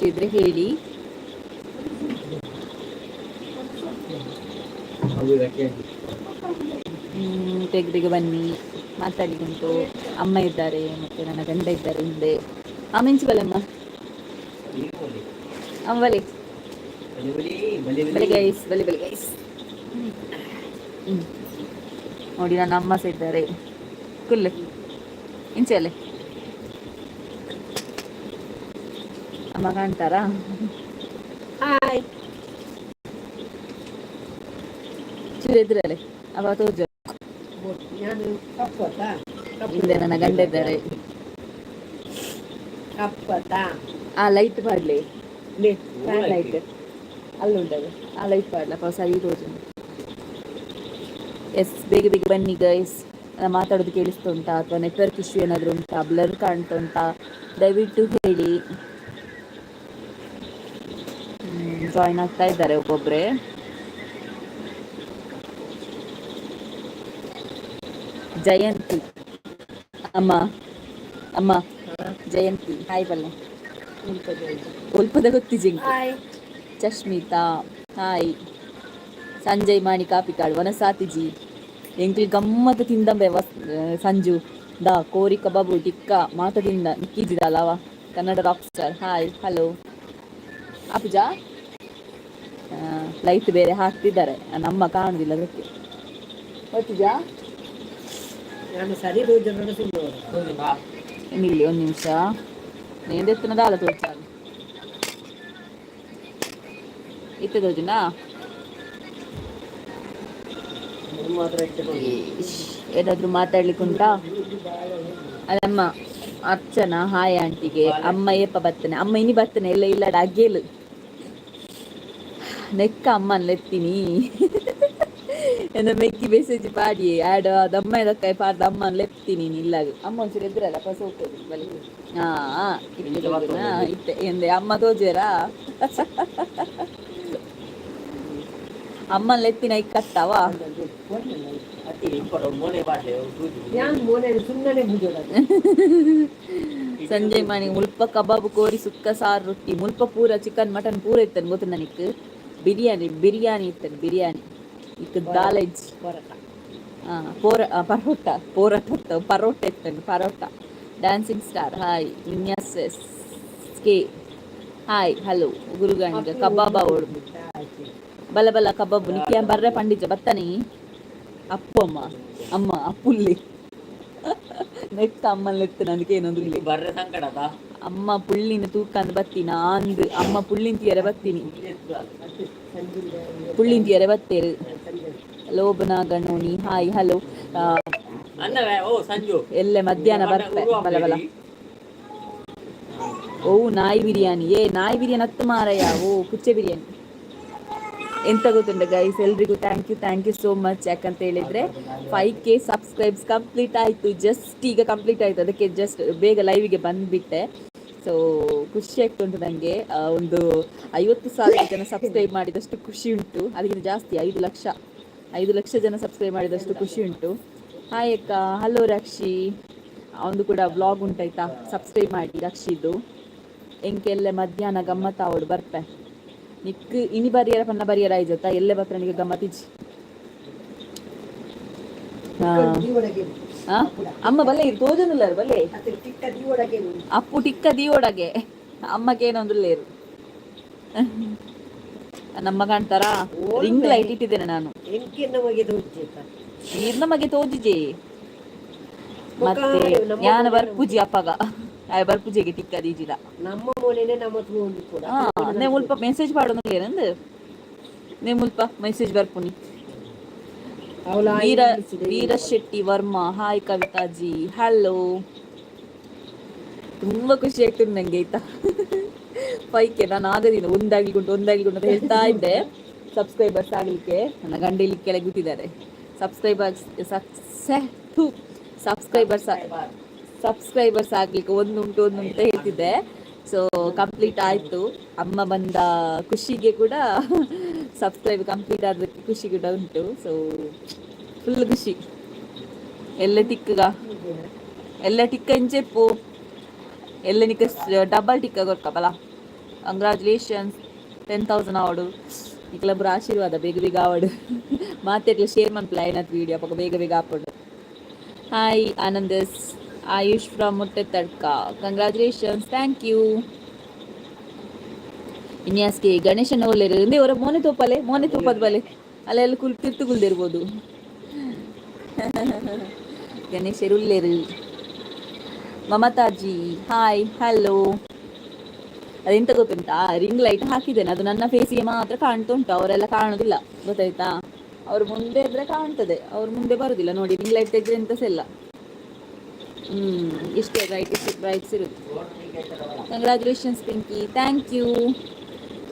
ಇದ್ರೆ ಹೇಳಿ. ಬೇಗ ಬೇಗ ಬನ್ನಿ, ಮಾತಾಡ್ಲಿಕ್ಕುಂಟು. ಅಮ್ಮ ಇದ್ದಾರೆ ಮತ್ತೆ ನನ್ನ ಗಂಡ ಇದ್ದಾರೆ ಹಿಂದೆ. ಆ ಮೆಂಚು ಬಲಮ್ಮ, ಅಮ್ಮ ಬಲೆ ಬಲೆ ಗೈಸ್, ಬಲೆ ಬಲೆ ಗೈಸ್. ನೋಡಿ, ನನ್ನ ಅಮ್ಮ ಸಹ ಇದ್ದಾರೆ. ಕುಲ್ಲು ಇಂಚೆ ಅಮ್ಮ ಕಾಣ್ತಾರಾ? ಹಾಯ್. ಚೂರು ಎದುರಲೆ ಅವ ತೋಜ. ನಾನು ಕಪ್ಪತ್ತಾ? ಹಿಂದೆ ನನ್ನ ಗಂಡ ಇದ್ದಾರೆ. ಕಪ್ಪತ್ತಾ? ಆ ಲೈಟ್ ಪಾಡ್ಲೆ, ಫ್ಯಾನ್ ಲೈಟ್ ಅಲ್ಲುಂಟದು, ಆ ಲೈಟ್ ಪಾಡ್ಲಪ್ಪ. ಸರಿ ತೋಜು. ಎಸ್, ಬೇಗ ಬೇಗ ಬನ್ನಿ ಗೈಸ್. ನಾನು ಮಾತಾಡೋದು ಕೇಳಿಸ್ತಾ ಉಂಟಾ ಅಥವಾ ನೆಟ್ವರ್ಕ್ ಇಶ್ಯೂ ಏನಾದರೂ ಉಂಟಾ, ಬ್ಲರ್ ಕಾಣ್ತಾ ಉಂಟಾ, ದಯವಿಟ್ಟು ಹೇಳಿ. ಜಾಯಿನ್ ಆಗ್ತಾ ಇದ್ದಾರೆ ಒಬ್ಬೊಬ್ಬರೇ. ಜಯಂತಿ ಅಮ್ಮ, ಅಮ್ಮ ಜಯಂತಿ ಹಾಯ್ ಬಲ್ಲ. ಒಲ್ಪದ ಗೊತ್ತಿಜಿಂಕ್. ಹಾಯ್. ಚಶ್ಮಿತಾ ಹಾಯ್. ಸಂಜಯ್ ಮಾಣಿ ಕಾಪಿಕಾಡ್ ವನಸಾತಿಜಿ ಎಂಕ್ಲು ಗಮ್ಮತ್ ತಿಂದಂಬೆ ವಸ್ ಸಂಜು ದಾ ಕೋರಿ ಕಬಾಬು ಟಿಕ್ಕ ಮಾತ ತಿಂದ ನಿಕ್ಕಿಜಿದಲ್ಲವ. Kannada rock star hi hello. ಅಪುಜಾ light ಬೇರೆ ಹಾಕ್ತಿದ್ದಾರೆ, ನಮ್ಮ ಕಾಣುದಿಲ್ಲ ಅದಕ್ಕೆ. ಗೊತ್ತಿಜಾ? ನಾನು ಸರಿ ರೋಜ. ಇಲ್ಲಿ ಒಂದು ನಿಮಿಷ, ನೇಂದೆತ್ತನದಾಲ ತೋಚಾಲು ಇತ್ತೆ ತೋಜುನಾ? ಏನಾದ್ರು ಮಾತಾಡ್ಲಿಕ್ಕೆ ಉಂಟಾ? ಅದಮ್ಮ ಅರ್ಚನಾ ಹಾಯ್ ಆಂಟಿಗೆ. ಅಮ್ಮ ಏಪ ಬರ್ತನೆ? ಅಮ್ಮ ಇನಿ ಬರ್ತನೆ ಎಲ್ಲ ಇಲ್ಲ ಅಗ್ಗೇಲು ನೆಕ್ಕ ಅಮ್ಮನ್ ಲೆತ್ತೀನಿ ಎನ್ನ ಮೆಕ್ಕಿ ಮೆಸೇಜ್ ಪಾಡಿ ಆಡ ದಮ್ಮ ಇದಕ್ಕ ಪಾಡ್ದ ಅಮ್ಮನ್ ಲೆತ್ತೀನಿ ಇಲ್ಲಾಗ. ಅಮ್ಮ ಒಂಚೂರು ಎದುರಲ್ಲ ಪಸ ಹೋಗ್ತದೆ ಬಲಿ. ಹಾ, ಇತ್ತೆ ತೋಜುನಾ? ಇತ್ತೆ ಎಂದೆ ಅಮ್ಮ ತೋಜೇರಾ? ಅಮ್ಮನ್ ಲೆತ್ತಿನ ಇಕ್ಕತ್ತವ. ಸುಮ್ಮನೆ. ಸಂಜೆ ಮನೆ ಮುಲ್ಪ ಕಬಾಬ್ ಕೋರಿ ಸುಕ್ಕ ಸಾರು ರೊಟ್ಟಿ. ಮುಲ್ಪ ಪೂರ ಚಿಕನ್ ಮಟನ್ ಪೂರ ಇತ್ತನ್ ಗೊತ್ತು ನನಗೆ. ಬಿರಿಯಾನಿ ಬಿರಿಯಾನಿ ಇತ್ತನ್, ಬಿರಿಯಾನಿ ಇಕ್ ದಾಲೇಜ್ ಪೋರ paratha ಪೋರಾಟ paratha ಇತ್ತನ್ parotta. Dancing star hi. Vinyas S K hi hello. ಗುರುಗಣಿಗ ಕಬಾಬ್ ಅವಳು ಬಲ ಬಲ ಕಬಾಬ್ ನಿಕ್ಕೆ ಬರ್ರೆ ಪಂಡಿಜ ಬತ್ತನಿ. ಅಪ್ಪು ಅಮ್ಮ ಅಮ್ಮ ಅಪ್ಪುಲ್ಲಿ ನೆಕ್ಸ್ಟ್ ಅಮ್ಮನ್ ಲೆತ್ತು ನನಗೆ ಏನೊಂದು. ಬರ್ರೆ ಸಂಕಟದ. ಅಮ್ಮ ಪುಳ್ಳಿನ ತೂಕಂದ್ ಬತ್ತೀನಿ ಅಂದ್ ಅಮ್ಮ ಪುಳ್ಳಿನ ತೀಯರೆ ಬತ್ತೀನಿ, ಪುಳ್ಳಿನ ತೀಯರೆ ಬತ್ತೇರು. ಲೋಬನ ಗಣೋನಿ ಹಾಯ್ ಹಲೋ. ಓ ಸಂಜು. ಎಲ್ಲೆ ಮಧ್ಯಾಹ್ನ ಬರ್ತೆ ಬಲ ಬಲ. ಓ ನಾಯಿ ಬಿರಿಯಾನಿ, ಏ ನಾಯಿ ಬಿರಿಯಾನಿ ಹತ್ತು ಮಾರಯ್ಯ. ಓ ಕುಚ್ಚೆ ಬಿರಿಯಾನಿ. ಎಂತ ಗೊತ್ತುಂಟ ಗೈಸ್, ಎಲ್ರಿಗೂ thank you, thank you so much. ಯಾಕಂತ ಹೇಳಿದ್ರೆ 5K subscribes complete ಆಯಿತು, ಜಸ್ಟ್ ಈಗ ಕಂಪ್ಲೀಟ್ ಆಯಿತು. ಅದಕ್ಕೆ ಜಸ್ಟ್ ಬೇಗ ಲೈವಿಗೆ ಬಂದುಬಿಟ್ಟೆ. ಸೊ ಖುಷಿ ಆಗ್ತುಂಟು ನನಗೆ. ಒಂದು 50,000 ಜನ ಸಬ್ಸ್ಕ್ರೈಬ್ ಮಾಡಿದಷ್ಟು ಖುಷಿ ಉಂಟು. ಅದಕ್ಕಿಂತ ಜಾಸ್ತಿ, 5 ಲಕ್ಷ, 5 ಲಕ್ಷ ಜನ ಸಬ್ಸ್ಕ್ರೈಬ್ ಮಾಡಿದಷ್ಟು ಖುಷಿ ಉಂಟು. ಹಾಯ್ ಅಕ್ಕ, ಹಲೋ ರಕ್ಷಿ. ಅವನದು ಕೂಡ ವ್ಲಾಗ್ ಉಂಟಾಯ್ತಾ, ಸಬ್ಸ್ಕ್ರೈಬ್ ಮಾಡಿ ರಕ್ಷಿದು. ಎಂಕೆಲ್ಲ ಮಧ್ಯಾಹ್ನ ಗಮ್ಮತ್ತ ಅವಳು ಬರ್ಪೆ. ನಿಕ್ ಇನಿ ಬರಿಯರ ಪನ್ನ ಬರಿಯರ ಆಯ್ಜತ್ತ ಎಲ್ಲೆ ಬತ್ರನಿಗೆ ಗಮ್ಮತ್ತಿಜಿ. ಅಮ್ಮ ಬಲ್ಲೆ ಇದು ತೋಜನುಲ್ಲಾರ ಬಲ್ಲೆ. ಅಪ್ಪು ಟಿಕ್ಕ ದೀವೊಡಗೆ ಅಮ್ಮಕ್ಕೆ ಏನೊಂದುಲ್ಲೇರು. ನಮ್ಮ ಕಾಣ್ತಾರಾ? ರಿಂಗ್ ಲೈಟ್ ಇಟ್ಟಿದ್ದೇನೆ ನಾನು. ನೀರ್ ನಮಗೆ ತೋಜಿಜೆ. ಮತ್ತೆ ಯಾನ ಬರ್ಪುಜಿ ಅಪ್ಪಗ ಆಯ್ ಬರ್ಪುಜಿಗೆ ಟಿಕ್ಕ ದೀಜಿದ. ನಮ್ಮ ಮೋನೆನೆ ನಮ್ಮ ತೂವೊಂದು. ಹಾ, ನೇ ಮುಲ್ಪ ಮೆಸೇಜ್ ಪಾಡೊಂದು ಏನಂದು ನೇ ಮುಲ್ಪ ಮೆಸೇಜ್ ಬರ್ಪುನಿ. ವೀರ ವೀರ ಶೆಟ್ಟಿ ವರ್ಮಾ ಹಾಯ್. ಕವಿತಾಜಿ ಹಲೋ. ತುಂಬಾ ಖುಷಿ ಆಗ್ತದೆ ನಂಗೆ ಆಯ್ತಾ. 5K ನಾನು ಆಗದಿನ ಒಂದಾಗ್ಲಿಕ್ಕೆ ಉಂಟು, ಒಂದಾಗ್ಲಿಕ್ಕೆ ಉಂಟು ಅಂತ ಹೇಳ್ತಾ ಇದ್ದೆ ಸಬ್ಸ್ಕ್ರೈಬರ್ಸ್ ಆಗ್ಲಿಕ್ಕೆ. ನನ್ನ ಗಂಡ ಇಲ್ಲಿ ಕೆಳಗೆ ಕೂತಿದ್ದಾರೆ. ಸಬ್ಸ್ಕ್ರೈಬರ್ಸ್ ಸಬ್ಸ್ಕ್ರೈಬರ್ಸ್ ಸಬ್ಸ್ಕ್ರೈಬರ್ಸ್ ಆಗ್ಲಿಕ್ಕೆ ಒಂದುಂಟು ಒಂದುಂಟು ಹೇಳ್ತಿದ್ದೆ. ಸೊ ಕಂಪ್ಲೀಟ್ ಆಯಿತು. ಅಮ್ಮ ಬಂದ ಖುಷಿಗೆ ಕೂಡ ಸಬ್ಸ್ಕ್ರೈಬ್ ಕಂಪ್ಲೀಟ್ ಆದಕ್ಕೆ ಖುಷಿ ಕೂಡ ಉಂಟು. ಸೊ ಫುಲ್ ಖುಷಿ. ಎಲ್ಲ ಟಿಕ್ಕಗ ಎಲ್ಲ ಟಿಕ್ಕ ಇಂಚೆಪ್ಪು ಎಲ್ಲ ನಿಕ್ಕ ಡಬಲ್ ಟಿಕ್ಕ ಕೊರ್ಕಬಲ. ಕಂಗ್ರ್ಯಾಚುಲೇಷನ್ಸ್. 10,000 ಆವಡು. ನಿಕ್ಲಬ್ರ ಆಶೀರ್ವಾದ ಬೇಗ ಬೇಗ ಆವಡು. ಮಾತೆಟ್ಲ ಶೇರ್ ಮನ್ಪುಲೆ ಆಯ್ನತ್ ವೀಡಿಯೋ, ಅಪಗ ಬೇಗ ಬೇಗ ಆಪುಂಡು. ಹಾಯ್ ಆನಂದಸ್. ಆಯುಷ್ ಫ್ರಮ್ ಮುಟ್ಟೆ ತಡ್ಕ, ಕಂಗ್ರ್ಯಾಚುಲೇಷನ್ಸ್, thank you. ವಿನ್ಯಾಸ್ಗೆ ಗಣೇಶನ ಒಲ್ಲೆರು ಇಂದೇ ಅವರ ಮೋನೆ ತೋಪಲೆ, ಮೋನೆ ತೋಪದ ಬಲೆ ಅಲ್ಲೆಲ್ಲ ಕುಲ್ ತಿರ್ತು ಕುಲ್ದಿರ್ಬೋದು. ಗಣೇಶರು ಉಲ್ಲೇರು. ಮಮತಾಜಿ, ಹಾಯ್, ಹಲೋ. ಅದೆಂತ ಗೊತ್ತುಂಟಾ? ರಿಂಗ್ ಲೈಟ್ ಹಾಕಿದ್ದೇನೆ, ಅದು ನನ್ನ ಫೇಸಿಗೆ ಮಾತ್ರ ಕಾಣ್ತಾ ಉಂಟು, ಅವರೆಲ್ಲ ಕಾಣುದಿಲ್ಲ, ಗೊತ್ತಾಯ್ತಾ? ಅವ್ರು ಮುಂದೆ ಇದ್ರೆ ಕಾಣ್ತದೆ, ಅವ್ರ ಮುಂದೆ ಬರುದಿಲ್ಲ. ನೋಡಿ, ರಿಂಗ್ ಲೈಟ್ ತೆಗೆದ್ರೆ ಎಂತ ಸಹ ಇಲ್ಲ. ಇಷ್ಟೇ ಬ್ರೈಟ್, ಇಷ್ಟು ಬ್ರೈಟ್ಸ್ ಇರುದು. Congratulations Pinky, thank you.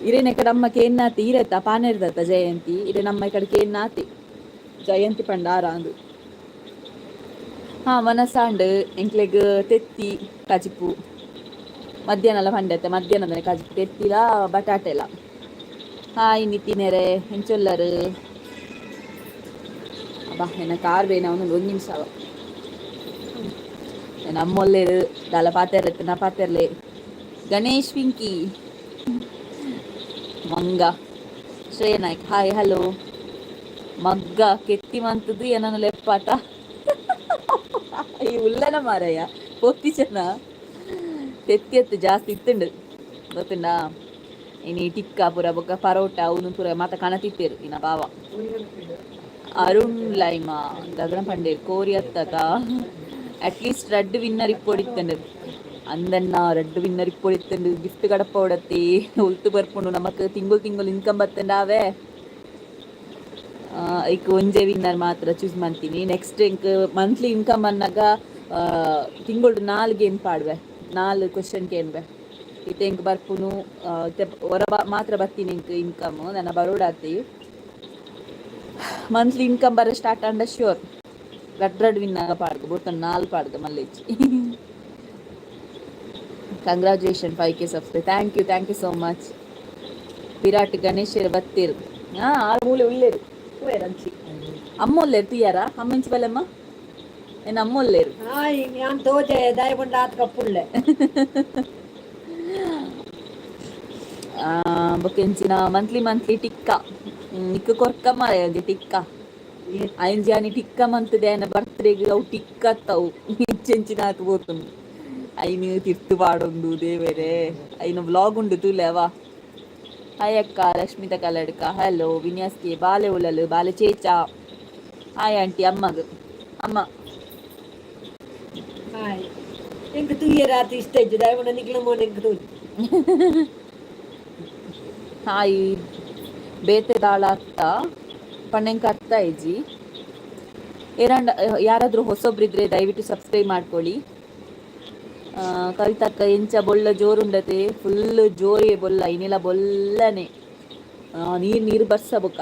ಇರೇನೆ ಕಡೆ ಅಮ್ಮ ಕೇನ್ನಾತಿ ಇರತ್ತ ಪಾನೆರ್ದತ್ತ ಜಯಂತಿ ಇರೆ ನಮ್ಮ ಈ ಕಡೆ ಕೇನ್ನಾತಿ ಜಯಂತಿ ಪಂಡಾರ ಅಂದು. ಹಾ, ಮನಸಾಂಡ್. ಎಂಕ್ಲೆಗ್ ತೆತ್ತಿ ಕಜಿಪು ಮಧ್ಯಾಹ್ನ ಪಂಡತ್ತೆ, ಮಧ್ಯಾಹ್ನದ ಕಜಿಪು, ತೆತ್ತಿಲ ಬಟಾಟೆ ಎಲ್ಲ. ಹಾಯ್ ನಿತಿನೆರೆ, ಎಂಚೊಲ್ಲರು? ಅಬ್ಬಾ, ಎನ್ನ ಕಾರ್ ಬೇನ. ಒಂದು ಒಂದು ನಿಮಿಷ. ನಮ್ಮೊಲ್ಲೇರು ದಾಲ ಪಾತೆರ್ಲೆ ನಾ ಪಾತೆರ್ಲೆ. ಗಣೇಶ್, ಪಿಂಕಿ, ಮಂಗ, ಶ್ರೇಯ ನಾಯ್ಕ್, ಹಾಯ್, ಹಲೋ. ಮಗ್ಗ ಕೆತ್ತಿ ಮಂತದ್ದು ಏನನ್ನು ಲೆಪ್ಪಾಟ. ಈ ಉಲ್ಲನ ಮಾರಯ್ಯ ಪೊತ್ತಿ ಚೆನ್ನ ತೆತ್ತಿ ಎತ್ತು ಜಾಸ್ತಿ ಇತ್ತುಂಡು ಗೊತ್ತುಂಡಾ? ಇನಿ ಟಿಕ್ಕ ಪೂರ ಬೊಕ್ಕ ಪರೋಟ ಅವನು ಪೂರ ಮಾತ ಕಣ ತಿತ್ತೇರು ಇನ್ನ ಬಾವ. ಅರುಣ್ ಲೈಮಾ ಗಗನ ಪಂಡೇರ್ ಕೋರಿ ಅತ್ತತ. ಅಟ್ಲೀಸ್ಟ್ ರಡ್ಡ್ ವಿನ್ನರ್ ಇಪ್ಪೊಡಿತ್ತಂಡು ಅಂದನ್ನ, ರಡ್ಡ್ ವಿನ್ನರ್ ಇಪ್ಪೊಡಿತ್ತಂಡು. ಗಿಫ್ಟ್ ಕಡಪ ಉಡತ್ತಿ ಉಲ್ತು ಬರ್ಪುಂಡು ನಮಕ್. ತಿಂಗುಲ್ ತಿಂಗುಲ್ ಇನ್ಕಮ್ ಬತ್ತಂಡಾವೆ. ಐಕ್ ಒಂಜೆ ವಿನ್ನರ್ ಮಾತ್ರ ಚೂಸ್ ಮಾಡ್ತೀನಿ. ನೆಕ್ಸ್ಟ್ ಎಂಕ್ ಮಂತ್ಲಿ ಇನ್ಕಮ್ ಅನ್ನಾಗ ತಿಂಗಳು ನಾಲ್ ಗೇಮ್ ಪಾಡ್ವೆ, ನಾಲ್ ಕ್ವಶನ್ ಕೇನ್ವೆ. ಇತ್ತೆ ಎಂಕ್ ಬರ್ಪುನು ಇತ್ತೆ ಹೊರ ಮಾತ್ರ ಬರ್ತೀನಿ ಎಂಕ್ ಇನ್ಕಮ್ ನನ್ನ ಬರೋಡಾತಿ. ಮಂತ್ಲಿ ಇನ್ಕಮ್ ಬರ ಸ್ಟಾರ್ಟ್ ಆಂಡ ಶ್ಯೂರ್ ರಡ್ ರಡ್ ವಿನ್ನಾಗ ಪಾಡ್ಗ ಬೊತ್ತ ನಾಲ್ ಪಾಡ್ಗ ಮಲ್ಲೇಜಿ. Congratulation 5K subscribe, thank you, thank you so much. Virat ಗಣೇಶರು ಬತ್ತೀರು. ಹಾ, ಆರು ಮೂಲೆ ಉಳ್ಳೇರು ಅಂಚಿ. ಅಮ್ಮ ಉಲ್ಲೇರು ತುಯ್ಯಾರ. ಅಮ್ಮ ಇಂಚಿ ಬಲೆಮ್ಮ, ಏನು ಅಮ್ಮ ಉಲ್ಲೇರು? ಹಾಯ್, ಯಾನ್ ತೋಜೆ ದಾಯಕೊಂಡ ಆತ್ ಕಪ್ಪುಳ್ಳೆ. ಬೊಕ್ಕ ಎಂಚಿನ ಮಂತ್ಲಿ ಮಂತ್ಲಿ ಟಿಕ್ಕ ನಿಕ್ಕ ಕೊರ್ಕ ಮಾರೆ ಒಂಜಿ ಟಿಕ್ಕ. ಐಂಜಿ ಆನಿ ಟಿಕ್ಕ ಮಂತದೆ ಆಯನ ಬರ್ತ್ಡೇಗ್. ಅವು ಟಿಕ್ಕತ್ತವು ಇಂಚೆಂಚಿನ ಆತ್ ಪೋತುಂಡು. ಐನು ತಿರ್ತು ಪಾಡೊಂದು ದೇವೆರೆ. ಐನ ವ್ಲಾಗ್ ಉಂಡು ತೂಲೆ ಅವ. ಹಾಯ್ ಅಕ್ಕ, ಲಕ್ಷ್ಮಿತ ಕಲ್ಲಡ್ಕ, ಹಲೋ. ವಿನ್ಯಾಸ್ಗೆ ಬಾಲೆ ಉಳ್ಳಲು ಬಾಲೆ ಚೇಚ. ಹಾಯ್ ಆಂಟಿ, ಅಮ್ಮಗ್ ಅಮ್ಮ. ಹಾಯ್, ಎಂಕ್ ತೂಯೆರ್ ಆತ್ ಇಷ್ಟ ಇಜ್ಜಿ, ದಾಯಕೊಂಡ ನಿಕ್ಲ ಮೋನೆ ಎಂಕ್ ತೋಜಿ. ಹಾಯ್. ಬೇತೆ ದಾಳ ಅರ್ಥ ಪಣ್ಣೆಂಕ ಅರ್ಥ ಇಜ್ಜಿ. ಏರಂಡ ಯಾರಾದರೂ ಹೊಸೊಬ್ರಿದ್ರೆ ದಯವಿಟ್ಟು ಸಬ್ಸ್ಕ್ರೈಬ್ ಮಾಡ್ಕೊಳ್ಳಿ. ಕವಿತಕ್ಕ, ಎಂಚ ಬೊಳ್ಳ ಜೋರುಂಡತೆ? ಫುಲ್ ಜೋರೇ ಬೊಲ್ಲ ಇನ್ನೆಲ್ಲ, ಬೊಲ್ಲನೆ ನೀರು ನೀರು ಬರ್ಸ ಬೊಕ್ಕ.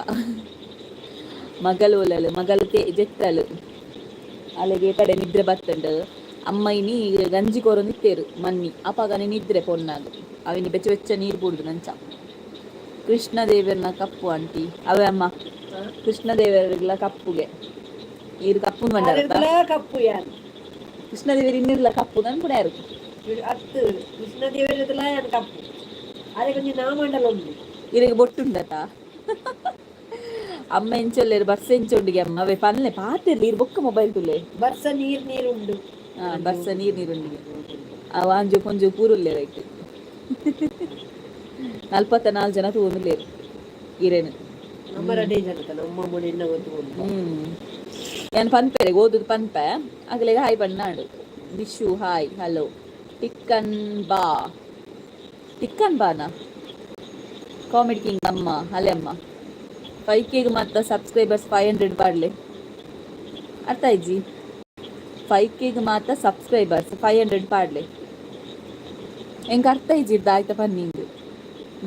ಮಗಲು ಒಲ್ಲಲು ಮಗಲು ತೇ ಜೆತ್ತಲು ಅಲ್ಲಿಗೆ ಕಡೆ ನಿದ್ರೆ ಬತ್ತಂಡು. ಅಮ್ಮ ಇನಿ ಗಂಜಿ ಕೊರೊಂದಿತ್ತೇರು ಮನ್ನಿ ಅಪಗನೆ ನಿದ್ರೆ ಪೊನ್ನಾಗ ಅವಿನಿ ಬೆಚ್ಚ ಬೆಚ್ಚ ನೀರು ಬುಡ್ದು ನಂಚ. ಕೃಷ್ಣ ದೇವರನ ಕಪ್ಪು ಆಂಟಿ ಅವೇ ಅಮ್ಮ. ಕೃಷ್ಣ ದೇವರಿಗೆಲ್ಲ ಕಪ್ಪುಗೆ ಈರು ಕಪ್ಪು ಬಂಡಾರತ್ತ. ಆರೆಗ್ಲ ಕಪ್ಪು ಯಾನ್. ಕೃಷ್ಣ ದೇವರು ಇನ್ನಿರ್ಲ ಕಪ್ಪು ನನ್ ಕೂಡ ಯಾರು. ಅತ್ತು, ಕೃಷ್ಣ ದೇವರದಲ ಯಾನ್ ಕಪ್ಪು, ಅರೆ ಕೊಂಚ ನಾಮಂಡಲ ಉಂಡು. ಇರಿಗೆ ಬೊಟ್ಟುಂಡತ. ಅಮ್ಮ ಎಂಚೊಲ್ಲೇರು? ಬರ್ಸ ಎಂಚೊಂಡಿಗೆ ಅಮ್ಮ? ಅವೇ ಪನ್ಲೆ ಪಾತೆರ್ಲಿ ಇರು ಬೊಕ್ಕ ಮೊಬೈಲ್ ತುಲೆ. ಬರ್ಸ ನೀರ್ ನೀರ್ ಉಂಡು. ಹಾ, ಬರ್ಸ ನೀರ್ ನೀರುಂಡಿಗೆ. ಅವ ಅಂಜು ಪೊಂಜು ಪೂರುಲ್ಲೇರು ಐಟ್. 44 ಜನ ತೂವೊಂದುಲ್ಲೇರು ಇರೇನು. ನಮ್ಮ ರಡೆ ಜನತ ನಮ್ಮ ಮೊನೆ ಎನ್ನ ಗೊತ್ತು ಉಂಡು. ಯಾನ್ ಪನ್ಪೆರೆ ಓದುದು ಪನ್ಪೆ ಅಗಲೆಗ್ ಹಾಯ್ ಬಣ್ಣಾಡು. Vishu, hi, hello. ಟಿಕ್ಕನ್ ಬಾ, ಟಿಕ್ಕನ್ ಬಾನ. ಕಾಮಿಡಿ ಕಿಂಗ್ ಅಮ್ಮ, ಅಲೆ ಅಮ್ಮ. 5Kಗೆ ಮಾತ್ರ ಸಬ್ಸ್ಕ್ರೈಬರ್ಸ್ 500 ಬಾಡ್ಲೆ. ಅರ್ಥ ಆಯ್ಜಿ. 5Kಗೆ ಮಾತ್ರ ಸಬ್ಸ್ಕ್ರೈಬರ್ಸ್ 500 ಪಾಡ್ಲೆ. ಎಂಕ್ ಅರ್ಥ ಇಜ್ಜಿರ್ದ ಆಯ್ತಾ ಪನ್ನಿಂದು.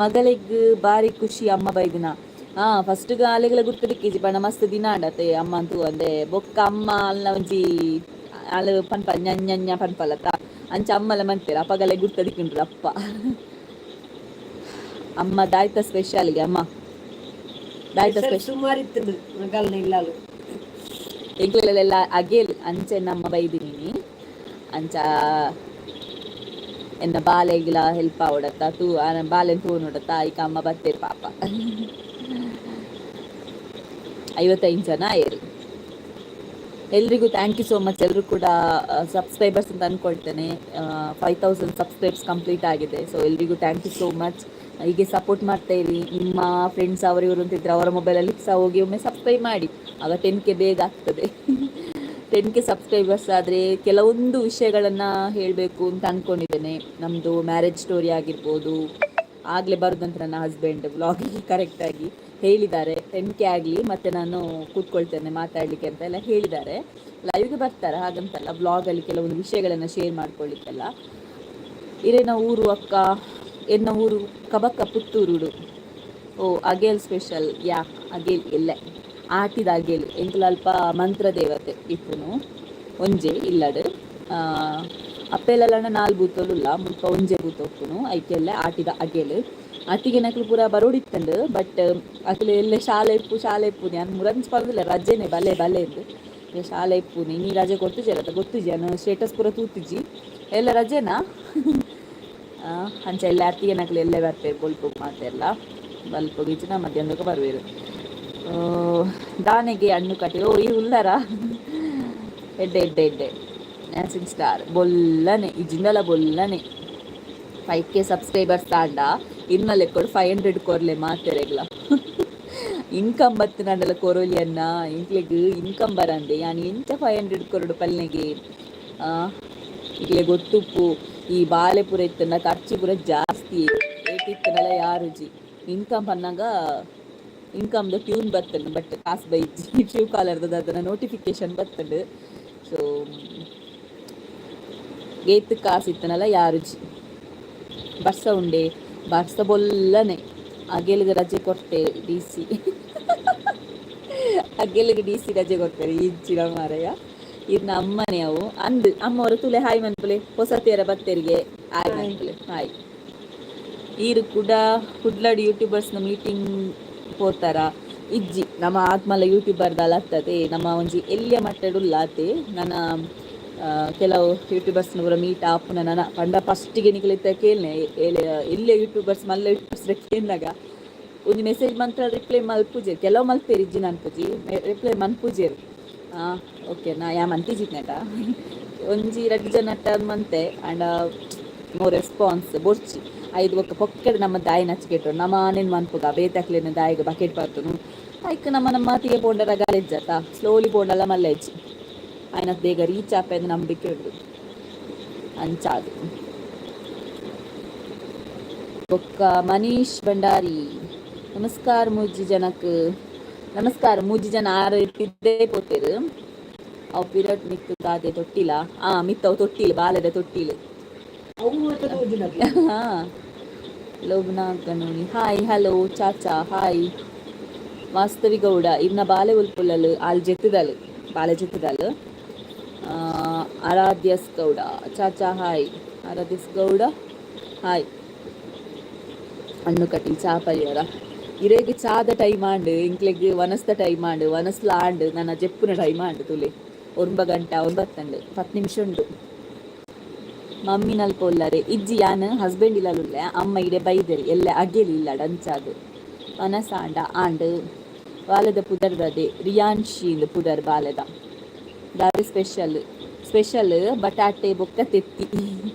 ಮಗಳಿಗೆ ಬಾರಿ ಖುಷಿ ಅಮ್ಮ ಬೈದಿನ. ಹಾ, ಫಸ್ಟ್ ಆಲೆಗಳ ಗುರ್ತದಿಕ್ಕಿಜಿ ಪಂಡ ಮಸ್ತ್ ದಿನ ಆಂಡತೆ ಅಮ್ಮ ಅಂತೂ ಅಂದೆ. ಬೊಕ್ಕ ಅಮ್ಮ ಅಲ್ನ ಒಂಜಿ ಆಲ್ ಪನ್ಪ ಞ ಪನ್ಪಲತ್ತ, ಅಂಚ ಅಮ್ಮಲ ಮಂತೇರು ಅಪಗಲೆ ಗುರ್ತದಿಕ್ಕುಂಡ್ರು ಅಪ್ಪ. ಅಮ್ಮ ದಾಯ್ತ ಸ್ಪೆಷಲ್ಗೆ ಅಮ್ಮ ದಾಯ್ತ ಸ್ಪೆಷಲ್? ಸುಮಾರು ಇತ್ತು ಮಗಲ್ನ ಇಲ್ಲಾಲು. ಎಂಕ್ಲೆಲ್ಲ ಅಗೇಲ್ ಅಂಚೆ ನಮ್ಮ ಬೈದಿನಿ ಅಂಚ. ಎನ್ನ ಬಾಲೆಗಿಲ ಹೆಲ್ಪ್ ಆವಡತ್ತ ತೂ ಬಾಲೆನ್ ತೂನುಡತ್ತ ಐಕ ಅಮ್ಮ ಬತ್ತೇರು ಪಾಪ. 55 ಜನ ಆಯೆರ್. ಎಲ್ರಿಗೂ thank you so much. ಎಲ್ಲರೂ ಕೂಡ ಸಬ್ಸ್ಕ್ರೈಬರ್ಸ್ ಅಂತ ಅಂದ್ಕೊಳ್ತೇನೆ. 5000 ಸಬ್ಸ್ಕ್ರೈಬ್ಸ್ ಕಂಪ್ಲೀಟ್ ಆಗಿದೆ. ಸೊ ಎಲ್ರಿಗೂ thank you so much. ಹೀಗೆ ಸಪೋರ್ಟ್ ಮಾಡ್ತಾ ಇರಿ. ನಿಮ್ಮ ಫ್ರೆಂಡ್ಸ್ ಅವರು ಇವರು ಅಂತಿದ್ರೆ ಅವರ ಮೊಬೈಲಲ್ಲಿ ಸಹ ಹೋಗಿ ಒಮ್ಮೆ ಸಬ್ಸ್ಕ್ರೈಬ್ ಮಾಡಿ. ಆಗ 10K ಬೇಗ ಆಗ್ತದೆ. 10K subscribers ಆದರೆ ಕೆಲವೊಂದು ವಿಷಯಗಳನ್ನು ಹೇಳಬೇಕು ಅಂತ ಅಂದ್ಕೊಂಡಿದ್ದೇನೆ. ನಮ್ಮದು ಮ್ಯಾರೇಜ್ ಸ್ಟೋರಿ ಆಗಿರ್ಬೋದು, ಆಗಲೇ ಬರೋದಂತ ನನ್ನ ಹಸ್ಬೆಂಡ್ ವ್ಲಾಗಿಗೆ ಕರೆಕ್ಟಾಗಿ ಹೇಳಿದ್ದಾರೆ. 10K ಆಗಲಿ, ಮತ್ತು ನಾನು ಕೂತ್ಕೊಳ್ತೇನೆ ಮಾತಾಡಲಿಕ್ಕೆ ಅಂತ ಎಲ್ಲ ಹೇಳಿದ್ದಾರೆ. ಲೈವ್ಗೆ ಬರ್ತಾರೆ, ಹಾಗಂತಲ್ಲ, ವ್ಲಾಗಲ್ಲಿ ಕೆಲವೊಂದು ವಿಷಯಗಳನ್ನು ಶೇರ್ ಮಾಡ್ಕೊಳ್ಳಿಕ್ಕೆಲ್ಲ. ಇರೇನ ಊರು ಅಕ್ಕ? ಎನ್ನ ಊರು ಕಬಕ್ಕ ಪುತ್ತೂರುಡು. ಓ, ಅಗೇಲ್ ಸ್ಪೆಷಲ್. ಯಾ, ಅಗೇಲ್ ಎಲ್ಲೆ ಆಟಿದ ಅಗೇಲ್. ಎಂಕುಲು ಅಲ್ಪ ಮಂತ್ರ ದೇವತೆ ಇಪ್ಪುನು ಒಂಜೆ ಇಲ್ಲಡು. ಅಪ್ಪೆಲನ ನಾಲ್ ಬೂತೊಲುಲ್ಲ, ಮುಲ್ಪ ಒಂಜೆ ಬೂತ ಉಪ್ಪುನು. ಐಕೆಲ್ಲ ಆಟಿದ ಅಗೇಲ್. ಅತ್ತಿಗೆ ನಕಲು ಪೂರ ಬರೋಡಿತ್ತಂಡು, ಬಟ್ ಅಕುಲು ಎಲ್ಲ ಶಾಲೆ ಇಪ್ಪು, ಶಾಲೆ ಇಪ್ಪು. ನಾನು ಮುರಂಜ್ ಪರ್ದಿಲ್ಲ, ರಜೆನೆ ಬಲೆ ಬಲೆ ಎಂದು. ಶಾಲೆ ಇಪ್ಪು, ನೀ ರಜೆ ಕೊಡ್ತಿಜಲ್ಲ, ಗೊತ್ತಿಜಿ. ನಾನು ಸ್ಟೇಟಸ್ ಪೂರ ತೂತಿಜಿ. ಎಲ್ಲ ರಜೆನಾ? ಅಂಚ ಎಲ್ಲ ಅತ್ತಿಗೆ ನಕಲು ಎಲ್ಲೇ ಬರ್ತಾರೆ. ಬೊಲ್ಪು ಮಾತೆಲ್ಲ ಬಲ್ಪು ಗಿಜ್ಜಿನ ಮಧ್ಯಾಹ್ನಕ್ಕೆ ಬರುವೇರು. ದಾನೆಗೆ ಹಣ್ಣು ಕಟ್ಟಿ. ಓ, ಈ ಉಲ್ಲರ ಎಡ್ಡೆ ಎಡ್ಡೆ ಎಡ್ಡೆ. ಡ್ಯಾನ್ಸಿಂಗ್ ಸ್ಟಾರ್ ಬೊಲ್ಲನೆ ಈ ಜಿಂದಲ ಬೊಲ್ಲನೆ. 5K subscribers ತಾಂಡ ಇನ್ನ ಲೆಕ್ಕೊಡು 500 ಕೊರ್ಲೆ ಮಾತೆರೆಗ್ಲ. ಇನ್ಕಮ್ ಬತ್ತಿನಂಡಲ ಕೊರೋಲಿಯನ್ನ. ಇಂಕ್ಲೆಗ್ ಇನ್ಕಮ್ ಬರಂದೆ ಯಾನ್ ಎಂಚ 500 ಕೊರಡು ಪಲ್ನೆಗೆ? ಇಕ್ಲೆ ಗೊತ್ತುಪ್ಪು, ಈ ಬಾಲೆ ಪೂರ ಇತ್ತಂಡ ಖರ್ಚು ಪೂರ ಜಾಸ್ತಿ. ಏಟಿತ್ತನಲ್ಲ ಯಾರುಜಿ. ಇನ್ಕಮ್ ಪನ್ನಾಗ ಇನ್ಕಮ್ದ ಟ್ಯೂನ್ ಬತ್ತಂಡು, ಬಟ್ ಕಾಸು ಬೈಜಿ. ಟ್ರೂ ಕಾಲರ್ದ ಅದನ್ನ ನೋಟಿಫಿಕೇಶನ್ ಬತ್ತಂಡು. ಸೊ ಏತ್ ಕಾಸು ಇತ್ತನಲ್ಲ ಯಾರುಜಿ. ಬರ್ಸ ಉಂಡೆ? ಬರ್ಸ ಬೊಲ್ಲನೆ. ಅಗೆಲ್ಗೆ ರಜೆ ಕೊರ್ತೆ ಡಿಸಿ. ಅಗೆಲ್ಗೆ ಡಿಸಿ ರಜೆ ಕೊಡ್ತಾರೆ ಇಜ್ಜಿನ ಮಾರಯ್ಯ. ಇರ್ನ ಅಮ್ಮನೆ ಅವು ಅಂದ್ ಅಮ್ಮವರು ತುಲೆ ಹಾಯ್ ಮನ್ಪುಲೆ. ಹೊಸತಿಯರ ಬತ್ತೆರಿಗೆ ಹಾಯ್ ಮನ್ಪುಲೆ. ಹಾಯ್. ಈರು ಕೂಡ ಕುಡ್ಲಡ್ ಯೂಟ್ಯೂಬರ್ಸ್ನ ಮೀಟಿಂಗ್ ಪೋತಾರ? ಇಜ್ಜಿ, ನಮ್ಮ ಆತ್ಮಲ ಯೂಟ್ಯೂಬರ್ದಲ್ಲ ಅತ್ತದೆ. ನಮ್ಮ ಒಂಜಿ ಎಲ್ಲಿಯ ಮಟ್ಟಡುಲ್ಲ ಅತೆ. ನನ್ನ ಕೆಲವು ಯೂಟ್ಯೂಬರ್ಸ್ನವರ ಮೀಟ್ ಆಪುನ ನನ್ನ ಪಂಡ ಫಸ್ಟಿಗೆ ನಿಕಲಿತ್ತ ಕೇಳ್ನೆ. ಎಲ್ಲೇ ಯೂಟ್ಯೂಬರ್ಸ್, ಮಲ್ಲ ಯೂಟ್ಯೂಬರ್ಸ್ ಕೇಳಿನಾಗ ಒಂಜಿ ಮೆಸೇಜ್ ಮಂತ್ರ ರಿಪ್ಲೈ ಮಲ್ಪುಜೆರ್. ಕೆಲವು ಮಲ್ಪೇರು, ಇಜ್ಜಿ ನನ್ಪುಜಿ, ರಿಪ್ಲೈ ಮನ್ಪುಜೆರ್. ಓಕೆ, ನಾ ಯಾ ಮಂತಿಜಿತ್ನೇಟ ಒಂಜಿ ರಡ್ಡ್ ಜನ ಮಂತೆ ಆಂಡ ನೋ ರೆಸ್ಪಾನ್ಸ್. ಬೊರ್ಚಿ ಐದು ಬೊಕ್ಕ ಪೊಕ್ಕಡೆ ನಮ್ಮ ದಾಯಿ ನಚ್ಕೆಟು ನಮ್ಮ ಆನೇನು ಮನ್ಪುಗ ಬೇತಕ್ಲೇನ ದಾಯಿಗೆ ಬಕೆಟ್ ಪಾತುನು. ಐಕ್ ನಮ್ಮ ನಮ್ಮ ಮಾತಿಗೆ ಪೋಂಡರ ಗಾಲೆಜ್ಜತ್ತ ಸ್ಲೋಲಿ ಪೋಂಡಲ ಮಲ್ಲೆಜ್ಜಿ. ಆಯ್ನ ಬೇಗ ರೀಚ್ ಆಪೆಂದು ನಂಬಿಕೆ ಉಂಡು. ಅಂಚಾದು. ಬೊಕ್ಕ ಮನೀಶ್ ಭಂಡಾರಿ, ನಮಸ್ಕಾರ ಮೂಜಿ ಜನಕ್. ನಮಸ್ಕಾರ. ಮೂಜಿ ಜನ ಆರು ಇಟ್ಟಿದ್ದೇ ಪೋತೇರು. ಅವು ಪಿರಟ್ ಮಿತ್ತು ದಾದೆ ತೊಟ್ಟಿಲ? ಆ ಮಿತ್ತವು ತೊಟ್ಟಿಲು, ಬಾಲೆದ ತೊಟ್ಟಿಲು. ಅವು ಮಾತ್ರ ತೋಜುನಕ್ಕೆ. ಹಾ, ಲೋಬ್ನಾ ಗನೋನಿ, ಹಾಯ್. ಹಲೋ ಚಾಚಾ, ಹಾಯ್. ವಾಸ್ತವಿ ಗೌಡ, ಇರ್ನ ಬಾಲೆ ಉಲ್ಪುಲ್ಲಲು? ಆಲ್ ಜೆತ್ತದಲು, ಬಾಲೆ ಜೆತ್ತದಲು. ಆರಾಧ್ಯಸ್ ಗೌಡ ಚಾಚಾ ಹಾಯ್. ಆರಾಧ್ಯಸ್ ಗೌಡ ಹಾಯ್. ಹಣ್ಣು ಕಟೀಲ್ ಚಾ ಪರಿಯರ? ಇರೆಗ್ ಚಾದ ಟೈಮ್ ಆಂಡ್, ಇಂಕ್ಲೆಗ್ ವನಸ್ದ ಟೈಮ್ ಆಂಡ್, ವನಸ್ಲ ಆಂಡ್. ನನ್ನ ಜೆಪ್ಪುನ ಟೈಮ್ ಆಂಡ್. ತುಲೆ, 9 ಗಂಟೆ 9 10 ನಿಮಿಷ ಉಂಡು. ಮಮ್ಮಿ ನಲ್ಪ ಉಲ್ಲರೆ? ಇಜ್ಜಿ, ಯಾನ್ ಹಸ್ಬೆಂಡ್ ಇಲ್ಲಲುಲ್ಲೆ. ಅಮ್ಮ ಇಡೆ ಬೈದೆರ್, ಎಲ್ಲೆ ಅಗೆಲ್ ಇಲ್ಲ ಅಂಚಾದ್. ವನಸಾಂಡ? ಆಂಡ್. ಬಾಲೆದ ಪುದರ್ದದೆ? ರಿಯಾನ್ಶಿ ಇಂದ್ ಪುದರ್ ಬಾಲೆದ. ದಾದೆ ಸ್ಪೆಷಲ್? ಸ್ಪೆಷಲ್ ಬಟಾಟೆ ಬೊಕ್ಕ ತೆತ್ತಿ,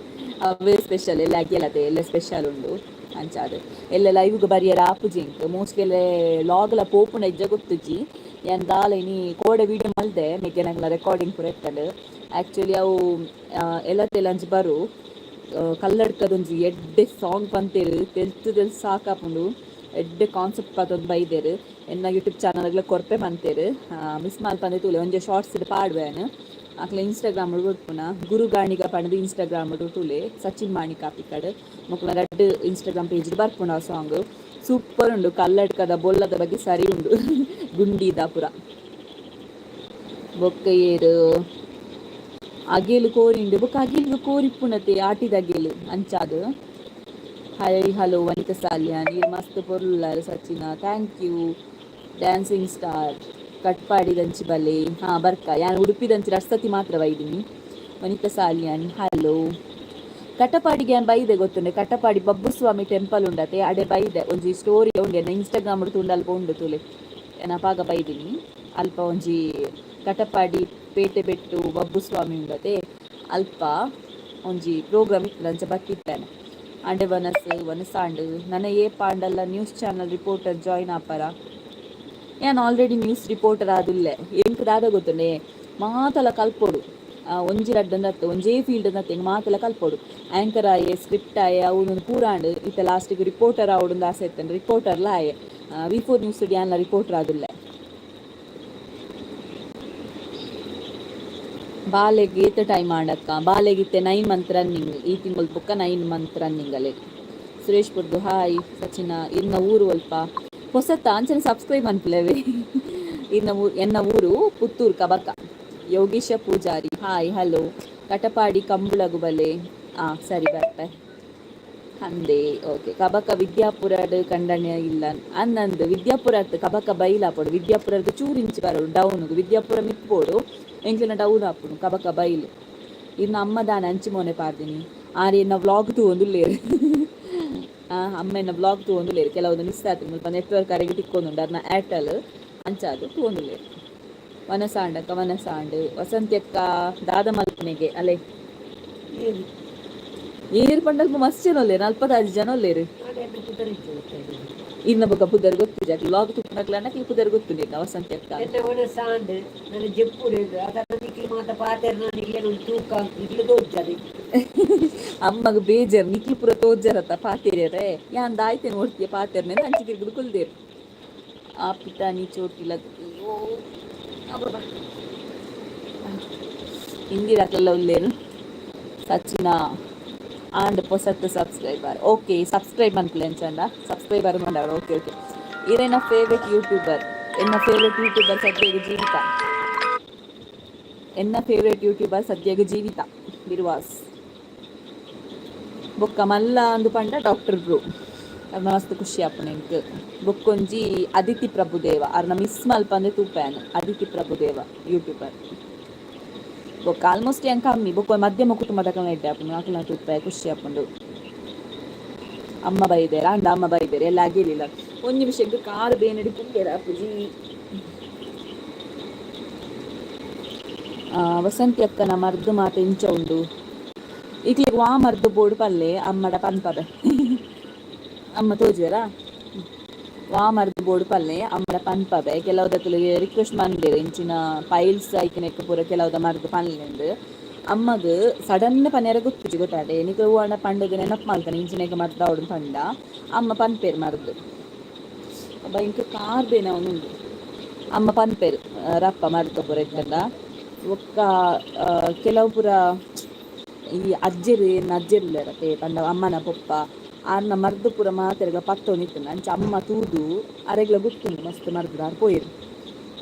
ಅವೇ ಸ್ಪೆಷಲ್. ಎಲ್ಲ ಅಗೆಲತೆ ಎಲ್ಲ ಸ್ಪೆಷಲ್ ಉಂಡು. ಅಂಚಾದ್ ಎಲ್ಲ ಲೈವ್ಗ್ ಬರಿಯರ ಆಪುಜಿ ಎಂಕ್. ಮೋಸ್ಟ್ಲಿ ಎಲ್ಲ ಲಾಗ್ಲ ಪೋಪುನ ಇಜ್ಜ ಗೊತ್ತುಜ್ಜಿ. ಯಾನ್ ದಾಲ ಇನಿ ಕೋಡೆ ವೀಡಿಯೋ ಮಲ್ದೆ, ಮೆಗ್ಗೆನಗ್ಲ ರೆಕಾರ್ಡಿಂಗ್ ಪೂರ ಇತ್ತಂಡ್. ಆಕ್ಚುಲಿ ಅವು ಎಲ್ಲತೆಲಂಚ್ ಬರು ಕಲ್ಲಡ್ಕದೊಂಜಿ ಎಡ್ಡೆ ಸಾಂಗ್ ಪಂತೇರು. ತೆಲ್ತ್ ತೆಲ್ತ್ ಸಾಕಾಪುಂಡು. ಎಡ್ಡೆ ಕಾನ್ಸೆಪ್ಟ್ ಪತೊಂದು ಬೈದೆರ್. ಎನ್ನ ಯೂಟ್ಯೂಬ್ ಚಾನಲ್ಗ್ಲ ಕೊರ್ಪೆ ಪಂತೇರು. ಮಿಸ್ ಮಲ್ಪಂದೆ ತೂಲೆ. ಒಂಜಿ ಶಾರ್ಟ್ಸ್ ಪಾಡ್ವೆ ಯಾನ್. ಅಕ್ಲೆ ಇನ್ಸ್ಟಾಗ್ರಾಮ್ ಕೊರ್ಪುನ ಗುರುಗಾಣಿಗ ಪಂಡ್ದು ಇನ್ಸ್ಟಾಗ್ರಾಮ್ ತೂಲೆ. ಸಚಿನ್ ಮಾಣಿ ಕಾಪಿಕಾಡ್ ಮೊಕ್ಲ ರಡ್ಡ್ ಇನ್ಸ್ಟಾಗ್ರಾಮ್ ಪೇಜ್ ಬರ್ಪುಂಡು. ಆ ಸಾಂಗ್ ಸೂಪರ್ ಉಂಡು. ಕಲ್ಲಡ್ಕದ ಬೊಲ್ಲದ ಬಗ್ಗೆ ಸರಿ ಉಂಡು. ಗುಂಡಿದ ಪುರ. ಬೊಕ್ಕ ಏರು? ಅಗೇಲು ಕೋರಿಂಡು. ಬೊಕ್ಕ ಅಗೇಲು ಕೋರಿಪ್ಪುನತೆ, ಆಟಿದ ಅಗೇಲು ಅಂಚಾದ್. ಹಾಯ್, ಹಲೋ ವನಿತಾ ಸಾಲ್ಯಾನ್. ನೀರು ಮಸ್ತ್ ಪೊರ್ಲುಲ್ಲಾರ್ Sachin. Thank you. Dancing star, ಕಟ್ಪಾಡಿದಂಚಿ ಬಲೆ. ಹಾಂ, ಬರ್ಕ. ಯಾನ್ ಉಡುಪಿದಂಚಿ ರಸ್ತತಿ ಮಾತ್ರ ಬೈದಿನಿ. ವನಿತಾ ಸಾಲ್ಯಾನ್, ಹಲೋ. ಕಟಪಾಡಿಗೆ ಯಾನ್ ಬೈದೆ ಗೊತ್ತುಂಡೆ. ಕಟಪಾಡಿ ಬಬ್ಬುಸ್ವಾಮಿ ಟೆಂಪಲ್ ಉಂಡತೆ, ಅಡೆ ಬೈದೆ. ಒಂಜಿ ಸ್ಟೋರಿ ಉಂಡು ಎನ್ನ ಇನ್ಸ್ಟಾಗ್ರಾಮ್ ತೂಂಡ ಅಲ್ಪ ಉಂಡು, ತೂಲೆ. ಯಾನ್ ಅಪಾಗ ಬೈದಿನಿ. ಅಲ್ಪ ಒಂಜಿ ಕಟಪಾಡಿ ಪೇಟೆ ಬೆಟ್ಟು ಬಬ್ಬುಸ್ವಾಮಿ ಉಂಡತೆ, ಅಲ್ಪ ಒಂಜಿ ಪ್ರೋಗ್ರಾಮ್ ಇತ್ತು, ಅಂಚ ಬತ್ತಿತ್ತೇನೆ. ಅಂಡೆ ವನಸ್ ವನಸಾಂಡ್. ನನ ಏಪ ಆಂಡಲ್ಲ ನ್ಯೂಸ್ ಚಾನಲ್ ರಿಪೋರ್ಟರ್ ಜಾಯಿನ್ ಆಪರ? ಯಾನ್ ಆಲ್ರೆಡಿ ನ್ಯೂಸ್ ರಿಪೋರ್ಟರ್ ಆದುಲ್ಲೆ. ಎಂಕ್ ದಾದ ಗೊತ್ತುಂಡೆ, ಮಾತಲ ಕಲ್ಪೊಡು. ಒಂಜಿ ರಡ್ಡ್ ಅತ್ತು, ಒಂಜೇ ಫೀಲ್ಡ್ ಅತ್ತೆ, ಮಾತಲ ಕಲ್ಪೊಡು. ಆಂಕರ್ ಆಯೆ, ಸ್ಕ್ರಿಪ್ಟ್ ಆಯೆ, ಅವು ಪೂರ ಆಂಡ್. ಇತ್ತೆ ಲಾಸ್ಟಿಗೆ ರಿಪೋರ್ಟರ್ ಆವೊಡುಂದು ಆಸೆ ಇತ್ತಂಡ್, ರಿಪೋರ್ಟರ್ಲ ಆಯೆ. ವಿ4 ನ್ಯೂಸ್ ಯಾನ್ಲ ರಿಪೋರ್ಟರ್ ಆದುಲ್ಲೆ. ಬಾಲೆಗ್ ಏತ್ ಟೈಮ್ ಆಂಡಕ್ಕ? ಬಾಲೆಗ್ ಇತ್ತೆ 9 ಮಂತ್ ರನ್ನಿಂಗ್. ಈ ತಿಂಗಳು ಬೊಕ್ಕ 9 ಮಂತ್ ರನ್ನಿಂಗ್ ಅಲೆ. ಸುರೇಶ್ ಪುರ್ದು ಹಾಯ್ ಸಚಿನ. ಇನ್ನ ಊರು ಒಲ್ಪ? ಹೊಸತ ಅಂಚನೆ ಸಬ್ಸ್ಕ್ರೈಬ್ ಅನ್ಪುಲವೆ. ಇನ್ನ ಎನ್ನ ಊರು ಪುತ್ತೂರು, ಕಬಕ. ಯೋಗೀಶ ಪೂಜಾರಿ ಹಾಯ್, ಹಲೋ. ಕಟಪಾಡಿ ಕಂಬುಳಗು ಬಲೆ. ಆ ಸರಿ, ಬರ್ಪೆ ಅಂದೆ. ಓಕೆ. ಕಬಕ ವಿದ್ಯಾಪುರಡ್ ಕಂಡಣ್ಯ ಇಲ್ಲ ಅನ್ನಂದು. ವಿದ್ಯಾಪುರ ಅತ್ತು, ಕಬಕ ಬೈಲ್ ಆಪೊಡು. ವಿದ್ಯಾಪುರದ ಚೂರು ಇಂಚಿ ಬರೋಡು ಡೌನ್. ವಿದ್ಯಾಪುರ ಮಿತ್ಪೋಡು, ಎಂಕ್ಲೆನ ಡೌನ್ ಆಪುಂಡು ಕಬಕ ಬೈಲ್. ಇನ್ನು ಅಮ್ಮ ದಾನೆ ಅಂಚಿ ಮೋನೆ ಪಾರ್ದಿನಿ? ಆರ್ ಎನ್ನ ವ್ಲಾಗ್ ತೂವೊಂದುಲ್ಲೇರು. ಅಮ್ಮ ಎನ್ನ ವ್ಲಾಗ್ ತೂವೊಂದುಲ್ಲೇರು. ಕೆಲವೊಂದು ಮಿಸ್ ಆತು, ಮುಲ್ಪ ನೆಟ್ವರ್ಕ್ ಅರೆಗೆ ತಿಕ್ಕೊಂದುಂಡು. ಅರ್ನ ಏರ್ಟೆಲ್, ಅಂಚಾದ್ ತೂವೊಂದುಲ್ಲೇರು. ವನಸಾಂಡಕ್ಕ? ವನಸಾಂಡ್. ವಸಂತ್ಯಕ್ಕ ದಾದ ಮಲ್ಪನೆಗೆ ಅಲೆ? ಏರ್ ಪಂಡಲ್ಪ ಮಸ್ತ್ ಜನ ಉಲ್ಲೇರು, 45 ಜನ ಉಲ್ಲೇರು. ಇನ್ನ ಬೊಕ ಪುದರ್ ಗೊತ್ತಿಜ. ವ್ಲಾಗ್ ತೂಪುನಕ್ಲ ಪುದರ್ ಗೊತ್ತುಂಡು ವಸಂತ್ಯಕ್ಕ. ಎನ್ನ ವನಸಾಂಡ್, ನನ್ನ ಜೆಪ್ಪುಡು ಅದನ್ನ ನಿಕ್ಲು ಮಾತ ಪಾತೆರ್ನ ನಿಕ್ಲೆನ ತೂಕ ನಿಕ್ಲು ತೋಜ್ಜದೆ. ಅಮ್ಮಗ ಬೇಜಾರ್, ನಿಕ್ಲು ಪೂರ ತೋಜರತ್ತ ಪಾತೆರ್ಯರೆ, ಯಾನ್ ದಾಯ್ತೆ ನೋಡ್ತೀಯ ಪಾತೆರ್ನೆ ಅಂಚಿ ತಿರ್ಗುದು ಕುಲ್ದೇರು. ಆ ಪಿತಾನಿ ಚೋಟಿಲ. ಅಯ್ಯೋ, ಅಬ್ಬಬ್ಬಾ. ಇಂದಿರಕ್ಲೆಲ್ಲ ಉಲ್ಲೇರು. ಸಚಿನ ಆಂಡ್ ಪೊಸತ್ ಸಬ್ಸ್ಕ್ರೈಬರ್. ಓಕೆ, ಸಬ್ಸ್ಕ್ರೈಬ್ ಮನ್ಪುಲೆ ಅಂಚಂಡ. ಸಬ್ಸ್ಕ್ರೈಬರ್ ಮಂಡಾರ. Okay okay. ಇರೆನ ಫೇವ್ರೆಟ್ ಯೂಟ್ಯೂಬರ್? ಎನ್ನ ಫೇವ್ರೆಟ್ ಯೂಟ್ಯೂಬರ್ ಸದ್ಯಗ ಜೀವಿತ. ಎನ್ನ ಫೇವ್ರೆಟ್ ಯೂಟ್ಯೂಬರ್ ಸದ್ಯಗ ಜೀವಿತ ಬಿರುವಾಸ್. ಬೊಕ್ಕ ಮಲ್ಲ ಅಂದು ಪಂಡ ಡಾಕ್ಟರ್ ಬ್ರೂ, ಅರ್ನ ಮಸ್ತ್ ಖುಷಿ ಆಪುಂಡು ಎಂಕ್. ಬೊಕ್ಕೊಂಜಿ ಅದಿತಿ ಪ್ರಭುದೇವ, ಅರ್ನ ಮಿಸ್ ಮಲ್ಪಂದೆ ತೂಪೇನು, ಅದಿತಿ ಪ್ರಭುದೇವ ಯೂಟ್ಯೂಬರ್. ಬೊಕ್ಕ ಆಲ್ಮೋಸ್ಟ್ ಯಾನ್ ಕಮ್ಮಿ. ಬೊಕ್ಕ ಮಧ್ಯಮ ಕುಟುಂಬದಕಲ್ನ ಎಡ್ಡೆ ಆಪುಂಡು, ಅಕಲ್ನ ತೂಪೆ, ಖುಷಿ ಆಪುಂಡು. ಅಮ್ಮ ಬೈದೇರ ಅಂಡ? ಅಮ್ಮ ಬೈದೇರು ಎಲ್ಲ ಆಗಿರ್ಲಿಲ್ಲ. ಒಂಜಿ ನಿಮಿಷಕ್ಕೆ ಕಾರ್ ಬೇನಡಿ ಪುಂಗೇರ ಅಪ್ಪುಜಿ. ವಸಂತಿ ಅಕ್ಕನ ಮರ್ದು ಮಾತ ಇಂಚ ಉಂಡು? ಇಕ್ಲಿಗ್ ವಾ ಮರ್ದು ಬೋಡು ಪಲ್ಲೆ, ಅಮ್ಮಡ ಪನ್ಪಬೆ. ಅಮ್ಮ ತೋಜುವೆರಾ? ವಾ ಮರ್ದು ಬೋಡು ಪಲ್ಲೆ, ಅಮ್ಮಡ ಪನ್ಪಬೆ. ಕೆಲವುದಕ್ಲೆಗ್ ರಿಕ್ವೆಸ್ಟ್ ಮನ್ಪೆರ್, ಇಂಚಿನ ಪೈಲ್ಸ್ ಐಕಿನೆಕ್ ಪೂರ ಕೆಲವುದ ಮರ್ದು ಪನ್ಲೆಂದ್. ಅಮ್ಮಗ್ ಸಡನ್ ಪನ್ಯರ ಗೊತ್ತುಜಿ, ಗೊತ್ತಾಂಡೆ? ನಿಕ್ಲ್ ಒವ್ವಾಂಡ ಪಂಡುದು ನೆನಪು ಮಲ್ತನೆ, ಇಂಚಿನೆಗ್ ಮರ್ದ್ ಆವೊಡು ಪಂಡ ಅಮ್ಮ ಪನ್ಪೆರ್ ಮರ್ದ್. ಅಬ್ಬಾ, ಎಂಕ್ ಕಾರ್ ಬೇನೆ ಆವೊಂದುಂಡು. ಅಮ್ಮ ಪನ್ಪೆರ್ ರಪ್ಪ ಮರ್ದ್ ಪೂರ ಇತ್ತಂಡ. ಬೊಕ್ಕ ಕೆಲವು ಪೂರ ಈ ಅಜ್ಜೆರ್, ಎನ್ನ ಅಜ್ಜೆರ್ ಉಲ್ಲೆರತೆ, ಪಂಡ ಅಮ್ಮನ ಪೊಪ್ಪ, ಆರ್ನ ಮರ್ದ್ ಪೂರ ಮಾತೆರ್ಗ್ಲ ಪತ್ತೊಂದಿತ್ತುಂಡು. ಅಂಚ ಅಮ್ಮ ತೂದು ಅರೆಗ್ಲ ಗೊತ್ತುಂಡು ಮಸ್ತ್ ಮರ್ದ್. ಆರ್ ಪೋಯೆರ್.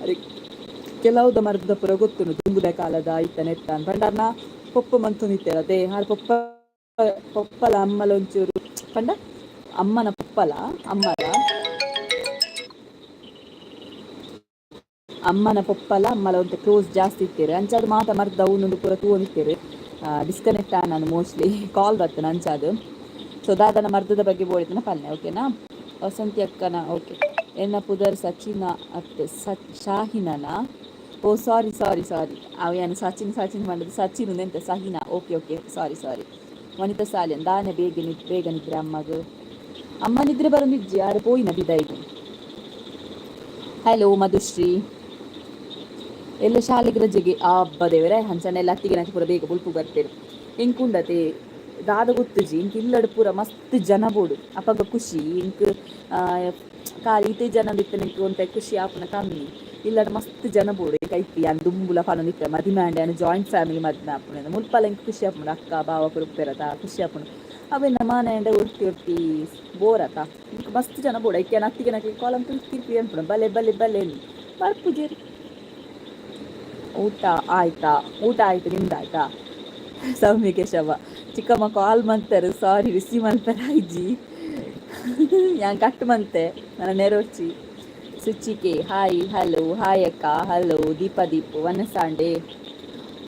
ಅರೆಗ್ ಕೆಲವುದ ಮರ್ದ ಪೂರ ಗೊತ್ತುಂಡು, ದುಂಬುದ ಕಾಲದ ಇತ್ತ ನೆತ್ತ. ಪಂಡ ಅರ್ನ ಪೊಪ್ಪ ಮಂತೊಂದಿತ್ತೆರ್ ಅತೆ. ಆರ್ ಪೊಪ್ಪ ಪೊಪ್ಪಲ ಅಮ್ಮಲ ಒಂಚೂರು, ಪಂಡ ಅಮ್ಮನ ಪೊಪ್ಪಲ ಅಮ್ಮಲ, ಅಮ್ಮನ ಪೊಪ್ಪಲ ಅಮ್ಮಲ ಒಂತೆ ಕ್ಲೋಸ್ ಜಾಸ್ತಿ ಇತ್ತೆರ್. ಅಂಚಾದ್ ಮಾತ ಮರ್ದ ಅವು ಪೂರ ತೂವೊಂದಿತ್ತೆರ್. ಡಿಸ್ಕನೆಕ್ಟ್ ಆನಂದ್, ಮೋಸ್ಟ್ಲಿ ಕಾಲ್ ಬರ್ತದೆ ಅಂಚಾದ್. ಸೊ ದಾದನ ಮರ್ದದ ಬಗ್ಗೆ ಬೋಡಿತ್ತನ ಪಲ್ಲೆ, ಓಕೆನಾ? ವಸಂತಿ ಅಕ್ಕನ ಓಕೆ. ಎನ್ನ ಪುದರ್ ಸಚಿನ ಅತ್, ಶಾಹಿನನ? ಓ, ಸಾರಿ ಸಾರಿ ಸಾರಿ. ಅವು ಏನು ಸಚಿನ್ ಸಚಿನ್ ಮಾಡೋದು, ಸಚಿನ್ ಎಂತ ಸಹಿನಾ. ಓಕೆ ಓಕೆ, ಸಾರಿ ಸಾರಿ. ವನಿತಾ ಸಾಲಿಯನ್ ದಾನೆ ಬೇಗ ಬೇಗ ನಿದ್ರೆ ಅಮ್ಮಗ? ಅಮ್ಮ ನಿದ್ರೆ ಬರೋದಿಜ್ಜಿ, ಯಾರು ಪೋಯಿನ ಬಿದಾಯಿಗೆ. ಹಲೋ ಮಧುಶ್ರೀ. ಎಲ್ಲ ಶಾಲೆಗೆ ರಜೆಗೆ? ಅಬ್ಬ ದೇವರೇ, ಅಂಚನೆ ಎಲ್ಲ ಅತ್ತಿಗೆ ಪೂರ ಬೇಗ ಬುಲ್ಪು ಬರ್ತೇನೆ. ಎಂಕುಂಡತೆ ದಾದ ಗೊತ್ತುಜಿ, ಎಂಕ್ ಇಲ್ಲಡ್ ಪೂರ ಮಸ್ತ್ ಜನ ಬೋಡು, ಅಪಗ ಖುಷಿ ಎಂಕ್. ಖಾಲಿ ಇತ್ತೆ ಜನ ಇತ್ತೆ ಒಂತೆ ಖುಷಿ ಆಪುನ ಕಮ್ಮಿ. ಇಲ್ಲಡ್ ಮಸ್ತ್ ಜನ ಬೋಡು ಎಂಕ್. ಐತಿ ಯಾನ್ ದುಂಬುಲ ಪನೊಂದಿತ್ತೆ, ಮದಿಮೆ ಆಂಡ ಯಾನ್ ಜಾಯಿಂಟ್ ಫ್ಯಾಮಿಲಿ ಮದ್ಮೆ ಆಪುಂಡು. ಮುಲ್ಪಲ ಎಂಕ್ ಖುಷಿ ಆಪುಂಡು. ಅಕ್ಕ ಬಾವ ಪೂರ ಉಪ್ಪೆರತ, ಖುಷಿ ಆಪುಂಡು. ಅವೆನ್ನ ಮಾನಾಂಡ ಒರ್ತಿ ಒರ್ತಿ ಬೋರ್ ಅತ. ಎಂಕ್ ಮಸ್ತ್ ಜನ ಬೋಡು. ಐಕೆ ಯಾನ್ ಅತ್ತಿಗೆ ನಕ್ಲೆಗ್ ಕಾಲ್ ತಿರ್ಪಿ ಅನ್ಪುಂಡು, ಬಲೆ ಬಲೆ ಬಲೆ, ಬರ್ಪುಜೆರ್. ಊಟ ಆಯ್ತಾ? ಊಟ ಆಯ್ತು, ನಿಮ್ದು ಆಯ್ತಾ? ಸೌಮ್ಯ ಕೇಶವ, ಚಿಕ್ಕಮ್ಮ ಕಾಲ್ ಮಂತಾರೆ, ಸಾರಿ, ರಿಸೀವ್ ಮಲ್ಪೆರ ಆಯ್ಜಿ, ಯಾನ್ ಕಟ್ ಮಂತೆ, ನನ್ನ ನೆರೊರ್ಚಿ. ಸುಚಿಕೆ ಹಾಯ್, ಹಲೋ, ಹಾಯ್ ಅಕ್ಕ, ಹಲೋ. ದೀಪ ದೀಪು ವನಸಾಂಡೆ,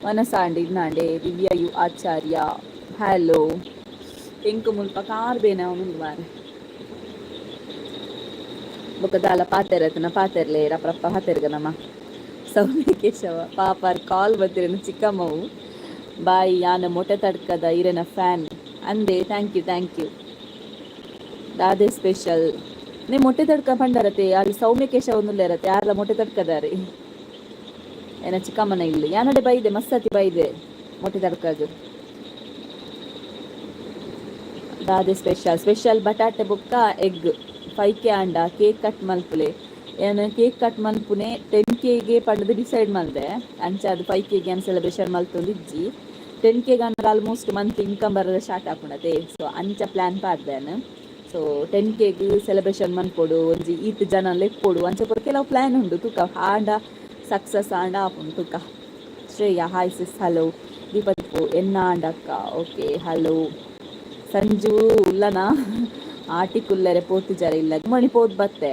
ವನಸಾಂಡೆ ಇನ್ನಾಂಡೆ. ದಿವ್ಯ you Acharya hello. ಎಂಕು ಮುಲ್ಪ ಕಾರ್ ಬೇನೆ ಅವನು ಮಾರೆ. ಬೊಕ್ಕ ದಾಲ ಪಾತೆರತನ ಪಾತೆರ್ಲೆ ರಪ್ರಪ್ಪ ಪಾತೆರ್ಗ ನಮ್ಮ. ಸೌಮ್ಯ ಕೇಶವ ಪಾಪಾರ್ ಕಾಲ್ ಬತ್ತಿರನ ಚಿಕ್ಕಮ್ಮವು. ಬಾಯ್, ಯಾನ ಮೊಟೆ ತಡ್ಕದ ಇರೆನ ಫ್ಯಾನ್ ಅಂದೆ. Thank you, thank you. ದಾದೆ ಸ್ಪೆಷಲ್? ನೀ ಮೊಟ್ಟೆ ತಡ್ಕ ಪಂಡರತೆ. ಅಲ್ಲಿ ಸೌಮ್ಯ ಕೇಶವ ಒಂದುಲ್ಲೇರತೆ, ಯಾರ್ಲ ಮೊಟ್ಟೆ ತಡ್ಕದಾರೆ. ಏನ ಚಿಕ್ಕಮ್ಮನ ಇಲ್ಲಿ ಯಾನಡೆ ಬೈದೆ, ಮಸ್ಸತಿ ಬೈದೆ ಮೊಟ್ಟೆ ತಡ್ಕದು. ದಾದೆ ಸ್ಪೆಷಲ್? ಸ್ಪೆಷಲ್ ಬಟಾಟೆ ಬೊಕ್ಕ ಎಗ್. 5K ಆಂಡ ಕೇಕ್ ಕಟ್ ಮಲ್ಪುಲೆ. ಏನು ಕೇಕ್ ಕಟ್ ಮಲ್ಪುನೆ? 10Kಗೆ ಪಂಡದು ಡಿಸೈಡ್ ಮಲ್ದೆ. ಅಂಚ ಅದು 5Kಗೆ ಏನು ಸೆಲೆಬ್ರೇಷನ್ ಮಲ್ತೊಂದು ಇಜ್ಜಿ. 10Kಗೆ ಅಂದ್ರೆ ಆಲ್ಮೋಸ್ಟ್ ಮಂತ್ ಇನ್ಕಮ್ ಬರೋದ ಸ್ಟಾರ್ಟ್ ಆಪುಂಡತೆ. ಸೊ ಅಂಚ ಪ್ಲ್ಯಾನ್ ಪಾಡ್ದೇನು. ಸೊ 10Kಗೆ ಸೆಲೆಬ್ರೇಷನ್ ಮನ್ಪೊಡು, ಒಂಜಿ ಈತ್ ಜನ ಲೆಪ್ಪೊಡು, ಅಂಚ ಪೂರ ಕೆಲವು ಪ್ಲ್ಯಾನ್ ಉಂಡು. ತುಕ, ಆಂಡ ಸಕ್ಸಸ್ ಆಂಡ ಆಪುಂಡು, ತುಕ. Shreya, hi sis. ಹಲೋ ದೀಪದಿಪ್ಪು. ಎನ್ನ ಆಂಡಕ್ಕ. Okay, hello Sanju. ಉಲ್ಲನಾ? ಆಟಿ ಕುಲ್ಲರೆ ಪೋತುಜಾರ ಇಲ್ಲ ಮಣಿ ಪೋದ್ ಬತ್ತೆ.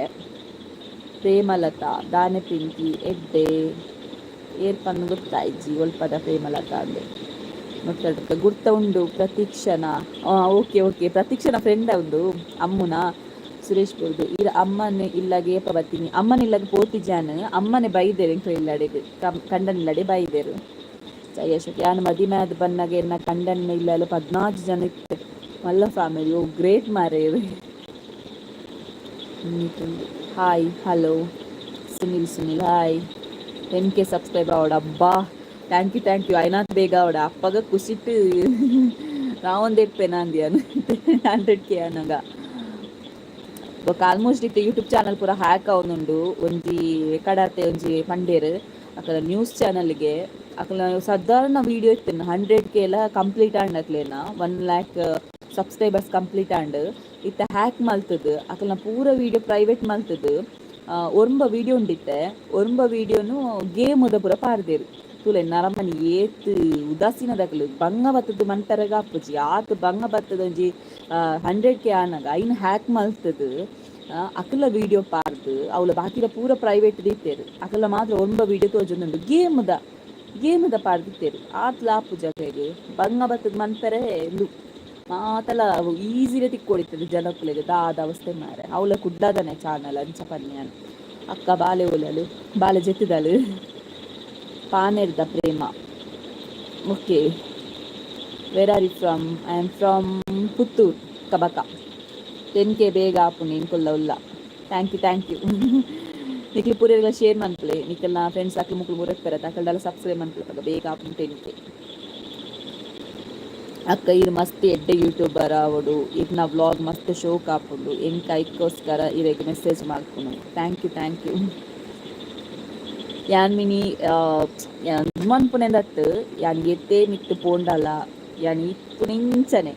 ಪ್ರೇಮಲತಾ ದಾನೆ ಪಿಂಕಿ ಎಡ್ಡೆ ಏರ್ಪನ್ನು ಗೊತ್ತಾಯ್ಜಿ. ಒಲ್ಪದ ಪ್ರೇಮಲತಾ ಅಂದೆ ಮೊಟ್ಟೆ ಗುರ್ತ ಉಂಡು. ಪ್ರತೀಕ್ಷಣ, ಓಕೆ ಓಕೆ. ಪ್ರತೀಕ್ಷಣ ಫ್ರೆಂಡ್ ಉಂದು ಅಮ್ಮುನ ಸುರೇಶ್ ಬುರ್ದು. ಈರ ಅಮ್ಮನ ಇಲ್ಲಗೆ ಏಪ ಬತ್ತೀನಿ? ಅಮ್ಮನ ಇಲ್ಲಗೆ ಪೋತಿಜಾನ್. ಅಮ್ಮನೆ ಬೈದೇರು ಎಂಕ್ಲ ಇಲ್ಲಡೆಗ್, ಕಂಡನ ಇಲ್ಲಡೆ ಬೈದೇರು. ಜಯ ಯಾನ್ ಮದಿಮೆ ಆದ್ ಬನ್ನಗ ಎನ್ನ ಕಂಡನ ಇಲ್ಲಲು 14 ಜನ ಇತ್ತೆ, ಮಲ್ಲ ಫ್ಯಾಮಿಲಿ. ಓ ಗ್ರೇಟ್ ಮಾರೆ. Hi, hello Sunil. Sunil, hi. 10K subscribe ಆವಡ. ಅಬ್ಬಾ, thank you, thank you. ಐನಾತ್ ಬೇಗ ಆವಡ. ಅಪ್ಪಗ ಖುಷಿಟ್ಟು ರಾವೊಂದೆಪ್ಪೆ ನಾಂದಿಯಾನು 100K ಅನ್ನಗ. ಬೊಕ್ಕ ಆಲ್ಮೋಸ್ಟ್ ಇತ್ತೆ ಯೂಟ್ಯೂಬ್ ಚಾನಲ್ ಪೂರ ಹ್ಯಾಕ್ ಆವೊಂದುಂಡು. ಒಂಜಿ ಕಡತೆ ಒಂಜಿ ಪಂಡೇರ್ ಅಕಲ ನ್ಯೂಸ್ ಚಾನಲ್ಗೆ ಅಕಲ ಸಾಧಾರಣ ವೀಡಿಯೋ ಇತ್ತು. 100K ಎಲ್ಲ ಕಂಪ್ಲೀಟ್ ಆಂಡ್, ಅಕ್ಲೇನ 1 ಲ್ಯಾಕ್ ಸಬ್ಸ್ಕ್ರೈಬರ್ಸ್ ಕಂಪ್ಲೀಟ್ ಆಂಡ್. ಇತ್ತೆ ಹ್ಯಾಕ್ ಮಲ್ತದು ಅಕಲ್ನ ಪೂರ ವೀಡಿಯೋ ಪ್ರೈವೇಟ್ ಮಲ್ತದು ಒರ್ಂಬ ವೀಡಿಯೋ ಉಂಡಿತ್ತೆ. ಒರ್ಂಬ ವೀಡಿಯೋನು ಗೇಮುದ ಪೂರ ಪಾರ್ದೇರು. ತೂಲೆ ನರಮನಿ ಏತ್ ಉದಾಸೀನದಕಲು. ಬಂಗ ಬತ್ತದ ಮನ್ಪೆರಗ ಆಪುಜಿ, ಆತ್ ಬಂಗ ಬತ್ತದ. ಒಂಜಿ 100K ಆನಗ ಐನ್ ಹ್ಯಾಕ್ ಮಲ್ತದು ಅಕಲ ವೀಡಿಯೋ ಪಾರ್ದು ಅವಳ ಬಾಕಿದ ಪೂರ ಪ್ರೈವೇಟ್ ದೀತೆರ್. ಅಕಲ ಮಾತ್ರ ಒರ್ಂಬ ವೀಡಿಯೋ ತೋಜೊಂದುಂಡು. ಗೇಮುದ ಗೇಮುದ ಪಾರ್ದಿತ್ತೆರ್. ಆತ್ಲ ಆಪುಜಿ ಅಕ್ಲೆಗ್. ಬಂಗ ಬತ್ತದ ಮನ್ಪೆರೆ ಇಂದು ಮಾತಲ ಅವು ಈಸಿಲಿ ತಿಕ್ಕೊಡಿತ್ತದ ಜನಕ್ಕುಲೆಗ್. ದಾದ ಅವಸ್ಥೆ ಮಾರೆ. ಅವಳ ಕುಡ್ಲದನೆ ಚಾನಲ್ ಅಂಚ ಪನ್ಯಾನ್. ಅಕ್ಕ ಬಾಲೆ ಓಲಲು? ಬಾಲೆ ಜೆತ್ತಿದಳು. ಪಾನೆರ್ದ ಪ್ರೇಮ, okay. Where are you from? I am from Puttur, Kabaka. 10K ಬೇಗ ಆಪುಂಡು ಎಂಕುಲ್ಲ ಉಲ್ಲ. Thank you, thank you. ನಿಕ್ಲು ಪೂರೆರ್ಲ ಶೇರ್ ಮನ್ಪುಲೆ. ನಿಕಲ್ನ ಫ್ರೆಂಡ್ಸ್ ಅಕ್ಲು ಮುಕ್ಲು ಮುರಕ್ ಅಕಲ್ಡಲ ಸಬ್ಸ್ಕ್ರೈಬ್ ಮನ್ಪುಲೆ. ಬೇಗ ಆಪುಂಡು 10K. ಅಕ್ಕ, ಇರ್ ಮಸ್ತ್ ಎಡ್ಡೆ ಯೂಟ್ಯೂಬರ್ ಆವಡು. ಇರ್ನ ವ್ಲಾಗ್ ಮಸ್ತ್ ಶೋಕ್ ಆಪುಂಡು. ಎಂಕ್ ಐಕ್ಕೋಸ್ಕರ ಇರೆಗ್ ಮೆಸೇಜ್ ಮಲ್ಪುನು. Thank you, thank you. ಯಾನ್ ಮಿನಿ ಮನ್ಪುನೆಂದತ್ತು. ಯಾನ್ ಎತ್ತೆ ಮಿತ್ತು ಪೋಂಡಲ ಯಾನ್ ಇಪ್ಪುನಿಂಚನೆ.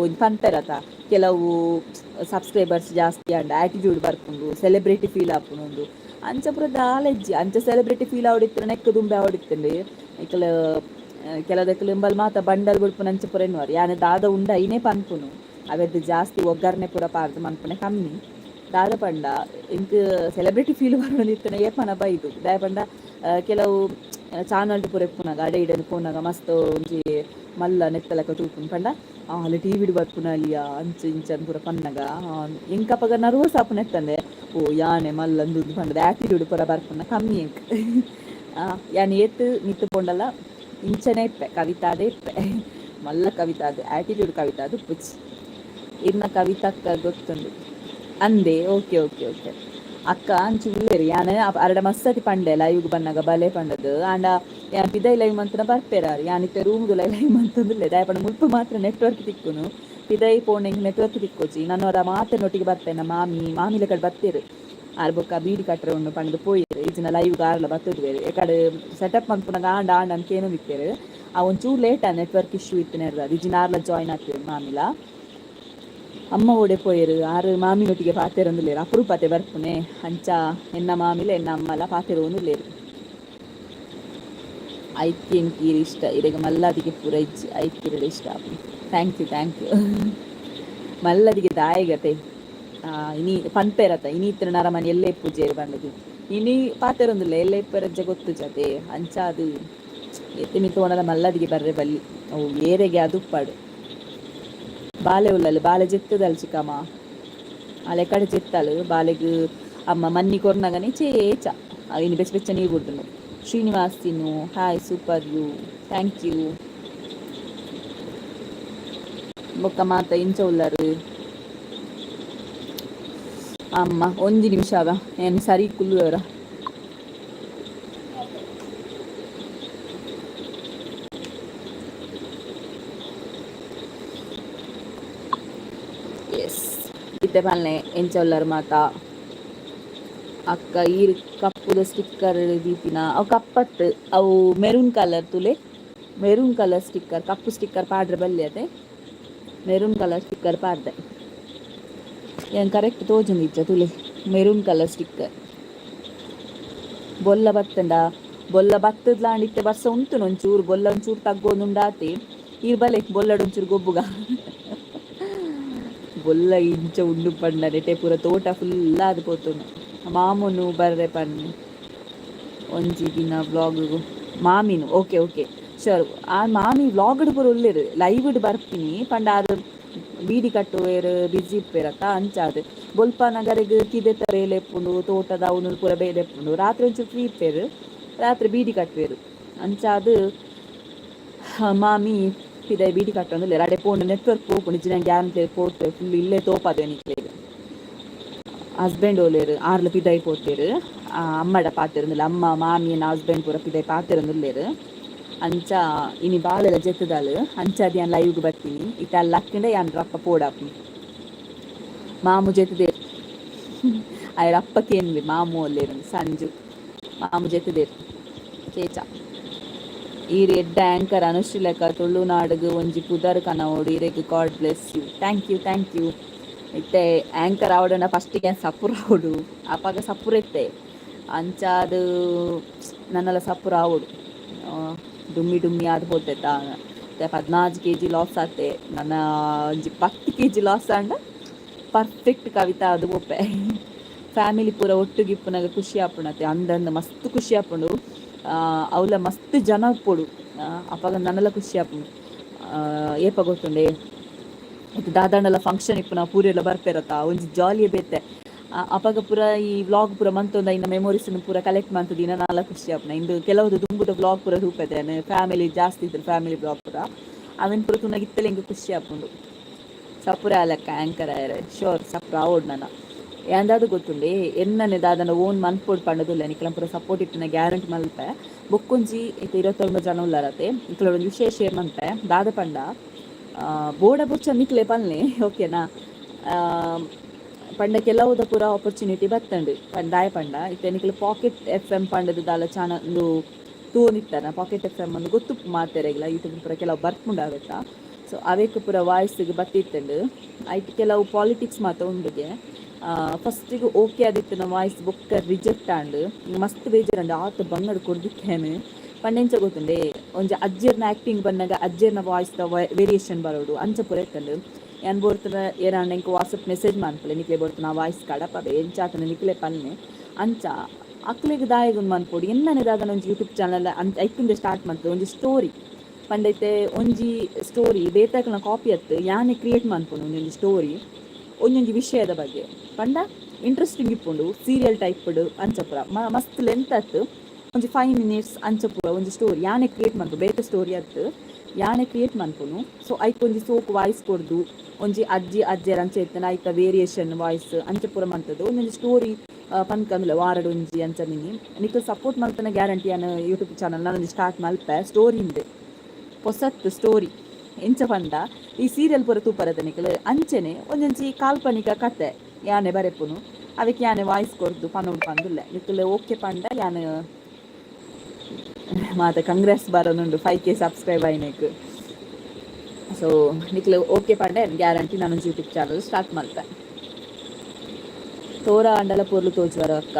ಒಂಜಿ ಪನ್ಪೆರತ, ಕೆಲವು ಸಬ್ಸ್ಕ್ರೈಬರ್ಸ್ ಜಾಸ್ತಿ ಆಂಡ ಆಟಿಟ್ಯೂಡ್ ಬರ್ಪುಂಡು, ಸೆಲೆಬ್ರಿಟಿ ಫೀಲ್ ಆಪುಂಡು. ಅಂಚ ಪೂರ ದಾಲ ಇಜ್ಜಿ. ಅಂಚ ಸೆಲೆಬ್ರಿಟಿ ಫೀಲ್ ಆವಡಿತ್ತು ನೆಕ್ ದುಂಬೆ ಆವಡಿತ್ತುಂಡು. ಐಕಲ್ ಕೆಲದಕ್ಲು ಇಂಬಲ್ ಮಾತ ಬಂಡಲ್ ಬುಡ್ಪುನ ಅಂಚ ಪೂರ ಎನ್ನುವರು. ಯಾನ್ ದಾದ ಉಂಡ ಐನೇ ಪನ್ಪುನು. ಅವೆರ್ದ್ ಜಾಸ್ತಿ ಒಗ್ಗರಣೆ ಪೂರ ಪಾರ್ದ್ ಮನ್ಪುನೆ ಕಮ್ಮಿ. ದಾದ ಪಂಡ ಎಂಕ್ ಸೆಲೆಬ್ರಿಟಿ ಫೀಲ್ ಬರೋದಿತ್ತುಂಡ ಏಪನ ಬೈದು. ದಾಯೆ ಪಂಡ ಕೆಲವು ಚಾನಲ್ ಪೂರ ಇಪ್ಪುನಗ ಅಡೆ ಇಡೆನ್ ಪೋನಗ ಮಸ್ತ್ ಒಂಜಿ ಮಲ್ಲ ನೆತ್ತಲಕ ತೂಪುನು. ಪಂಡ ಅಲ್ಲಿ ಟಿವಿಡ್ ಬರ್ಪುನ ಅಲಿಯ ಅಂಚ ಇಂಚ ಪೂರ ಪನ್ನಗ ಎಂಕ್ ಅಪಗ ನರ್ವಸ್ ಆಪುನೆತ್ತಂದೆ. ಓ ಯಾನೆ ಮಲ್ಲ ಅಂದು ಪಂಡದ ಆಟಿಟ್ಯೂಡ್ ಪೂರ ಬರ್ಪುನ ಕಮ್ಮಿ ಎಂಕ್. ಯಾನ್ ಏತ್ ಮಿತ್ತ್ ಪೋಂಡಲ ಇಂಚನೆ ಇಪ್ಪೆ, ಕವಿತಾದೇ ಇಪ್ಪೆ. ಮಲ್ಲ ಕವಿತಾ ಅದು ಆಟಿಟ್ಯೂಡ್ ಕವಿತಾ ಅದು ಪುಚ್. ಇರ್ನ ಕವಿತಕ್ಕ ಗೊತ್ತುಂಡು ಅಂದೆ. ಓಕೆ ಓಕೆ ಓಕೆ ಅಕ್ಕ, ಅಂಚು ಉಲ್ಲೇರಿ. ಯಾನ್ ಅರಡ ಮಸ್ಸತಿ ಪಂಡೆ ಲೈವ್ಗ್ ಬನ್ನಗ ಬಲೆ ಪಂಡದು. ಆಂಡ ಯಾನ್ ಪಿದೈ ಲೈವ್ ಮಂತನ ಬರ್ಪೇರಾರು. ಯಾನ್ ಇತ್ತೆ ರೂಮ್ದು ಲೈವ್ ಮಂತೊಂದುಲ್ಲೆ. ದಾಯೆ ಪಂಡ ಮುಲ್ಪ ಮಾತ್ರ ನೆಟ್ವರ್ಕ್ ತಿಕ್ಕುನು, ಪಿದೈ ಪೋಂಡ ನೆಟ್ವರ್ಕ್ ತಿಕ್ಕೋಚಿ. ನಾನು ಅವರ ಮಾತೆನೊಟ್ಟಿಗೆ ಬರ್ಪೇನ. ಮಾಮಿ ಮಾಮಿಲ ಕಡೆ ಬತ್ತೇರು ಆರ್. ಬೊಕ್ಕ ಬೀಡಿ ಕಟ್ಟರೆ ಉಂಡು ಪಂಡ್ದು ಪೋಯೆರ್. ಇಜಿನ ಲೈವ್ ಆರ್ಲ ಬತ್ತುದು ಬೇರೆ ಕಡೆ ಸೆಟಪ್ ಮನ್ಪುನಗ ಆಂಡ ಆಂಡ ಅಂತ ಕೇನೊಂದಿತ್ತೆರ್. ಆ ಒಂಚೂರು ಲೇಟ್ ಆ ನೆಟ್ವರ್ಕ್ ಇಶ್ಯೂ ಇತ್ತು. ಇಜಿನ ಆರ್ಲ ಜಾಯ್ನ್ ಆಗ್ತೇವೆ. ಮಾಮಿಲ ಅಮ್ಮ ಓಡೆ ಪೋಯೆರ್? ಆರು ಮಾಮಿನೊಟ್ಟಿಗೆ ಪಾತೆರೊಂದುಲ್ಲೆರ್. ಅಪರೂಪತೆ ಬರ್ಪುನೆ. ಅಂಚ ಎನ್ನ ಮಾಮಿಲ ಎನ್ನ ಅಮ್ಮಲ ಪಾತೆರೊಂದುಲ್ಲೆರ್. ಐಕ್ ಎಂಕ್ ಈರ್ ಇಷ್ಟ. ಇರೆಗ್ ಮಲ್ಲಾದಿಗೆ ಪೂರ ಇಜ್ಜಿ, ಐಕ್ ಇರೆಡ ಇಷ್ಟ. Thank you, thank you. ಮಲ್ಲದಿಗೆ ದಾಯೆಗತೆ? ಇನಿ ಪನ್ಪೆರತ, ಇನಿ ಇತ್ತಿನ ನರಮನಿ ಎಲ್ಲೆ ಇಪ್ಪುಜೆರ್ ಪಂಡುದು. ಇನಿ ಪಾತೆರೊಂದುಲ್ಲೆ, ಎಲ್ಲೆ ಇಪ್ಪೆರಜ್ಜ ಗೊತ್ತು ಜತೆ. ಅಂಚ ಅದು ಎತ್ತೆ ಮಿತ್ತ್ ಪೋಂಡಲ ಮಲ್ಲದಿಗೆ ಬರ್ರೆ ಬಲ್ಲಿ. ಅವು ಏರೆಗೆ ಅದು ಉಪ್ಪಾಡು. ಬಾಲೆ ಉಲ್ಲಲು, ಬಾಲೆ ಜೆತ್ತದಲ್ ಚಿಕ್ಕಮ್ಮ. ಅಲೆ ಕಡೆ ಜೆತ್ತಲು ಬಾಲೆಗ್ ಅಮ್ಮ ಮನ್ನಿ ಕೊರ್ನಗನೆ ಚೇಚ ಇನ್ನು ಬೆಚ್ಚ ಬೆಚ್ಚ ನೀರು ಬಿಡ್ದುಂಡು. ಶ್ರೀನಿವಾಸ್ ತಿನ್ನು, hi super you, thank you. ಬೊಕ್ಕ ಮಾತ ಇಂಚ ಉಲ್ಲರು. ಅಮ್ಮ ಒಂಜಿ ನಿಮಿಷ ಅವ ಏನು ಸರಿ ಕುಲ್ಲುವರ. ಎಸ್, ಇತ್ತೆ ಪಲ್ನೆ ಎಂಚ ಉಲ್ಲರು ಮಾತ. ಅಕ್ಕ ಈರ್ ಕಪ್ಪುದ ಸ್ಟಿಕ್ಕರ್ ದೀಪಿನ ಅವು ಕಪ್ಪತ್ತು, ಅವು ಮೆರೂನ್ ಕಲರ್ ತುಲೆ, ಮೆರೂನ್ ಕಲರ್ ಸ್ಟಿಕ್ಕರ್, ಕಪ್ಪು ಸ್ಟಿಕ್ಕರ್ ಪಾಡ್ರೆ ಬಲ್ಲಿ ಅತೆ, ಮೆರೂನ್ ಕಲರ್ ಸ್ಟಿಕ್ಕರ್ ಪಾಡ್ದೆ. ಏನ್ ಕರೆಕ್ಟ್ ತೋಜೊಂದು ಇಜ್ಜ ತುಲೆ, ಮೆರೂನ್ ಕಲರ್ ಸ್ಟಿಕ್ಕರ್. ಬೊಲ್ಲ ಬತ್ತಂಡ, ಬೊಲ್ಲ ಬತ್ತದ್ಲಾಂಡ ಇತ್ತೆ ಬರ್ಸ ಉಂಟು ಒಂಚೂರು, ಬೊಲ್ಲ ಒಂಚೂರು ತಗ್ಗೊಂದುಂಡಾತೆ. ಈರ್ ಬಲೆ ಬೊಲ್ಲಡ್ ಒಂಚೂರು ಗೊಬ್ಬುಗ. ಬೊಲ್ಲ ಇಂಚ ಉಂಡು ಪಂಡ ನೆಟೆ ಪೂರ ತೋಟ ಫುಲ್ ಆದ್ ಪೋತುಂಡು. ಮಾಮುನು ಬರ್ರೆ ಪನ್ನಿ ಒಂಜಿ ದಿನ ವ್ಲಾಗ್ ಮಾಮಿನು. Okay okay sure. ಆ ಮಾಮಿ ವ್ಲಾಗ್ಡ್ ಪೂರ ಉಲ್ಲೆರ್, ಲೈವ್ಡ್ ಬರ್ಪಿನಿ ಪಂಡ ಆರ್ ಬೀಡಿ ಕಟ್ಟುವೆರ್, ಬಿಜಿ ಇಪ್ಪೆರತ್ತ. ಅಂಚಾದ್ ಬೊಲ್ಪ ನಗರೆಗ್ ಕಿದೆತ ಬೇಲೆ ಇಪ್ಪುಂಡು, ತೋಟದ ಅವನು ಪೂರ ಬೇಲೆ ಇಪ್ಪುಂಡು. ರಾತ್ರಿ ಒಂಚೂರು ಫ್ರೀ ಇಪ್ಪೆರ್, ರಾತ್ರಿ ಬೀಡಿ ಕಟ್ಟುವೆರ್. ಅಂಚಾದ್ ಮಾಮಿ ಪಿದಯಿ ಬೀಡಿ ಕಟ್ಟೊಂದುಲ್ಲೆರ್. ಅಡೆ ಪೋಂಡ ನೆಟ್ವರ್ಕ್ ಪೋಪುಂಡು, ಇಜ್ಜಿಂಡ ಗ್ಯಾರಂಟಿ ಪೋತೆ ಫುಲ್ ಇಲ್ಲೇ ತೋಪಾದೆ ನಿಕ್ಲೆಗ್. ಹಸ್ಬೆಂಡ್ ಓಲೇರು, ಆರ್ಲ ಪಿದಯಿ ಪೋತೆರ್. ಅಮ್ಮಡ ಪಾತೆರೊಂದುಲ್ಲೆ, ಅಮ್ಮ ಮಾಮಿ ಹಸ್ಬೆಂಡ್ ಪೂರ ಪಿದಯಿ ಪಾತೆರೊಂದುಲ್ಲೆರ್. ಅಂಚ ಇನಿ ಬಾಲೆಲ ಜೆತ್ತುದಾಲ್, ಅಂಚಾದ್ ಯಾನ್ ಲೈವ್ಗ್ ಬರ್ತೀನಿ. ಇತ್ತೆ ಅಲ್ ಲಕ್ಕಿಂಡ ಯಾನ್ ರಪ್ಪ ಪೋಡಾಪುನಿ. ಮಾಮು ಜೆತ್ತುದೇರ್, ಆಯೆ ರಪ್ಪ ಕೇನ್ವಿ ಮಾಮು ಒಲ್ಲೆರ್. ಸಂಜು ಮಾಮು ಜೆತ್ತುದೇರ್. ಚೇಚ ಈರ್ ಎಡ್ಡೆ ಆ್ಯಂಕರ್ ಅನುಶ್ರೀ ಲೆಕ್ಕ ತುಳುನಾಡುಗು ಒಂಜಿ ಪುದರ್ ಕನವೊಡು ಇರೆಗ್ God bless you. Thank you, thank you. ಇತ್ತೆ ಆ್ಯಂಕರ್ ಆವಡಂಡ ಫಸ್ಟಿಗೆ ಸಪುರ ಆವೊಡು, ಅಪಗ ಸಪುರ ಇತ್ತೆ. ಅಂಚಾದ್ ನನ್ನಲ ಸಪುರ ಆವೊಡು. ಡುಮ್ಮಿ ಡುಮ್ಮಿ ಆದ್ ಪೋತೆತ. 14 ಕೆಜಿ ಲಾಸ್ ಆತೆ. ನನ್ನ ಒಂಜಿ 10 ಕೆಜಿ ಲಾಸ್ ಆಂಡ ಪರ್ಫೆಕ್ಟ್ ಕವಿತಾ ಆದ್ ಪೋಪೆ. ಫ್ಯಾಮಿಲಿ ಪೂರ ಒಟ್ಟುಗು ಇಪ್ಪುನಗ ಖುಷಿ ಆಪುಂಡತೆ. ಅಂದಂದ್ ಮಸ್ತ್ ಖುಷಿ ಆಪುಂಡು. ಅವ್ಲ ಮಸ್ತ್ ಜನ ಇಪ್ಪೊಡು, ಅಪಗ ನನಲ ಖುಷಿ ಆಪುಂಡು. ಏಪ ಗೊತ್ತುಂಡೆ, ಇತ್ತೆ ದಾದಾಂಡಲ ಫಂಕ್ಷನ್ ಇಪ್ಪುನ ಪೂರೆಲ್ಲ ಬರ್ಪೆರತ, ಒಂಜಿ ಜಾಲಿಯೇ ಬೇತೆ. ಅಪಗ ಪೂರ ಈ ವ್ಲಾಗ್ ಪೂರ ಮಂತೊಂದು ಐನ ಮೆಮೊರೀಸ್ ಪೂರ ಕಲೆಕ್ಟ್ ಮಂತುದು ಇನ್ನ ನಾಲ ಖುಷಿ ಆಪುನ. ಇಂದು ಕೆಲವು ದುಂಬುದ ವ್ಲಾಗ್ ಪೂರ ತೂಪೆದೆ, ಫ್ಯಾಮಿಲಿ ಜಾಸ್ತಿ ಇತ್ತು, ಫ್ಯಾಮಿಲಿ ವ್ಲಾಗ್ ಪೂರ ಅವೆನ್ ಪೂರ ತೂನಗ ಇತ್ತಲೆ ಎಂಕ್ ಖುಷಿ ಆಪುಂಡು. ಸಪುರ ಆಲಕ್ಕ ಆ್ಯಂಕರ್ ಆಯೆರೆ ಶೋರ್, ಸಪುರ ಆವೊಡು ನನ. ಯಾಂದಾದ್ ಗೊತ್ತುಂಡೆ, ಎನ್ನನೆ ದಾದನ ಓನ್ ಮನ್ಪೊಡು ಪಂಡದುಲ್ಲೆ. ನಿಕ್ಲೆನ ಪೂರ ಸಪೋರ್ಟ್ ಇತ್ತಿನ ಗ್ಯಾರಂಟಿ ಮಲ್ಪೆ. ಬೊಕ್ಕೊಂಜಿ ಇತ್ತೆ 29 ಜನ ಉಲ್ಲರತೆ, ನಿಕ್ಲೆ ಒಂಜಿ ವಿಷಯ ಶೇರ್ ಮನ್ಪೆ. ದಾದ ಪಂಡ, ಬೋಡ ಬೊರ್ಚ ನಿಕ್ಲೆ ಪನ್ಲೆ, ಓಕೆನಾ? ಪಂಡ ಕೆಲವುದ ಪೂರ ಆಪರ್ಚುನಿಟಿ ಬತ್ತಂಡು. ದಾಯೆ ಪಂಡ ಇತ್ತೆ ನಿಕ್ಲೆ ಪಾಕೆಟ್ ಎಫ್ ಎಂ ಪಂಡದು ದಾಲ ಚಾನಲ್ ಉಂದು ತೂವೊಂದಿತ್ತನ, ಪಾಕೆಟ್ ಎಫ್ ಎಂ ಒಂದು ಗೊತ್ತು ಮಾತೆರೆಗ್ಲ, ಯೂಟ್ಯೂಬ್ ಪೂರ ಕೆಲವು ಬರ್ಪುಂಡು ಅವೆತ. ಸೊ ಅವೆಕ್ ಪೂರ ವಾಯ್ಸ್ಗ್ ಬತ್ತಿತ್ತಂಡು. ಐಟ್ ಕೆಲವು ಪಾಲಿಟಿಕ್ಸ್ ಮಾತ ಉಂಡುಗೆ. ಫಸ್ಟಿಗೆ ಓಕೆ ಆದಿತ್ತಿನ ವಾಯ್ಸ್ ಬೊಕ್ಕ ರಿಜೆಕ್ಟ್ ಆಂಡ್. ಮಸ್ತ್ ಬೇಜಾರಂಡು, ಆತ್ ಬಂಗಡ್ ಕೊರ್ದಿತ್ತೇನೆ. ಪಂಡ ಎಂಚ ಗೊತ್ತುಂಡೆ, ಒಂಜಿ ಅಜ್ಜೆರ್ನ ಆ್ಯಕ್ಟಿಂಗ್ ಬನ್ನಗ ಅಜ್ಜೆರ್ನ ವಾಯ್ಸ್ದ ವೇರಿಯೇಷನ್ ಬರೋಡು, ಅಂಚ ಪೂರ ಇತ್ತಂಡು. ಯಾನ್ ಬೋರ್ತುನ ಏರಾಂಡ ಎಂಕ್ ವಾಟ್ಸಪ್ ಮೆಸೇಜ್ ಮನ್ಪುಲೆ, ನಿಕ್ಲೆ ಬೋರ್ತುನ ವಾಯ್ಸ್ ಕಡಪವೆ, ಎಂಚ ಆತುಂಡು ನಿಕ್ಲೆ ಪನ್ನೆ. ಅಂಚ ಅಕ್ಲೆಗ್ ದಾಯೆಗ್ ಉಂದು ಮನ್ಪೊಡು, ಎನ್ನನೆ ದಾದನ ಒಂಜಿ ಯೂಟ್ಯೂಬ್ ಚಾನಲ್ ಅಂಚ ಐಕಿಂದ ಸ್ಟಾರ್ಟ್ ಮಲ್ತ್ ಒಂಜಿ ಸ್ಟೋರಿ ಪಂಡ ಇತ್ತೆ ಒಂಜಿ ಸ್ಟೋರಿ ಬೇತೆಕ್ಲ್ನ ಕಾಪಿ ಅತ್ತ್, ಯಾನೆ ಕ್ರಿಯೇಟ್ ಮನ್ಪುನು. ಒಂಜೊಂಜಿ ಸ್ಟೋರಿ ಒಂಜೊಂಜಿ ವಿಷಯದ ಬಗ್ಗೆ ಪಂಡ ಇಂಟ್ರೆಸ್ಟಿಂಗ್ ಇಪ್ಪುಂಡು, ಸೀರಿಯಲ್ ಟೈಪ್ಡ್ ಅಂಚ ಪೂರ. ಮಸ್ತ್ ಲೆಂತ್ ಅತ್ತ್, ಒಂಜಿ 5 ಮಿನಿಟ್ಸ್ ಅಂಚ ಪೂರ ಒಂಜಿ ಸ್ಟೋರಿ ಯಾನೆ ಕ್ರಿಯೇಟ್ ಮನ್ಪು, ಬೇತೆ ಸ್ಟೋರಿ ಅತ್ತ್, ಯಾನೆ ಕ್ರಿಯೇಟ್ ಮನ್ಪುನು. ಸೊ ಐಕ್ ಒಂಜಿ ಸೋಕು ವಾಯ್ಸ್ ಕೊರ್ದು, ಒಂಜಿ ಅಜ್ಜಿ ಅಜ್ಜೆರ್ ಅಂಚ ಇತ್ತಂಡ ಐತ ವೇರಿಯೇಷನ್ ವಾಯ್ಸ್ ಅಂಚ ಪೂರ ಮಂತುದು ಒಂಜೊಂಜಿ ಸ್ಟೋರಿ ಪನ್ಕಂದ್ಲೆ ವಾರಡ್ ಒಂಜಿ ಅಂಚ ಮಿನಿ. ನಿಕುಲು ಸಪೋರ್ಟ್ ಮಲ್ತನ ಗ್ಯಾರಂಟಿ ಯಾನ್ ಯೂಟ್ಯೂಬ್ ಚಾನಲ್ ನಾನೊಂಜಿ ಸ್ಟಾರ್ಟ್ ಮಲ್ಪೆ. ಸ್ಟೋರಿ ಇಂದೆ ಪೊಸತ್ ಸ್ಟೋರಿ ಎಂಚ ಪಂಡ, ಈ ಸೀರಿಯಲ್ ಪೂರ ತೂಪರತ ನಿಕುಲು, ಅಂಚನೆ ಒಂಜೊಂಜಿ ಕಾಲ್ಪನಿಕ ಕತೆ ಯಾನೆ ಬರೆಪುನು, ಅವೆಕ್ ಯಾನೆ ವಾಯ್ಸ್ ಕೊರ್ದು ಪನೊಡು ಪಂದುಲ್ಲೆ. ನಿಕುಲು ಓಕೆ ಪಂಡ ಯಾನ್ ಮಾತ ಕಂಗ್ರೆಸ್ ಬರೋನುಂಡು 5K subscribe ಆಯ್ನೆಕ್. ಸೊ ನಿಕ್ಲೆ ಓಕೆ ಪಂಡ ಗ್ಯಾರಂಟಿ ನಾನೊಂಜಿ ಯೂಟ್ಯೂಬ್ ಚಾನಲ್ ಸ್ಟಾರ್ಟ್ ಮಲ್ಪೆ. ತೋರ ಆಂಡಲ ಪೊರ್ಲು ತೋಜುವರ ಅಕ್ಕ.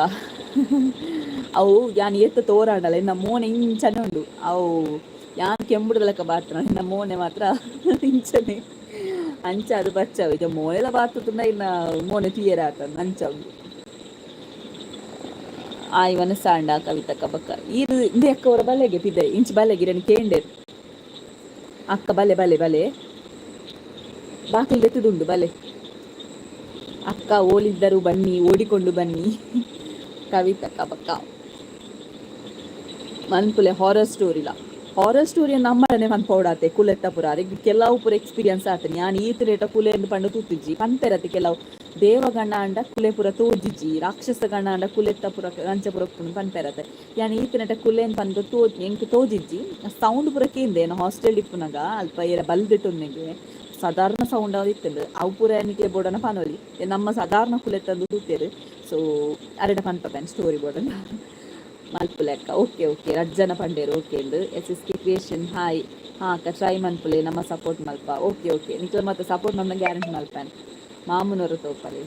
ಅವು ಯಾನ್ ಏತ್ ತೋರ ಆಂಡಲ ಎನ್ನ ಮೋನೆ ಇಂಚನೆ ಉಂಡು. ಅವು ಯಾನ್ ಕೆಂಬುಡದ ಲೆಕ್ಕ ಬಾತ್ರ, ಎನ್ನ ಮೋನೆ ಮಾತ್ರ ಇಂಚನೆ. ಅಂಚ ಅದು ಬಚ್ಚವು ಈಗ ಮೋನೆಲ ಬಾತುಂಡ ಇನ್ನ ಮೋನೆ ತೂಯೆರೆ ಆತಂದ್ ಅಂಚ ಉಂಡು. ಆಯ್ ವನಸಾಂಡ ಕವಿತಕ್ಕ ಬಕ್ಕ ಈರ್ ಇಂದೆ ಅಕ್ಕ ಅವರ ಬಲೆಗೆ ಪಿದೈ ಇಂಚ್ ಬಲೆಗೆ ಇರನ್ ಕೇಂಡೆರ್ ಅಕ್ಕ, ಬಲೆ ಬಲೆ ಬಲೆ. ಬಾಕಿಲ್ ದೆತ್ತುದುಂಡು ಬಲೆ. ಅಕ್ಕ ಓಲಿದ್ದರು ಬನ್ನಿ, ಓಡಿಕೊಂಡು ಬನ್ನಿ. ಕವಿತಕ್ಕ ಬಕ್ಕ ಮನ್ಪುಲೆ ಹಾರರ್ ಸ್ಟೋರಿಲ. ಹಾರರ್ ಸ್ಟೋರಿ ನಮ್ಮನೆ ಪನ್ಪೋಡಾತೆ ಕುಲೆತ್ತ ಪುರ ಅರೆಗ್ ಕೆಲವು ಪೂರ ಎಕ್ಸ್ಪೀರಿಯನ್ಸ್ ಆತನೆ. ಯಾನ್ ಈತ್ ರೇಟ ಕುಲೆ ಎಂದು ಪಂಡ ತೂತಿಜ್ಜಿ ಪನ್ಪೆರತೆ. ಕೆಲವು ದೇವಗಣ ಅಂಡ ಕುಲೆ ಪುರ ತೋಜಿಜಿ, ರಾಕ್ಷಸ ಗಣ ಅಂಡ ಕುಲೆತ್ತ ಪುರ ಅಂಚ ಪುರ ಉಪ್ಪುಂಡು ಪನ್ಪೆರತೆ. ಯಾನ್ ಈತ್ ಕುಲೆನ್ ಪಂದ್ ತೋ ಎಂಕ್ ತೋಜಿಜ್ಜಿ. ಸೌಂಡ್ ಪುರ ಕೇಂದೆ. ಹಾಸ್ಟೆಲ್ ಇಪ್ಪುನಗ ಅಲ್ಪ ಏರ ಬಲ್ದಿಟ್ಟೊಂದಿಗೆ ಸಾಧಾರಣ ಸೌಂಡ್ ಇತ್ತುಂಡು. ಅವು ಪೂರ ನಿಕ್ಲೆ ಬೋಡನ ಪನೊಲಿ. ನಮ್ಮ ಸಾಧಾರಣ ಕುಲೆತ್ತಂದು ತೂತೆರ್. ಸೊ ಅರೆಡ ಪನ್ಪ ಸ್ಟೋರಿ ಬೋಡನ. ಮಲ್ಪುಲೆಕ್ಕ. ಓಕೆ ಓಕೆ, ರಡ್ಡ್ ಜನ ಪಂಡೇರು ಓಕೆ ಇಂದು. S S K creation hi. ಹಾಂ ಅಕ್ಕ, ಟ್ರೈ ಮನ್ಪುಲೆ, ನಮ್ಮ ಸಪೋರ್ಟ್ ಮಲ್ಪ. ಓಕೆ ಓಕೆ, ನಿಕ್ಲೆ ಮತ್ತೆ ಸಪೋರ್ಟ್ ಮಲ್ನ ಗ್ಯಾರಂಟಿ ಮಲ್ಪಾನ್. ಮಾಮುನವರು ತೋಪಲೆ.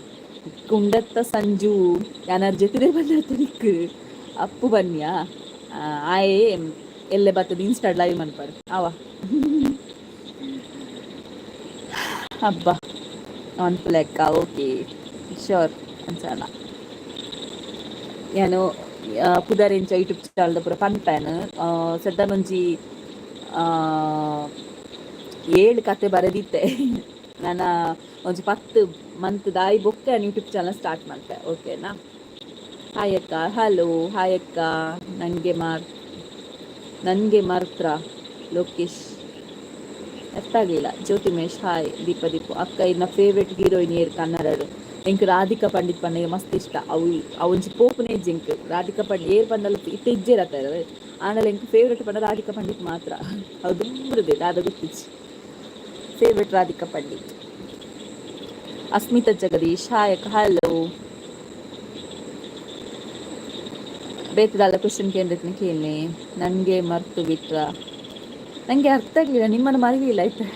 ಕುಂಡತ್ತ ಸಂಜು ಯಾನಾರು ಜೊತೆ ಬಂದಿರ್ತ ನಿಕ್ ಅಪ್ಪು ಬನ್ನಿಯಾ. ಆಯೆ ಎಲ್ಲೆ ಬತ್ತದ ಇನ್ಸ್ಟಾ ಲೈವ್ ಮನ್ಪಾರು ಅವ. ಹಬ್ಬ ಮನ್ಪುಲೆಕ್ಕ. Okay, sure. ಅಂಚಾನ ಯಾನು ಪುದರಿಂಚ ಯೂಟ್ಯೂಬ್ ಚಾನಲ್ ಪೂರ ಪನ್ಪೇನ್. ಸದ್ದನೊಂಜಿ 7 ಕತೆ ಬರೆದಿತ್ತೆ. ನನ್ನ ಒಂಜಿ 10 ಮಂತ್ ದಾಯಿ ಬೊಕ್ಕ ಯೂಟ್ಯೂಬ್ ಚಾನಲ್ ಸ್ಟಾರ್ಟ್ ಮಲ್ತೆ, ಓಕೆನಾ? ಹಾಯ್ ಅಕ್ಕ. ಹಲೋ, ಹಾಯ್ ಅಕ್ಕ. ನನಗೆ ಮಾತ್ರ ಲೋಕೇಶ್ ಅರ್ಥ ಆಗಲಿಲ್ಲ. ಜ್ಯೋತಿಮೇಶ್ ಹಾಯ್. ದೀಪ ದೀಪು ಅಕ್ಕ, ಇನ್ನ ಫೇವ್ರೆಟ್ ಹೀರೋಯಿನ್ ಏರ್ ಕನ್ನಡಡು? ಎಂಕ್ ರಾಧಿಕಾ ಪಂಡಿತ್ ಪಂಡ ಮಸ್ತ್ ಇಷ್ಟ. ಅವು ಅವು ಒಂಜಿ ಪೋಪುನೇ ಇಜ್ಜಿ ಎಂಕ್. ರಾಧಿಕಾ ಪಂಡಿತ್ ಏರ್ ಪಂಡಲ ಇತ್ತೆ ಇಜ್ಜೆರ್ ಆಂಡಲ ಎಂಕ್ ಫೇವ್ರೆಟ್ ಪಂಡ ರಾಧಿಕಾ ಪಂಡಿತ್ ಮಾತ್ರ. ಅವು ದುಂಬುರ್ದೆ ದಾದ ಗೊತ್ತಿಜ್ಜಿ. ಫೇವ್ರೆಟ್ ರಾಧಿಕಾ ಪಂಡಿತ್. ಅಸ್ಮಿತಾ ಜಗದೀಶ್ ಹಾಯ್ ಅಕ್ಕ. ಹಲೋ. ಬೇತದಾಲ ಕ್ವಶನ್ ಕೇಂದ್ರಕ್ಕೆ ಕೇಳಿ. ನನಗೆ ಮರ್ತು ಬಿಟ್ರ? ನನಗೆ ಅರ್ಥ ಆಗಲಿಲ್ಲ. ನಿಮ್ಮನ್ನು ಮರೀಲಿಲ್ಲ ಆಯ್ತಾ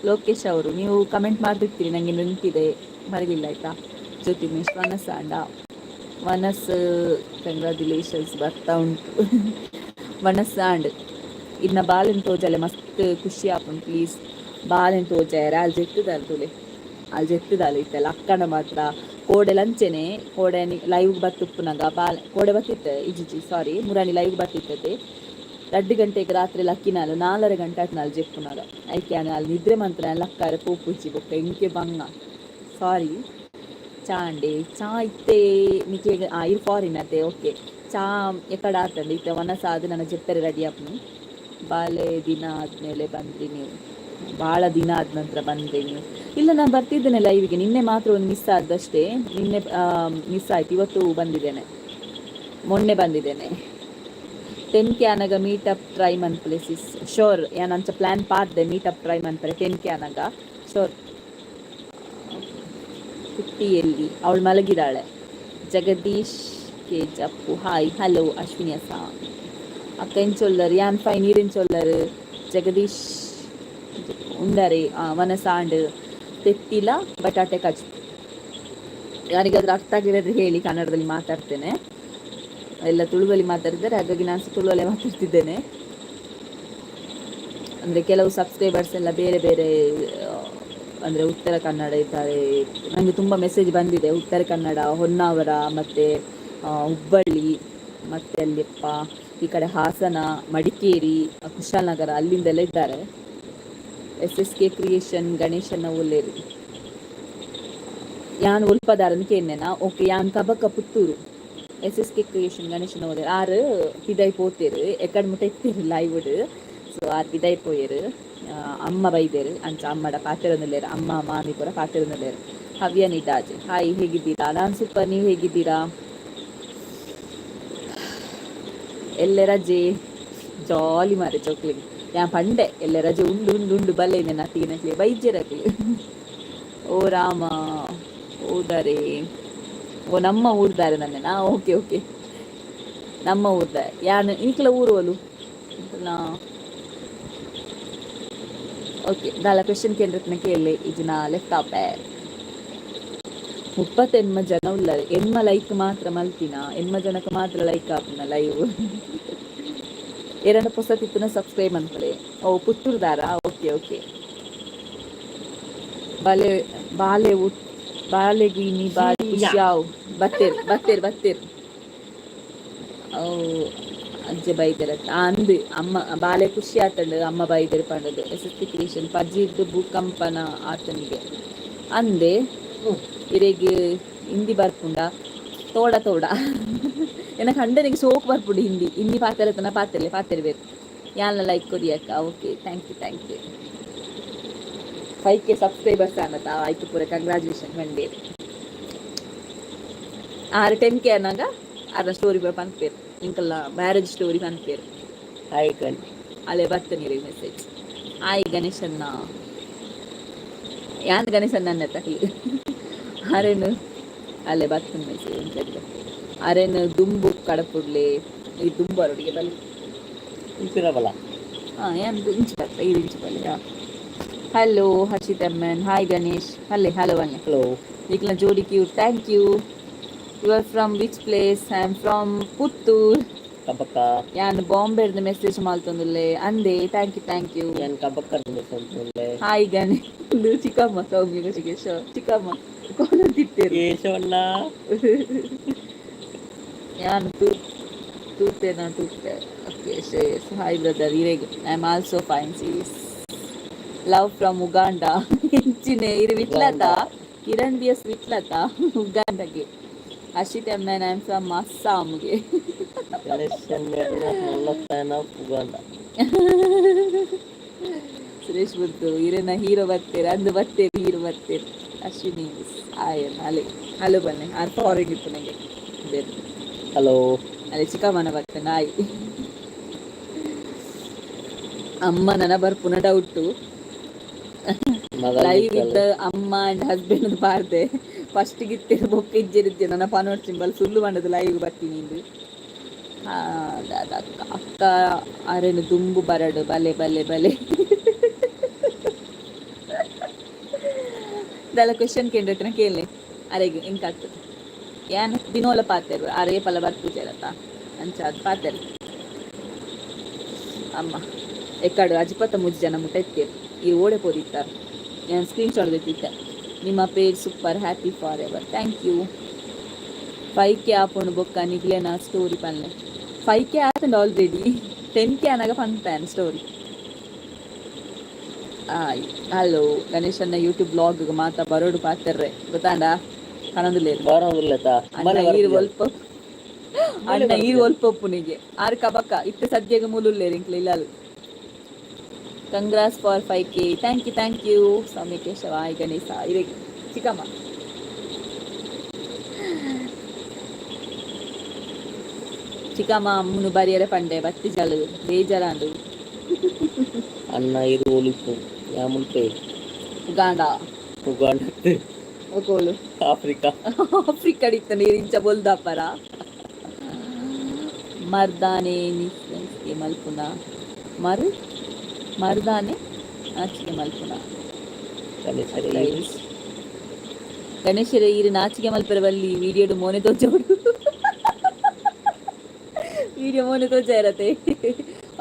ಲೋಕೇಶ್ ಅವರು. ನೀವು ಕಮೆಂಟ್ ಮಾಡ್ತಿರ್ತೀರಿ, ನನಗೆ ನೆನಪಿದೆ. ಮರೀಲಿಲ್ಲ ಆಯ್ತಾ. ಜ್ಯೋತಿ ಮಿಸ್ ವನಸಾಂಡ ವನಸ್ ಕಂಗ್ರ್ಯಾಚುಲೇಷನ್ಸ್ ಬರ್ತಾ ಉಂಟು. ವನಸಾಂಡ್ ಇನ್ನ ಬಾಲೆನ್ ತೋಜಲೆ, ಮಸ್ತ್ ಖುಷಿ ಆಪುಂಡು. ಪ್ಲೀಸ್ ಬಾಲೆನ್ ತೋಜಾಯರ. ಅಲ್ಲಿ ಜೆತ್ತುದಾಲ್ ತೂಲೆ, ಅಲ್ಲಿ ಜೆತ್ತುದಾಲ್ ಇತ್ತಲ್ಲ ಅಕ್ಕನ ಮಾತ್ರ. ಕೋಡೆ ಲಂಚೆನೆ ಕೋಡೆ ಲೈವ್ ಬತ್ತುಪ್ಪುನಗ ಬಾಲೆ ಕೋಡೆ ಬತ್ತಿತ್ತೆ. ಇಜ್ಜಿ, ಸಾರಿ, ಮುರಾನಿ ಲೈವ್ ಬತ್ತಿತ್ತತೆ. 2 ಗಂಟೆಗೆ ರಾತ್ರಿ ಲಕ್ಕಿನಾಲು, 4.5 ಗಂಟೆ ಆಯ್ತು ನಾಲ್ ಜೆಪ್ಪುನಾಗ. ಐಕೆ ಅಲ್ಲಿ ನಿದ್ರೆ ಮಂತ್ರ ಲಕ್ಕಾರೆ ಪೋಪುಜ್ಜಿ ಬೊಕ್ಕ ಎಂಕೆ ಬಂಗ. ಸಾರಿ. ಚಾ ಅಂಡೆ ಚಾ ಇತ್ತೆ ನಿಕ್ಲೆಗ್ ಇರ್ ಫಾರಿನ್ ಅತ್ತೆ. ಓಕೆ, ಚಾ ಎಕಡ ಆತಂಡೆ. ಇತ್ತೆ ವನಸಾದ್ ನನ್ನ ಜೆಪ್ಪರೆ ರೆಡಿ ಆಪುನು. ಬಾಲೆ ದಿನ ಆದಮೇಲೆ ಬಂದ್ರಿ ನೀವು. ಭಾಳ ದಿನ ಆದ ನಂತರ ಬಂದ್ರಿ ನೀವು. ಇಲ್ಲ, ನಾನು ಬರ್ತಿದ್ದೇನೆ ಲೈವಿಗೆ. ನಿನ್ನೆ ಮಾತ್ರ ಒಂದು ಮಿಸ್ ಆದಷ್ಟೇ. ನಿನ್ನೆ ಮಿಸ್ ಆಯ್ತು, ಇವತ್ತು ಬಂದಿದ್ದೇನೆ. ಮೊನ್ನೆ ಬಂದಿದ್ದೇನೆ. 10K ಆನಗ ಮೀಟ್ ಅಪ್ ಟ್ರೈ ಮನ್ಪುಲೆ ಸಿಸ್. ಶೋರ್, ಯಾನ್ ಅಂಚ ಪ್ಲಾನ್ ಪಾಡ್ದೆ, ಮೀಟ್ ಅಪ್ ಟ್ರೈ ಮನ್ಪರೆ 10K ಆನಗ. ಶೋರ್. ಪುಟ್ಟಿಯಲ್ಲಿ ಅವಳು ಮಲಗಿದಾಳೆ. Jagadish K Jeppu hi. Hello. Ashwini ಅಸ ಅಕ್ಕ ಎಂಚೊಲ್ಲರ್? ಯಾನ್ ಫೈನ್, ಈರೆಂಚೊಲ್ಲರ್? ಜಗದೀಶ್ ಉಂಡರೆ ವನಸಾಂಡ್ ತೆತ್ತಿಲ ಬಟಾಟೆ ಕಜ್ಜು. ಯಾರಿಗಾದ್ರೂ ಅರ್ಥ ಆಗಿರೋದ್ರೆ ಹೇಳಿ, ಕನ್ನಡದಲ್ಲಿ ಮಾತಾಡ್ತೇನೆ. ಎಲ್ಲ ತುಳುವಲ್ಲಿ ಮಾತಾಡಿದ್ದಾರೆ, ಹಾಗಾಗಿ ನಾನು ಸಹ ತುಳುವಲ್ಲೇ ಮಾತಾಡ್ತಿದ್ದೇನೆ. ಅಂದರೆ ಕೆಲವು ಸಬ್ಸ್ಕ್ರೈಬರ್ಸ್ ಎಲ್ಲ ಬೇರೆ ಬೇರೆ, ಅಂದರೆ ಉತ್ತರ ಕನ್ನಡ ಇದ್ದಾರೆ. ನನಗೆ ತುಂಬ ಮೆಸೇಜ್ ಬಂದಿದೆ. ಉತ್ತರ ಕನ್ನಡ, ಹೊನ್ನಾವರ ಮತ್ತು ಹುಬ್ಬಳ್ಳಿ ಮತ್ತು ಅಲ್ಲಿಯಪ್ಪ ಈ ಕಡೆ ಹಾಸನ, ಮಡಿಕೇರಿ, ಕುಶಾಲನಗರ ಅಲ್ಲಿಂದೆಲ್ಲ ಇದ್ದಾರೆ. ಎಸ್ ಎಸ್ ಕೆ ಕ್ರಿಯೇಷನ್ ಗಣೇಶನ ಒಲ್ಲೇರಿ? ಯಾನ್ ಒಲ್ಪದಾರನ್ ಕೇನ್ನೆನಾ? ಓಕೆ, ಯಾನ್ Kabaka Puttur. S S K creation ಗಣೇಶನ ಒಲ್ಲೇರು? ಆರು ಪಿದಾಯಿ ಪೋತೇರು. ಎಕಡ್ ಮುಟ್ಟ ಇತ್ತೇರು ಲೈವ್ಡ್. ಸೊ ಆರು ಪಿದಾಯಿ ಪೋಯೆರು. ಅಮ್ಮ ಬೈದೇರು, ಅಂಚ ಅಮ್ಮಡ ಪಾತೆರೊಂದುಲ್ಲೇರು. ಅಮ್ಮ ಮಾಮಿ ಪೂರ ಪಾತೆರೊಂದುಲ್ಲೇರು. ಹವ್ಯ ನಿಟಾಜ್ ಹಾಯ್, ಹೇಗಿದ್ದೀರಾ? ನಾನು ಸೂಪರ್, ನೀವು ಹೇಗಿದ್ದೀರಾ? ಎಲ್ಲೆ ರಜೆ? ಜಾಲಿ ಮಾರೆ ಚೋಕ್ಲಿಗೆ. ಯಾ ಪಂಡೆ ಎಲ್ಲೆ ರಜೆ ಉಂಡು ಉಂಡು ಉಂಡು ಬಲ್ಲೆ ನತ್ತಿಗೆ ಬೈಜೆರಕ್ಲೆ. ಓ ರಾಮ ಹೋದರೆ. ಓ, ನಮ್ಮ ಊರ್ದಾರೆ ನನ್ನೆನಾ? ಓಕೆ ಓಕೆ, ನಮ್ಮ ಊರ್ದ. ಯಾನ್ ನಿಕ್ಲ ಊರು ಓಲು? ನಾ ಓಕೆ ದಾಲ ಕ್ವೆಶನ್ ಕೇಂದ್ರತ್ನ ಕೇಳಿ ಇಜಿನ ಲೆಫ್ಟ್ ಆಪೆ. 38 ಜನ ಉಲ್ಲರ್. ಎನ್ಮ ಲೈಕ್ ಮಾತ್ರ ಮಲ್ತಿನ. 80 ಜನಕ್ಕೆ ಮಾತ್ರ ಲೈಕ್ ಆಪುನ ಲೈವ್. ಎರಡು ಪೊಸತಿತ್ತುನ ಸಬ್ಸ್ಕ್ರೈಬ್ ಮನ್ಪುಲೆ. ಓ, ಪುತ್ತೂರ್ದಾರಾ? Okay okay. ಬಾಲೆ ಬಾಲೆ ಬಾಲೆಗ್ ಇನಿ ಬಾರಿ ಖುಷಿ ಆವು. ಬತ್ತೇರ್ ಬತ್ತೇರ್ ಬತ್ತೇರ್. ಓ. ಅಜ್ಜೆ ಬೈದೆರತ್ತ ಅಂದ್ ಅಮ್ಮ ಬಾಲೆ ಖುಷಿ ಆತಂಡು ಅಮ್ಮ ಬೈದೆರ್ ಪಂಡದು. ಎಸ್ ಎಸ್ ಪಿ ಕ್ರಿಯೇಷನ್ ಪಜಿರ್ದು ಭೂಕಂಪನ ಆತನಿಗೆ ಅಂದೆ. ಇರೆಗ್ ಹಿಂದಿ ಬರ್ಪುಂಡ? ತೋಡ ತೋಡ. ಎನ್ನ ಕಂಡನಿಗೆ ಸೋಕ್ ಬರ್ಪುಂಡು ಹಿಂದಿ. ಹಿಂದಿ ಪಾತೆರತನ ಪಾತೆರ್ಲೆ ಪಾತೆರ್ಬೇರು. ಯಾನ್ಲ ಲೈಕ್ ಕೊರಿಯಕ್ಕ. Okay, thank you, thank you. 5K subscribers ಆನತ, ಆಯ್ತು, ಪೂರ ಕಂಗ್ರ್ಯಾಚುಲೇಷನ್ ಬಂಡೇರು. ಆರು 10K ಅನ್ನಾಗ ಅರ್ನ ಸ್ಟೋರಿ ಪೂರ ಪನ್ಪೇರು, ಇಂಕಲ್ಲ ಮ್ಯಾರೇಜ್ ಸ್ಟೋರಿ ಪನ್ಪೇರು. ಹಾಯ್ ಕಣ್. ಅಲ್ಲೇ ಬರ್ತನೀರಿ ಮೆಸೇಜ್. ಆಯ್ ಗಣೇಶನ್ನ, ಯಾನ್ ಗಣೇಶನ್ನ ತಕ್ಲಿ ಅರೆನು. ಅಲ್ಲೇ ಬರ್ತನ ಮೆಸೇಜ್ ಎಂಚ. ಅರೆನು ದುಂಬು ಕಡಪುಡ್ಲೆ. ಈ ದುಂಬು ಅರೊಡಿಗೆ ಬಲ್ಲಿ. ಇಂಚಿನ ಬಲ. ಹಾಂ, ಯಾನ್ ಇಂಚಿ ಬರ್ತ, ಇದು ಇಂಚಿ ಬಲ್ಲಿ. ಹಲೋ ಹರ್ಷಿತ್ ಅಮ್ಮನ್, ಹಾಯ್ ಗಣೇಶ್. ಅಲ್ಲೇ ಹಲೋ ಅಲ್ಲೇ. ಹಲೋ. ನಿಕ್ಲ ಜೋಡಿ cute, thank you. You are from which place? I am from Puttur. ಕಬಕ್ಕ. ಯಾನ್ ಬಾಂಬೆಡ್ದು ಮೆಸೇಜ್ ಮಲ್ತೊಂದುಲ್ಲೆ ಅಂದೆ. Thank you, thank you. ಯಾನ್ ಕಬಕ್ಕ ಸಂತುಲ್ಲೆ. ಹಾಯ್ ಗಣೇಶ್. ಇದು ಚಿಕ್ಕಮ್ಮ ಸೌಮ್ಯ ಋಷಿಕೇಶ ಚಿಕ್ಕಮ್ಮ ಕೋಲಂತಿತ್ತೇರು. ಕೇಶವಣ್ಣ. ಯಾನ್ ತೂ ತೂತೇನ ತೂತೆ. Okay Shreyas, hi brother. ಇರೆಗ್ I am also fine sis. Love from Uganda. ಇಂಚಿನೆ ಇರು ವಿಟ್ಲತ. ಕಿರಣ್ ಬಿ ಎಸ್ ವಿಟ್ಲತ ಉಗಾಂಡಗೆ. Harshith M N, I am from ಅಸ್ಸಾಂಗೆ. ಗಣೇಶನ್ ಮಲ್ಲ ಫ್ಯಾನ್ ಆಫ್ ಉಗಾಂಡ. ಸುರೇಶ್ ಬುದ್ದು ಇರೆನ ಹೀರೋ ಬರ್ತೀರ ಅಂದು ಬರ್ತೀರಿ, ಹೀರೋ ಬರ್ತೀರಿ. ಅಶ್ವಿನಿ ಆಯನ್ ಅಲೆ ಹಲೋ ಬನ್ನಿ. ಆರ್ ಫಾರಿನ್ ಇತ್ತು ನನಗೆ ಬೇರೆ. ಹಲೋ. ಅಲ್ಲಿ ಚಿಕ್ಕಮ್ಮನ ಬರ್ತೆ ನಾಯಿ. ಅಮ್ಮ ನನ್ನ ಬರ್ಪುನ ಡೌಟು. ಮಗ. ಲೈವ್ ಇದ್ದ ಅಮ್ಮ ಅಂಡ್ ಹಸ್ಬೆಂಡ್ ಬಾರ್ದೆ. ಫಸ್ಟ್ ಗಿತ್ತಿರ ಬೊಕ್ಕ ಇಜ್ಜಿರಿದ್ದೆ ನನ್ನ ಪನೋಟ್ ಸಿಂಬಲ್ ಸುಳ್ಳು ಬಂಡದು ಲೈವ್ ಬರ್ತೀನಿ ಇಂದು. ಅಕ್ಕ ಅಕ್ಕ ಅರೆನು ದುಂಬು ಬರಡು ಬಲೆ ಬಲೆ ಬಲೆ. ದಾಲ ಕ್ವೆಶನ್ ಕೇಂದ್ರತನ ಕೇಳಲೆ ಅರೆಗ್ ಎಂಕಾಗ್ತದೆ. ಯಾನ್ ದಿನೋಲ ಪಾತೆರು, ಅರೆ ಪಲ ಬರ್ಪೂಜೆರತ್ತ ಅಂಚ ಅದು ಪಾತೆರು. ಅಮ್ಮ ಎಕ್ಕಡು ಅಜಿಪತ್ತ ಮೂಜಿ ಜನ ಮುಟ್ಟ ಎತ್ತೇರು. ಈ ಓಡೆ ಪೋದಿತ್ತಾರೆ, ನಾನು ಸ್ಕ್ರೀನ್ ಶಾಟ್ ತೆತ್ತಿತ್ತೆ. ನಿಮ್ಮ page super, happy for ever, thank you. 5K ಆಪುಂಡು ಬೊಕ್ಕ ನಿಗ್ಲೇನ ಸ್ಟೋರಿ ಪನ್ಲೆ. 5K ಆತಂಡ್ ಆಲ್ರೆಡಿ, 10K ಅನಾಗ ಪನ್ಪೇನ್ ಸ್ಟೋರಿ. ಆಯ್ ಹಲೋ ಗಣೇಶನ್ನ. ಯೂಟ್ಯೂಬ್ ಬ್ಲಾಗ್ ಮಾತ ಬರೋಡು ಪಾತೆರ್ರೆ ಗೊತ್ತಾಂಡ ಕನಂದುಲೇರು. ಬರೋದಿಲ್ಲತ. ಅಣ್ಣ ಈರು ಒಲ್ಪ, ಅಣ್ಣ ಈರು ಒಲ್ಪೊಪ್ಪುನಿಗೆ. ಆರು ಕಬಕ್ಕ ಇತ್ತೆ ಸದ್ಯಗ ಮೂಲುಲ್ಲೇರು ಇಂಕ್ಲ ಇಲ್ಲಲ್. Congrats for 5K, thank you, thank you. Swami Keshava. Hi Ganesha. ಇರೇ ಚಿಕ್ಕಮ್ಮ. ಚಿಕ್ಕಮ್ಮ ಅಮ್ಮನು ಬರಿಯರೆ ಪಂಡೆ ಬತ್ತಿ ಜಲು ಬೇಜಾರಾಂಡು. ಅಣ್ಣ ಇರು ಒಲಿಪು ಯಾಮುಲ್ಪೆ. ಉಗಾಂಡ. ಉಗಾಂಡ. ಒಕೋಲು. ಆಫ್ರಿಕಾ. ಆಫ್ರಿಕಾ ಇತ್ತ ನೀರು ಇಂಚ ಬೊಲ್ದಾಪರ. ಮರ್ದಾನೆ ನಿಸ್ಗೆ ಮಲ್ಪುನ ಮರು ಮರ್ದಾನೆ ನಾಚಿಕೆ ಮಲ್ಪುನ. ಗಣೇಶ. ಗಣೇಶರ ಈರು ನಾಚಿಕೆ ಮಲ್ಪರ ಬಲ್ಲಿ. ವಿಡಿಯೋಡು ಮೋನೆ ತೋಜೋಡು, ವಿಡಿಯೋ ಮೋನೆ ತೋಜ ಇರತ್ತೆ.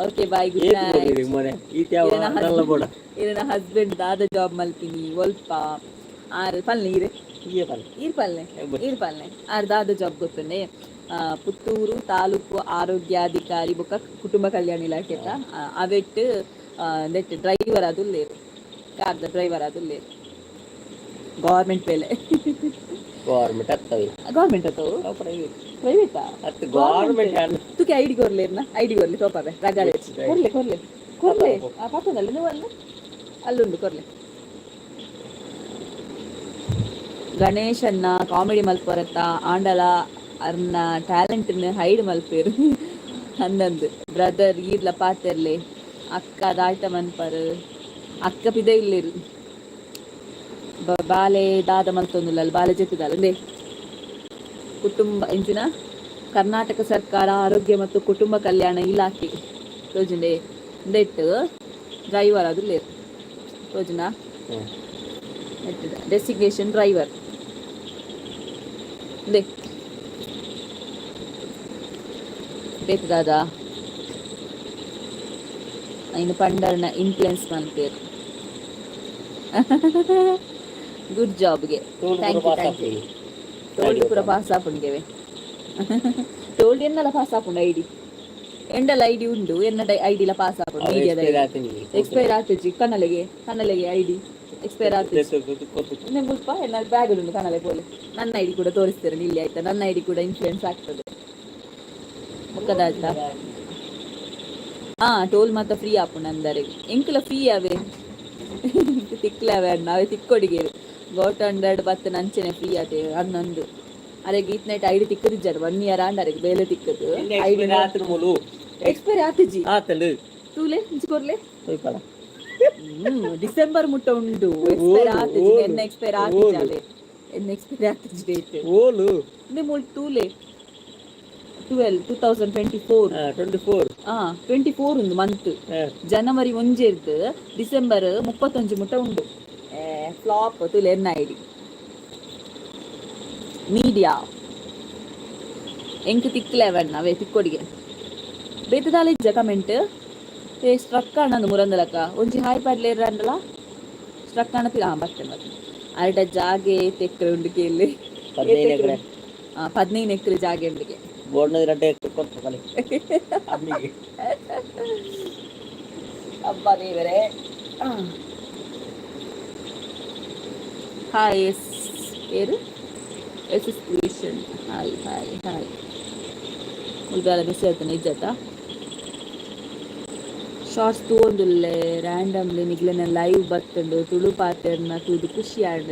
Okay, bye, good night. ಮೊನೆ ಈತ ಯಾವ ನಲ್ಲ ಬೋಡ. ಇರನ ಹಸ್ಬೆಂಡ್ ದಾದ ಜಾಬ್ ಮಲ್ಪಿನಿ, ಒಲ್ಪ ಆರ್ ಪಲ್ನೆ ಈರೆ? ಈಯೆ ಪಲ್ಲೆ. ಈರ್ ಪಲ್ನೆ, ಈರ್ ಪಲ್ನೆ. ಆರ್ ದಾದ ಜಾಬ್ ಗೊತ್ತುಂಡೆ? ಪುತ್ತೂರು ತಾಲೂಕು ಆರೋಗ್ಯಾಧಿಕಾರಿ ಬೊಕ್ಕ ಕುಟುಂಬ ಕಲ್ಯಾಣ ಇಲಾಖೆತ ಅವೆಟ್ ನೆಟ್ ಡ್ರೈವರ್ ಆದುಲ್ಲೇರು, ಕಾರ್ದ ಡ್ರೈವರ್ ಆದುಲ್ಲೇರು. ಗೌರ್ಮೆಂಟ್ ಬೇಲೆ. ಗೌರ್ಮೆಂಟ್ ಆಗ್ತವೆ. ಗೌರ್ಮೆಂಟ್ ಅಥವಾ ಪ್ರೈವೇಟ್. ಪ್ರೈವೇಟಾ? ಅತ್ತು ಗೌರ್ಮೆಂಟ್ ಅಲ್ಲ. ತುಕೆ ಐಡಿ ಕೊರ್ಲೇರ್ನ, ಐಡಿ ಕೊರ್ಲಿ ತೋಪಾವೆ ರಗಾಳೆ. ಕೊರ್ಲೆ ಕೊರ್ಲೆ ಕೊರ್ಲೆ. ಆ ಪಕ್ಕದಲ್ಲಿ ನೀವು ಅಲ್ಲ ಅಲ್ಲುಂಡು, ಕೊರ್ಲೆ. ಗಣೇಶನ್ನ ಕಾಮಿಡಿ ಮಲ್ಪೊರತ್ತ ಆಂಡಲ ಅರ್ನ ಟ್ಯಾಲೆಂಟ್ ಹೈಡ್ ಮಲ್ಪೇರು ಅಂದಂದು. ಬ್ರದರ್ ಈರ್ಲ ಪಾತೆರ್ಲೆ. ಅಕ್ಕ ದಾಯ್ತ ಮನ್ಪರು? ಅಕ್ಕ ಪಿದೆ ಇಲ್ಲೇರು. ಬಾಲೆ ದಾದ ಮಲ್ತೊಂದುಲ್ಲ? ಬಾಲೆ ಜೆತ್ತುದಾಲ ಅಂದೇ. ಕುಟುಂಬ ಇಂಚಿನ ಕರ್ನಾಟಕ ಸರ್ಕಾರ ಆರೋಗ್ಯ ಮತ್ತು ಕುಟುಂಬ ಕಲ್ಯಾಣ ಇಲಾಖೆ ತೋಜುಂಡೆ. ಉಂದೆಟ್ ಡ್ರೈವರ್ ಅದು ತೋಜುಂಡಾ? ಡೆಸಿಗ್ನೇಷನ್ ಡ್ರೈವರ್ ಇಂದೆ ಬೇಕು ದಾದಾ ಇನ್ನು ಪಂಡರ್ನ ಇನ್ಫ್ಲುಯೆನ್ಸ್ ಮನ್ಪೇರು. ಗುಡ್ ಜಾಬ್ಗೆ. Thank you, thank you. Toll ಪೂರ ಪಾಸ್ ಆಪುಂಡುಗೆವೆ. ಟೋಲ್ ಎನ್ನಲ ಪಾಸ್ ಆಪುಂಡು ಐಡಿ. ಎಂಡಲ ಐಡಿ ಉಂಡು, ಎನ್ನ ಐಡಿಲ ಪಾಸ್ ಆಪುಂಡು. ಅವು ಮೀಡಿಯಾದ. ಎಕ್ಸ್ಪೈರ್ ಆತಿನಿ. ಎಕ್ಸ್ಪೈರ್ ಆತಿಜಿ. ಕನ್ನಲೆಗೆ, ಕನ್ನಲೆಗೆ ಐಡಿ ಎಕ್ಸ್ಪೈರ್ ಆತಿಜಿ. ಇನ್ನೆ ಮುಲ್ಪ ಎನ್ನ ಬ್ಯಾಗ್ ಉಂಡು, ಕನ್ನಲೆ ಪೋಲೆ. ನನ್ನ ಐಡಿ ಕೂಡ ತೋರಿಸ್ತಾರೆ ಇಲ್ಲಿ, ಆಯ್ತಾ? ನನ್ನ ಐಡಿ ಕೂಡ ಇನ್ಫ್ಲೂಯೆನ್ಸ್ ಆಗ್ತದೆ ಮುಖದ, ಆಯ್ತಾ? ಹಾ, ಟೋಲ್ ಮಾತ ಫ್ರೀ ಆಪುಂಡು ಅಂದರೆ ಎಂಕುಲ ಫ್ರೀ ಅವೇ ತಿಕ್ಲವೆ ಅಣ್ಣ, ಅವೇ ತಿಕ್ಕೊಡಿಗೆ ಗೋಟ್ ಹಂಡ್ರೆಡ್ ಬತ್ತ ನಂಚೆನೆ ಫ್ರೀ ಆತೆ ಹನ್ನೊಂದು. ಅರೆ ಗೀತ್ ನೈಟ್ ಐಡಿ ತಿಕ್ಕದಿಜ್ಜಾರ. ಒನ್ ಇಯರ್ ಆಂಡ್ ಅರೆಗ್ ಬೇಲೆ ತಿಕ್ಕದು ಐಡಿ. ಆತಿನ ಮೂಲು. ಎಕ್ಸ್ಪೈರ್ ಆತಿಜಿ. ಆತಂಡು. ತೂಲೆ, ಇಂಚಿ ಕೊರ್ಲೆ. ತೋಯ್ಪಲ. ಡಿಸೆಂಬರ್ ಮುಟ್ಟ ಉಂಡು. ಎಕ್ಸ್ಪೈರ್ ಓಲು, ಆತಿಜಿ. ಓಲು, ಎನ್ನ ಎಕ್ಸ್ಪೈರ್ ಆತಿಜಿ. ಓಲು. ಅವೇ ಎನ್ನ ಎಕ್ಸ್ಪೈರ್ ಆತಿಜಿ ಡೇಟ್. ಓಲು. ಇಂದೆ ಮೂಲು ತೂಲೆ, 12 2024. 24. ಹಾ, 24 ಉಂದು ಮಂತ್. ಜನವರಿ ಒಂಜೆರ್ದು ಡಿಸೆಂಬರ್ 31 ಮುಟ್ಟ ಉಂಡು. ಫ್ಲಾಪ್ ತುಲೆ ಎನ್ I D media. ಎಂಕ್ ತಿಕ್ಲೆವಣ್ಣ, ಅವೇ ತಿಕ್ಕೊಡಿಗೆ. ಬೇತದಾಲ ಇಜ್ಜ ಕಮೆಂಟ್? ಏ, ಸ್ಟ್ರಕ್ ಆಣಂದು ಮುರಂದಲಕ್ಕ. ಒಂಜಿ ಹಾಯ್ ಪಾಡ್ಲೇರ್ ಅಂಡಲ ಸ್ಟ್ರಕ್ ಆಣ. ಹಾ, ಬರ್ತೇನೆ ಬರ್ತೇನೆ. ಅರಡ ಜಾಗೆ ತೆಕ್ಕರೆ ಉಂಡು ಕೇಳಿ. 15 ಎಕರೆ. 15 ಎಕರೆ ಜಾಗೆ ಉಂಡಿಗೆ. ಬೋರ್ಡ್ನ 2 ಎಕರೆ ಕೊಟ್ಟು ಕಲಿ ಅಮ್ಮಿಗೆ. ಅಬ್ಬ ದೇವರೇ. ಹಾಯ್ ಎಸ್ ಏರು S S creation, hi hi hi. ಮುಲ್ಬಾಲ ಬಿಸಿ ಆಯ್ತಾನೆ ಇಜ್ಜಾತ. ಶಾರ್ಟ್ಸ್ ತೂವೊಂದುಲ್ಲೆ ರ್ಯಾಂಡಮ್ಲಿ. ನಿಗ್ಲೆನ ಲೈವ್ ಬತ್ತುಂಡು. ತುಳು ಪಾತೆರ್ನ ತೂದು ಖುಷಿ ಆಂಡ್.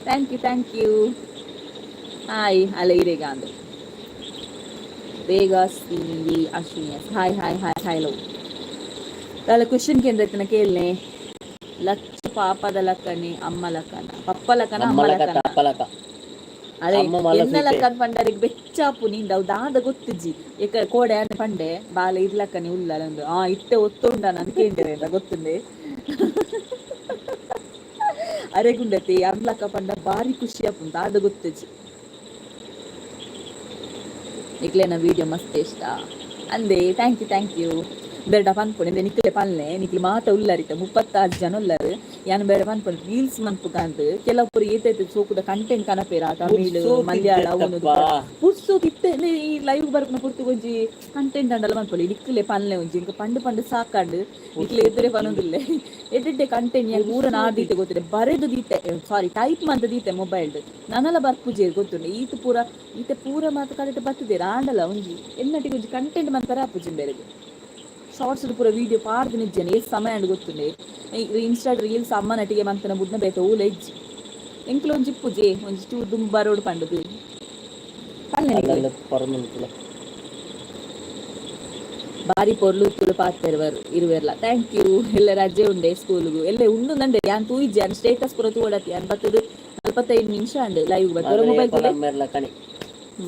Thank you, thank you. Hi ಅಲ್ಲ ಇರೇಗ ಅಂದು ಬೇಗ ವಿ Ashwini. Hi hi hi hi low. ದಾಲ ಕ್ವೆಶನ್ ಕೇಂದ್ರ ಕೇಳನೆ. ಲಚ್ಚ ಪಾಪದ ಲಕ್ಕನೆ, ಅಮ್ಮ ಲಕ್ಕನ, ಪಪ್ಪ ಲಕ್ಕನ, ಅಮ್ಮ ಅಮ್ಮಲಕ. ಲಕ್ಕನ. ತಪ್ಪಲಕ. ಅದೇ. ಅಮ್ಮ ಮಲ್ಲ. ಎನ್ನ ಸೂತೆ. ಲಕ್ಕನ್ ಪಂಡರಿಗೆ ಬೆಚ್ಚಾಪು ನಿಂದ ಅವು ದಾದ ಗೊತ್ತಿಜ್ಜಿ. ಏಕ ಕೋಡೆ ಅನ್ನ ಪಂಡೆ ಬಾಲೆ ಇರ್ಲಕ್ಕನೆ ಉಲ್ಲ ಒಂದು. ಆ ಇಟ್ಟೆ ಒತ್ತುಂಡ ನಾನು ಕೇಂದ್ರ ಅಂತ ಗೊತ್ತುಂಡೆ. ಅರೆ ಗುಂಡತಿ ಅಮ್ಲಕ್ಕ ಪಂಡ ಬಾರಿ ಖುಷಿ ಆಪುಂಡು, ದಾದ ಗೊತ್ತಿಜ್ಜಿ. ನಿಕ್ಲೆನ ವಿಡಿಯೋ ಮಸ್ತ್ ಇಷ್ಟ ಅಂದೆ. Thank you, thank you. ಬೇಡ ಪನ್ಪುಂಡು ಇಂದೆ ನಿಕ್ಲೆ ಪಲ್ಲೆ. ನಿಕ್ಲೆ ಮಾತ ಉಲ್ಲರಿತ 36 ಜನ ಉಲ್ಲರು. ಯಾನ್ ಬೇಡ ಪನ್ಪುಂಡು ರೀಲ್ಸ್ ಮನ್ಪುಕಂದ್. ಕೆಲವೊಬ್ಬರು ಏತೈತೆ ಸೋಕುದ ಕಂಟೆಂಟ್ ಕನಪೇರ ತಮಿಳ್ ಮಲಯಾಳ ಅವನು. ಪುರ್ಸು ಇತ್ತೆ ಈ ಲೈವ್ ಬರ್ಪುನ ಪುರ್ತು ಒಂಜಿ ಕಂಟೆಂಟ್ ಅಂಡಲ ಮನ್ಪೊಲಿ. ನಿಕ್ಲೆ ಪಲ್ಲೆ ಒಂಜಿ ಇಂಕ ಪಂಡು ಪಂಡು ಸಾಕಂಡು. ನಿಕ್ಲೆ ಎದುರೆ ಪನೊಂದಿಲ್ಲೆ. ಎಡ್ಡೆಡ್ಡೆ ಕಂಟೆಂಟ್ ಯಾನ್ ಪೂರ ನಾದೀತೆ ಗೊತ್ತಿದೆ. ಬರೆದು ದೀತೆ, ಸಾರಿ, ಟೈಪ್ ಮಂತ ದೀತೆ ಮೊಬೈಲ್. ನನಲ ಬರ್ಪುಜೇರ್ ಗೊತ್ತುಂಡು. ಈತ ಪೂರ ಈತೆ ಪೂರ ಮಾತ ಕಡೆಟ್ ಬತ್ತುದೇರ್. ಆಂಡಲ ಒಂಜಿ ಎನ್ನಟಿಗೆ ಒಂಜಿ ಕಂಟೆಂಟ್ ಮಂತರ ಆಪುಜಿ ಬೇರೆಗ್. ಶಾರ್ಟ್ಸ್ ಪೂರ ವೀಡಿಯೋ ಪಾಡ್ದು ನಿಜ್ಜನೆ ಏತ್ ಸಮಯ ಅಂಡ್ ಗೊತ್ತುಂಡೆ. ಇನ್ಸ್ಟಾ ರೀಲ್ಸ್ ಅಮ್ಮ ನಟಿಗೆ ಮಂತನ ಬುಡ್ನ ಬೇತೆ ಓಲ ಇಜ್ಜಿ. ಎಂಕ್ಲ ಒಂಜಿ ಇಪ್ಪುಜೆ ಒಂಜಿ ಚೂರು ದುಂಬು ಬರೋಡು ಪಂಡುದು ಪಲ್ಲೆ ನಿಕ್ಲೆ. ಅಲ್ಲಲ್ಲ ಪರಮಂತಲ. ಬಾರಿ ಪೊರ್ಲು ತುಳು ಪಾತೆರ್ವರು ಇರುವೆರ್ಲ. Thank you. ಎಲ್ಲ ರಜೆ ಉಂಡೆ ಸ್ಕೂಲ್ಗು ಎಲ್ಲ ಉಂಡು ನಂಡೆ. ಯಾನ್ ತೂಯಿಜ್ಜಿ, ಯಾನ್ ಸ್ಟೇಟಸ್ ಪೂರ ತೂವಡತಿ. ಯಾನ್ ಬತ್ತದು 45 ನಿಮಿಷ ಅಂಡ್ ಲೈವ್ ಬತ್ತದ ಮೊಬೈಲ್. ಅಮ್ಮೆರ್ಲಕನೆ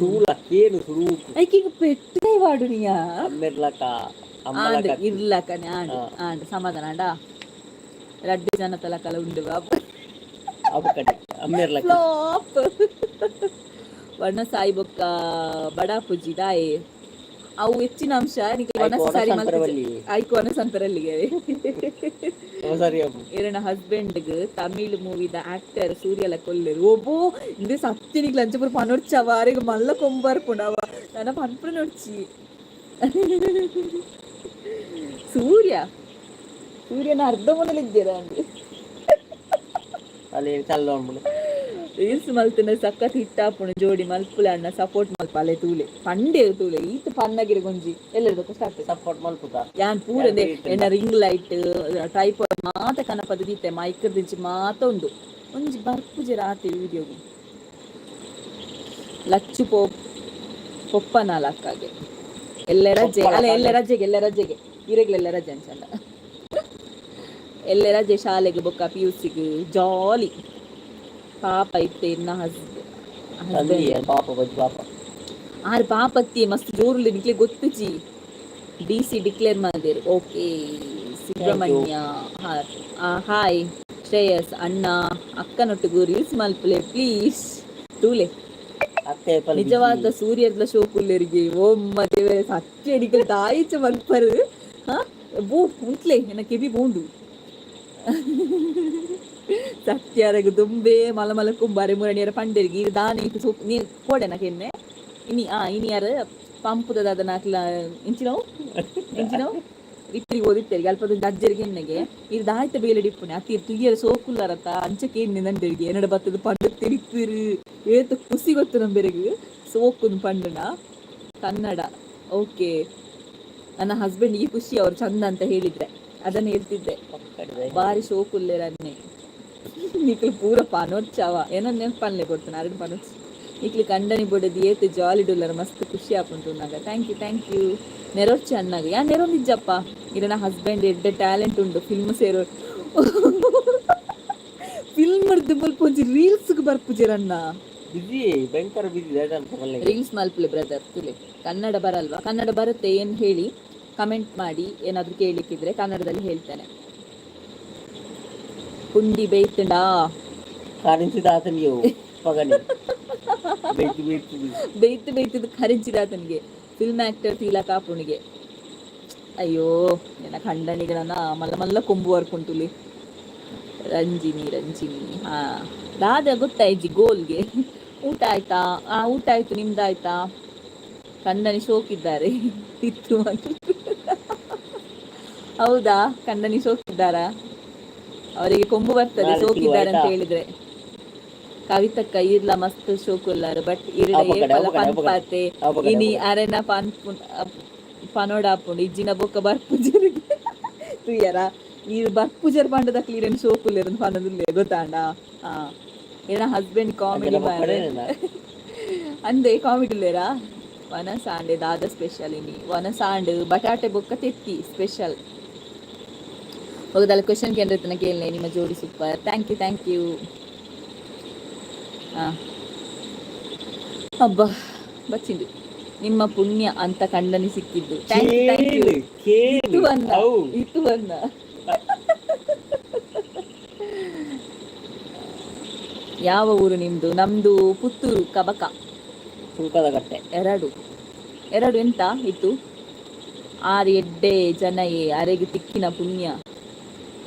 ಸೂಲ ಕೇನು ಸುರೂಕು. ಐಕಿಗ ಪೆಟ್ಟೆ ವಾಡು ನೀಯಾ. ಅಮ್ಮೆರ್ಲಕ. ಆಂಡ್. ಅಮ್ಮಲಕ. ಇರ್ಲಕನೆ ಆಂಡ್. ಆಂಡ್ ಸಮಾಧಾನ ಅಂಡ. ರಡ್ಡು ಜನ ತಲಕಲ ಉಂಡು ಬಾಬು. ಅವು ಕಡೆ ಅಮ್ಮೆರ್ಲಕ. ಫ್ಲಾಪ್ ವಣ್ಣ ಸಾಯಿ ಬೊಕ್ಕ ಬಡಾಪುಜಿ ದಾಯೆ ಅವು ಹೆಚ್ಚಿನ ಅಂಶ ನಿಕ್ಲೆ ಐಕ್ ವನಸ್ ವನಸ್ ಸಾರಿ. ಅಂಪೆರವಲ್ಲಿ. ಐಕ್ ವನಸ್ ಅಂಪರಲ್ಲಿಗೆ. ಸರಿ ಅಪ್ಪು. ಇರನ ಹಸ್ಬೆಂಡ್ಗ್ ತಮಿಳ್ ಮೂವಿದ ಆಕ್ಟರ್ ಸೂರ್ಯಲ ಕೊಲ್ಲೆರು. ಒಬ್ಬೋ ಇಂದೆ ಸತ್ಯ ನಿಕ್ಲೆ ಅಂಚ ಪೂರ ಪನೊಡ್ಚವ. ಅರೆಗ್ ಮಲ್ಲ ಕೊಂಬರ್ಪುಂಡವ ನನ ಪನ್ಪುನ ನೊಡ್ಚಿ. ಸೂರ್ಯ ಸೂರ್ಯನ ಅರ್ಧ ಮೊದಲಿದ್ದೀರ ಅಂದ್. ಅಲ್ಲಿ ಚಲ್ಲ ಉಂಬುಡು. ರೀಲ್ಸ್ ಮಲ್ತಿನ ಸಖತ್ ಹಿಟ್ಟಾಪುಣು ಜೋಡಿ ಮಲ್ಪುಲೆ ಅಣ್ಣ, ಸಪೋರ್ಟ್ ಮಲ್ಪ. ಅಲೆ ತೂಲೆ ಪಂಡೆ ತೂಲೆ ಈತ ಪನ್ನಗಿರ ಗೊಂಜಿ ಎಲ್ಲೆರ್ದಕ್ಕ ಸ್ಟಾರ್ಟ್. ಸಪೋರ್ಟ್ ಮಲ್ಪುಗ. ಯಾನ್ ಪೂರ ಎನ್ನ ರಿಂಗ್ ಲೈಟ್, ಟ್ರೈಪಾಡ್ ಮಾತ ಕನಪದ ದೀತೆ. ಮೈಕ್ ದಿಂಚಿ ಮಾತ ಉಂಡು. ಒಂಜಿ ಬರ್ಪುಜೆ ರಾತ್ರಿ ವಿಡಿಯೋಗು. ಲಚ್ಚು ಪೋ ಪೊಪ್ಪನ ಲಕ್ಕಾಗೆ ಎಲ್ಲ ರಜೆ ಅಲ್ಲ, ಎಲ್ಲ ರಜೆಗೆ, ಎಲ್ಲ ರಜೆಗೆ ಇರೆಗ್ಲೆಲ್ಲ ರಜೆ ಅನ್ಸಂಡ. ಎಲ್ಲ ರಜೆ ಶಾಲೆಗೆ ಬೊಕ್ಕ ಪಿಯುಸಿಗೆ ಜಾಲಿ. ಪಾಪ ಇತ್ತೆ ಇನ್ನ ತಂದಿ ಹಸ್ಬೆಂಡ್. ಪಾಪ ಬಜ್ಜಿ ಪಾಪ. ಆರ್ ಪಾಪತ್ತಿ ಮಸ್ತ್ ಜೋರುಲಿ ನಿಕ್ಲೆ ಗೊತ್ತುಜಿ. ಡಿ ಸಿ ಡಿಕ್ಲೇರ್ ಮಾಡಿದ್ರು. ಓಕೆ ಸುಬ್ರಹ್ಮಣ್ಯ, ಹಾಯ್ ಶ್ರೇಯಸ್ ಅಣ್ಣ. ಅಕ್ಕನೊಟ್ಟಿಗೂ ರೀಲ್ಸ್ ಮಲ್ಪಲೆ ಪ್ಲೀಸ್. ತೂಲೆ. ಅತ್ತೆ ಪಲ್. ನಿಜವಾದ ಸೂರ್ಯರ್ಲ ಶೋಕುಲ್ಲೆರಿಗೆ. ಓಮ್ಮ ದೇವರೇ, ಸತ್ಯ ನಿಕಲ್ ದಾಯಿಚ ಮಲ್ಪರು. ಹಾ ಬೂ ಉಂತ್ಲೆ ಎನ್ನ ಕೆಬಿ ಬೋಂಡು. ಸತ್ಯರಗು ದುಂಬೆ ಮಲ ಮಲ ಕುಂಬಾರೆ ಮುರಣಿಯರ ಪಂಡೆರಿಗೆ ಇದು ದಾನೆ ಇತ್ತು. ಸೋಪ್ ನೀ ಕೋಡೆನ ಕೆನ್ನೆ ಇನಿ. ಆ ಇನಿ ಯಾರು ಪಂಪುದ ದಾದ ನಾಕ್ಲ ಇಂಚಿನವು ಇಂಚಿನವು ಇತ್ತಿಗೆ ಓದಿತ್ತೇರಿಗೆ ಅಲ್ಪ ಅಜ್ಜರಿಗೆ ಎಣ್ಣೆಗೆ ಇರ್ ದಾಯ್ತ ಬೇಲೆಡ್ ಇಪ್ಪುನೆ ಅತ್ತೀರ್ ತುಯ್ಯರ ಸೋಕುಲ್ಲಾರತ್ತ ಅಂಚಕ್ಕೆ ಎಣ್ಣೆ ನಂದೆರಿಗೆ ಎನ್ನಡ ಬತ್ತದ ಪಂಡ ತಿರಿಪಿರು ಏತ್ ಖುಷಿ ಗೊತ್ತು ನಂಬೆರೆಗ್ ಸೋಕುನ್ ಪಂಡನ. ಕನ್ನಡ ಓಕೆ. ನನ್ನ ಹಸ್ಬೆಂಡ್ಗೆ ಖುಷಿ ಅವರು ಚಂದ ಅಂತ ಹೇಳಿದ್ರೆ, ಅದನ್ನ ಹೇಳ್ತಿದ್ದೆ. ಬಾರಿ ಶೋಕುಲ್ಲೇರನ್ನೆ. ನಿಕ್ಲು ಪೂರ ಪನೊಚ್ಚವ ಏನೋ ನೆನಪನ್ಲೆ ಕೊಡ್ತಾನೆ ಅರಡು ಪನೊಚ್ಚ. ನಿಕ್ಲು ಕಂಡನಿ ಬೊಡದು ಏತ್ ಜಾಲಿ ಡುಲ್ಲರ್, ಮಸ್ತ್ ಖುಷಿ ಆಪುಂಟು ನಾಗ. Thank you, thank you. ನೆರೊಚ್ಚ ಅನ್ನಾಗ ಯಾ ನೆರೊಂದಿಜ್ಜಪ್ಪ. ಇರನ ಹಸ್ಬೆಂಡ್ ಎಡ್ಡೆ ಟ್ಯಾಲೆಂಟ್ ಉಂಡು, ಫಿಲ್ಮ್ ಸೇರೋ ಫಿಲ್ಮ್ ಮುಲ್ಪ ಒಂಜಿ ರೀಲ್ಸ್ ಬರ್ಪುಜೆರನ್ನ. ಬಿಜಿ, ಭಯಂಕರ ಬಿಜಿ. ರೀಲ್ಸ್ ಮಲ್ಪಲೆ ಬ್ರದರ್ ತುಲೆ. ಕನ್ನಡ ಬರಲ್ವಾ? ಕನ್ನಡ ಬರುತ್ತೆ. ಏನು ಹೇಳಿ, ಕಮೆಂಟ್ ಮಾಡಿ. ಏನಾದರೂ ಕೇಳಲಿಕ್ಕಿದ್ರೆ ಕನ್ನಡದಲ್ಲಿ ಹೇಳ್ತೇನೆ. ಪುಂಡಿ ಬೇಯ್ತುಂಡಾ? ಕಾರಿಂಚಿದ ಆತನಿಗೆ ಪಗನೆ ಬೇಯ್ತು ಬೇಯ್ತು. ಬೇಯ್ತು ಬೇಯ್ತದ ಕರಿಂಚಿದ ಆತನಿಗೆ. ಫಿಲ್ಮ್ ಆಕ್ಟರ್ ತೀಲಕ ಪುಣಿಗೆ. ಅಯ್ಯೋ, ಎನ್ನ ಖಂಡನಿಗೆ ನನ್ನ ಮಲ್ಲ ಮಲ್ಲ ಕೊಂಬು ವರ್ಪುಂಟುಲಿ. ರಂಜಿನಿ, ರಂಜಿನಿ. ಹಾ, ದಾದ ಗೊತ್ತಾಯ್ಜಿ ಗೋಲ್ಗೆ. ಊಟ ಆಯ್ತಾ? ಆ, ಊಟ ಆಯ್ತು. ನಿಮ್ದಾಯ್ತಾ? ಕಂದನಿ ಶೋಕಿದ್ದಾರೆ ತಿತ್ತು ಮತ್ತು. ಹೌದಾ? ಕಂದನಿ ಶೋಕಿದ್ದಾರಾ? ಅವರಿಗೆ ಕೊಂಬು ಬರ್ತದೆ. ನಾಳೆ ಸೋಕಿದ್ದಾರೆ ಅಂತ ಆಯ್ತಾ? ಹೇಳಿದ್ರೆ. ಕವಿತಕ್ಕ ಇರ್ಲ ಮಸ್ತ್ ಶೋಕುಲ್ಲಾರು, ಬಟ್ ಇರ್ಡ ಅಪಗಡೆ, ಏಪಲ ಅಪಗಡೆ, ಅಪಗಡೆ. ಪನ್ಪಾತೆ. ಅಪಗಡೆ, ಇನಿ ಅಪಗಡೆ. ಅರೆನ ಪನ್ಪು ಪನೋಡಾಪುಂಡು ಇಜ್ಜಿನ ಬೊಕ್ಕ ಬರ್ಪುಜರಿಗೆ ತುಯ್ಯರ. ಈ ಬರ್ಪುಜರ್ ಪಂಡದ ಕ್ಲೀರನ್ ಶೋಕುಲ್ಲೇರ್ ಪನದುಲ್ಲೆ, ಗೊತ್ತಾಂಡ? ಹಾ, ಏನ ಹಸ್ಬೆಂಡ್ ಕಾಮಿಡಿ ಮಾರ್ರೆ. ಅಂದೆ ಕಾಮಿಡಿ ಉಲ್ಲೇರಾ? ವನಸಾಂಡೆ ದಾದ ಸ್ಪೆಷಲ್ ಇನಿ? ವನಸಾಂಡ್ ಬಟಾಟೆ ಬೊಕ್ಕ ತೆತ್ತಿ ಸ್ಪೆಷಲ್. ಹೋಗದಲ್ಲ ಕ್ವೆಶನ್ ಕೇಂದ್ರ ಕೇಳನೆ. ನಿಮ್ಮ ಜೋಡಿ super. Thank you, thank you. ಹಾ, ಅಬ್ಬಾ, ಬಚ್ಚಿಂದು. ನಿಮ್ಮ ಪುಣ್ಯ ಅಂತ ಕಂಡನಿ ಸಿಕ್ಕಿದ್ದು. Thank you, thank you. ಇತ್ತು ಬಂದ ಇತ್ತು ಬಂದ. ಯಾವ ಊರು ನಿಮ್ದು? ನಮ್ದು ಪುತ್ತೂರು, ಕಬಕ. ಸುಂಕದ ಕಟ್ಟೆ. ಎರಡು ಎರಡು ಎಂತ ಇತ್ತು? ಆರು ಎಡ್ಡೆ ಜನಯೇ, ಅರೆಗೆ ತಿಕ್ಕಿನ ಪುಣ್ಯ,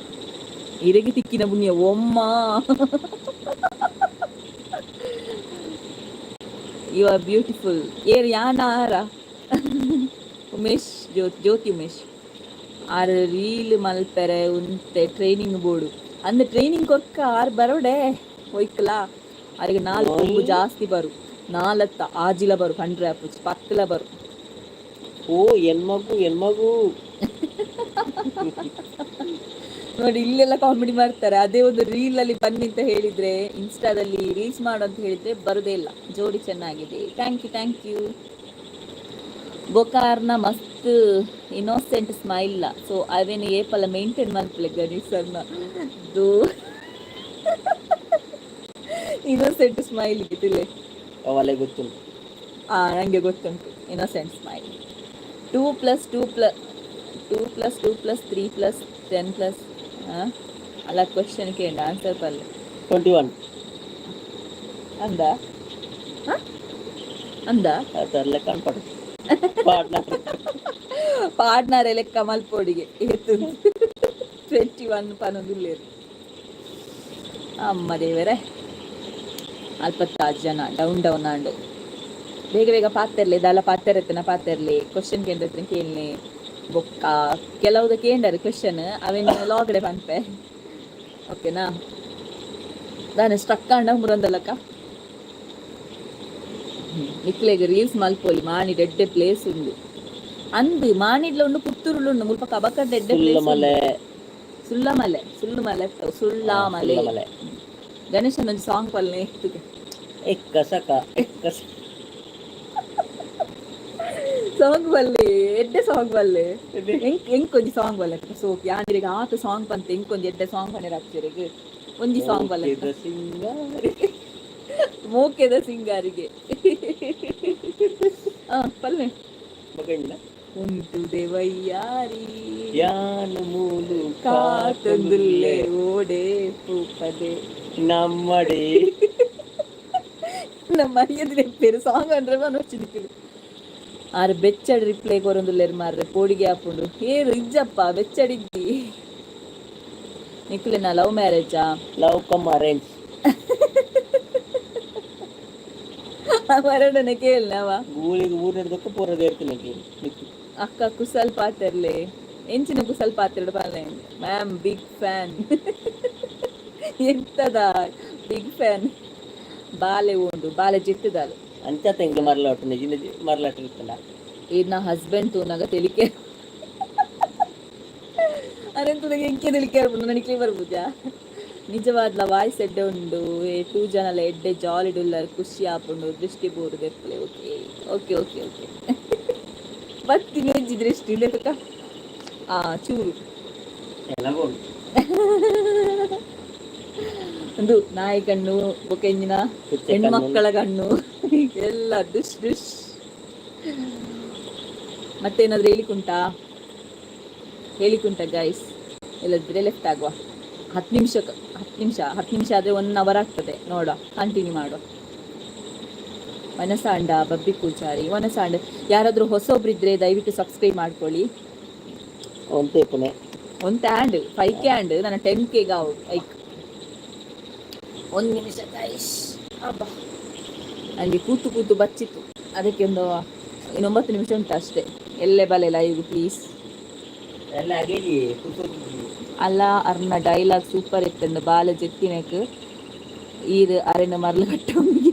ಇರೆಗೆ ತಿಕ್ಕಿನ ಪುಣ್ಯ ಒಮ್ಮ. You are beautiful. ಏರ್ ಯಾನ ಆರ ಉಮೇಶ್, ಜ್ಯೋತಿ, ಜ್ಯೋತಿ ಉಮೇಶ್. ಆರ್ ರೀಲ್ ಮಲ್ಪೆರೆ ಉಂತೆ ಟ್ರೈನಿಂಗ್ ಬೋರ್ಡು ಅಂದ್ ಟ್ರೈನಿಂಗ್ ಕೊರ್ಕ. ಆರ್ ಬರೋಡೆ ಒಯ್ಕಲಾ. ಅರೆಗೆ ನಾಲ್ಕು ಕೊಂಬು ಜಾಸ್ತಿ ಬರು, ನಾಲತ್ತ ಆಜಿಲ ಬರು, ಪಂಡ್ರೆ ಆಪುಜಿ, ಪತ್ತಲ ಬರು. ಓ ಹೆಣ್ಮಗು, ಹೆಣ್ಮಗು. ನೋಡಿ, ಇಲ್ಲೆಲ್ಲ ಕಾಮಿಡಿ ಮಾಡ್ತಾರೆ. ಅದೇ ಒಂದು ರೀಲ್ ಅಲ್ಲಿ ಬನ್ನಿ ಅಂತ ಹೇಳಿದ್ರೆ, ಇನ್ಸ್ಟಾದಲ್ಲಿ ರೀಲ್ಸ್ ಮಾಡು ಅಂತ ಹೇಳಿದ್ರೆ ಬರುದೇ ಇಲ್ಲ. ಜೋಡಿ ಚೆನ್ನಾಗಿದೆ. Thank you, thank you. ಬೊಕಾರ್ನ ಮಸ್ತ್ ಇನ್ನೋಸೆಂಟ್ ಸ್ಮೈಲ್. ಸೊ ಅವೇನು ಏಪಲ ಮೇಂಟೈನ್ ಮಲ್ಪಲೆ ಗಣೇಶ್ ಸರ್ನ ದೋ ಇನ್ನೋಸೆಂಟ್ ಸ್ಮೈಲ್ ತುಲೆ. ಅವಲೇ ಗೊತ್ತುಂಟು. ಆ, ನನಗೆ ಗೊತ್ತುಂಟು innocent smile. Two plus two plus two plus two plus three plus 10 plus ಅಲ್ಲ, ಕ್ವಶನ್ ಕೇಂದ್ರ ಆನ್ಸರ್ ಪಲ್ಲೆ. 21. ಅಂದ? ಹ? ಅಂದ? ಅದೆಲ್ಲ ಕಣ್ಪಡು ಪಾರ್ಟ್ನರ್. ಪಾರ್ಟ್ನರ್ ಲೆಕ್ಕ ಮಲ್ಪೋಡಿಗೆ ಏತು 21 ಪನೊಂದುಲ್ಲೇರು. ಅಮ್ಮ ದೇವರೇ, ಅಲ್ಪತ್ತಾರು ಜನ ಡೌನ್ ಡೌನ್ ಆಂಡ್. ಬೇಗ ಬೇಗ ಪಾತೆರ್ಲೆ, ದಾಲ ಪಾತೆರತ್ತನ ಪಾತೆರ್ಲೆ. ಕ್ವಶನ್ ಕೇಂದ್ರ ಕೇಳನೆ. ಬೊಕ್ಕ ಕೆಲವುದ ಕೇಂಡರ್ ಕ್ವಶನ್ ಅವೇನು ಲಾಗಡೆ ಪನ್ಪೆ, ಓಕೆನಾ? ದಾನೆ ಸ್ಟ್ರಕ್ ಆಂಡ ಮುರಂದಲಕ್ಕ. ನಿಕ್ಲೆಗ್ ರೀಲ್ಸ್ ಮಲ್ಪೊಲಿ. ಮಾಣಿಡ್ ಎಡ್ಡೆ ಪ್ಲೇಸ್ ಉಂಡು ಅಂದ್. ಮಾಣಿಡ್ಲ ಉಂಡು, ಪುತ್ತೂರುಲು ಉಂಡು, ಮುಲ್ಪ ಕಬಕಡ್ ಎಡ್ಡೆ ಪ್ಲೇಸ್. ಸುಲ್ಲಮಲೆ. ಸುಳ್ಳಮಲೆ, ಸುಳ್ಳುಮಲೆ, ಸುಳ್ಳಾಮಲೆ. ಸುಳ್ಳಮಲೆ. ಗಣೇಶನ ಒಂಜಿ ಸಾಂಗ್ ಪಲ್ನೆ ತುಗೆ. ಎಕ್ಕ ಸಕ ಎಕ್ಕ. ಸಾಂಗ್ ಬಲ್ಲೆ, ಎಡ್ಡೆ ಸಾಂಗ್ ಬಲ್ಲೆ. ಎಂಕ್ ಎಂಕ್ ಒಂಜಿ ಸಾಂಗ್ ಬಲ್ಲೆ. ಸೋಕ್ ಯಾನಿರಿಗೆ ಆತ ಸಾಂಗ್ ಪಂತ. ಎಂಕ್ ಒಂಜಿ ಎಡ್ಡೆ ಸಾಂಗ್ ಪಂಡೆರ್ ಅಪ್ಚರಿಗೆ. ಒಂಜಿ ಸಾಂಗ್ ಬಲ್ಲೆ. ಸಿಂಗಾರಿ. ಮೋಕೆದ ಸಿಂಗಾರಿಗೆ. ಆ ಪಲ್ಲೆ. ಮಗಂಜಿನ. ಉಂಟು ದೇವಯ್ಯಾರಿ. ಯಾನು ಮೂಲು. ಕಾತೊಂದುಲ್ಲೆ ಓಡೆ ಪೂಪದೆ. ನಮ್ಮಡೆ. ನಮ್ಮ ಮರ್ಯಾದೆ ಪೇರು ಸಾಂಗ್ ಅಂದ್ರೆ ಮನೋಚಿನಿಕ್ಕಿಲು. ಆರ್ ಬೆಚ್ಚಡ್ ರಿಪ್ಲೈ ಕೊರೊಂದುಲ್ಲೆರ್ ಮಾರ್ರೆ, ಪೋಡಿಗೆ ಆಪುಂಡು. ಏರು ಇಜ್ಜಪ್ಪ, ಬೆಚ್ಚಡಿದ್ದಿ. ನಿಕ್ಲೆನ ಲವ್ ಮ್ಯಾರೇಜಾ? Love cum arrange. ಮರಡನೆ ಕೇಳ್ನವ. ಗೂಳಿಗೆ ಊರಿನ ಪೂರ ದೇರ್ತಿನ ಮಿತ್ತು. ಅಕ್ಕ ಕುಸಲ್ ಪಾತೆರ್ಲೆ, ಎಂಚಿನ ಕುಸಲ್ ಪಾತೆರಡು ಪಲ್ಲೆ. ಮ್ಯಾಮ್ ಬಿಗ್ ಫ್ಯಾನ್, ಎಂತದ ಬಿಗ್ ಫ್ಯಾನ್? ಬಾಲೆ ಉಂಡು, ಬಾಲೆ ಜಿತ್ತದಾಲು. ಅಂಚ ತೆಂಗ್ ಮರಲಾಟ ನಿಜಿನ ಮರಲಾಟ ಇತ್ತಲ್ಲ. ಈರ್ನ ಹಸ್ಬೆಂಡ್ ತೂನಾಗ ತೆಲಿಕೆ ಅರೆಂತುನಾಗ ಎಂಕೆ ತೆಲಿಕೆ ಇರ್ಬೋದು ನನಗೆ ಬರ್ಬುಜಾ. ನಿಜವಾದ್ಲ ವಾಯ್ಸ್ ಎಡ್ಡೆ ಉಂಡು. ಏ ಟೂ ಜನಲ ಎಡ್ಡೆ ಜಾಲಿ ಡುಲ್ಲರ್, ಖುಷಿ ಆಪುಂಡು. ದೃಷ್ಟಿ ಬೋರು ದೆಪ್ಪಲೆ. ಓಕೆ ಓಕೆ ಓಕೆ ಓಕೆ, ಬತ್ತಿ ಒಂಜಿ ದೃಷ್ಟಿ ಲೆಕ್ಕ ಆ ಚೂರು. ಎಲ್ಲ ಬೋಡು. ಒಂದು ನಾಯಿ ಕಣ್ಣು, ಬೊಕೆಂಜಿನ ಪುಚ್ಚೆ. ಹೆಣ್ಮಕ್ಕಳ ಕಣ್ಣು ಎಲ್ಲ ದುಷ್ ದುಷ್. ಮತ್ತೇನಾದ್ರು ಹೇಳಿಕುಂಟಾ? ಹೇಳಿಕುಂಟ ಗೈಸ್? ಇಲ್ಲದ್ರೆ ಲೆಫ್ಟ್ ಆಗುವ. 10 ನಿಮಿಷ, 10 ನಿಮಿಷ, 10 ನಿಮಿಷ ಆದರೆ ಒನ್ ಅವರ್ ಆಗ್ತದೆ. ನೋಡುವ, ಕಂಟಿನ್ಯೂ ಮಾಡುವ. ವನಸಾಂಡ ಬಬ್ಬಿ ಪೂಜಾರಿ ವನಸಾಂಡ. ಯಾರಾದರೂ ಹೊಸೊಬ್ರಿದ್ರೆ ದಯವಿಟ್ಟು ಸಬ್ಸ್ಕ್ರೈಬ್ ಮಾಡ್ಕೊಳ್ಳಿ. ಒಂತೆ ಪುಣೆ. ಒಂತೆ ಆ್ಯಂಡ್ 5K and ನನ್ನ 10K ಗಾವು ಲೈಕ್. ಒಂದು ನಿಮಿಷ ಗೈಸ್. ಅಬ್ಬಾ, ನನಗೆ ಕೂತು ಕೂತು ಬಚ್ಚಿತ್ತು. ಅದಕ್ಕೆ ಒಂದು ಇನ್ನು 9 ನಿಮಿಷ ಉಂಟು ಅಷ್ಟೇ. ಎಲ್ಲೇ ಬಲೆ ಲೈವ್ ಪ್ಲೀಸ್. ಎಲ್ಲ ಅಗೇಲಿ ಕೂತೋಗಿದ್ವಿ. ಅಲ್ಲ, ಅರ್ನ ಡೈಲಾಗ್ ಸೂಪರ್ ಇತ್ತಂದು. ಬಾಲ ಜೆತ್ತಿನಕ್ ಈರ್ ಅರೆನ ಮರಳು ಕಟ್ಟೋಂಗೆ.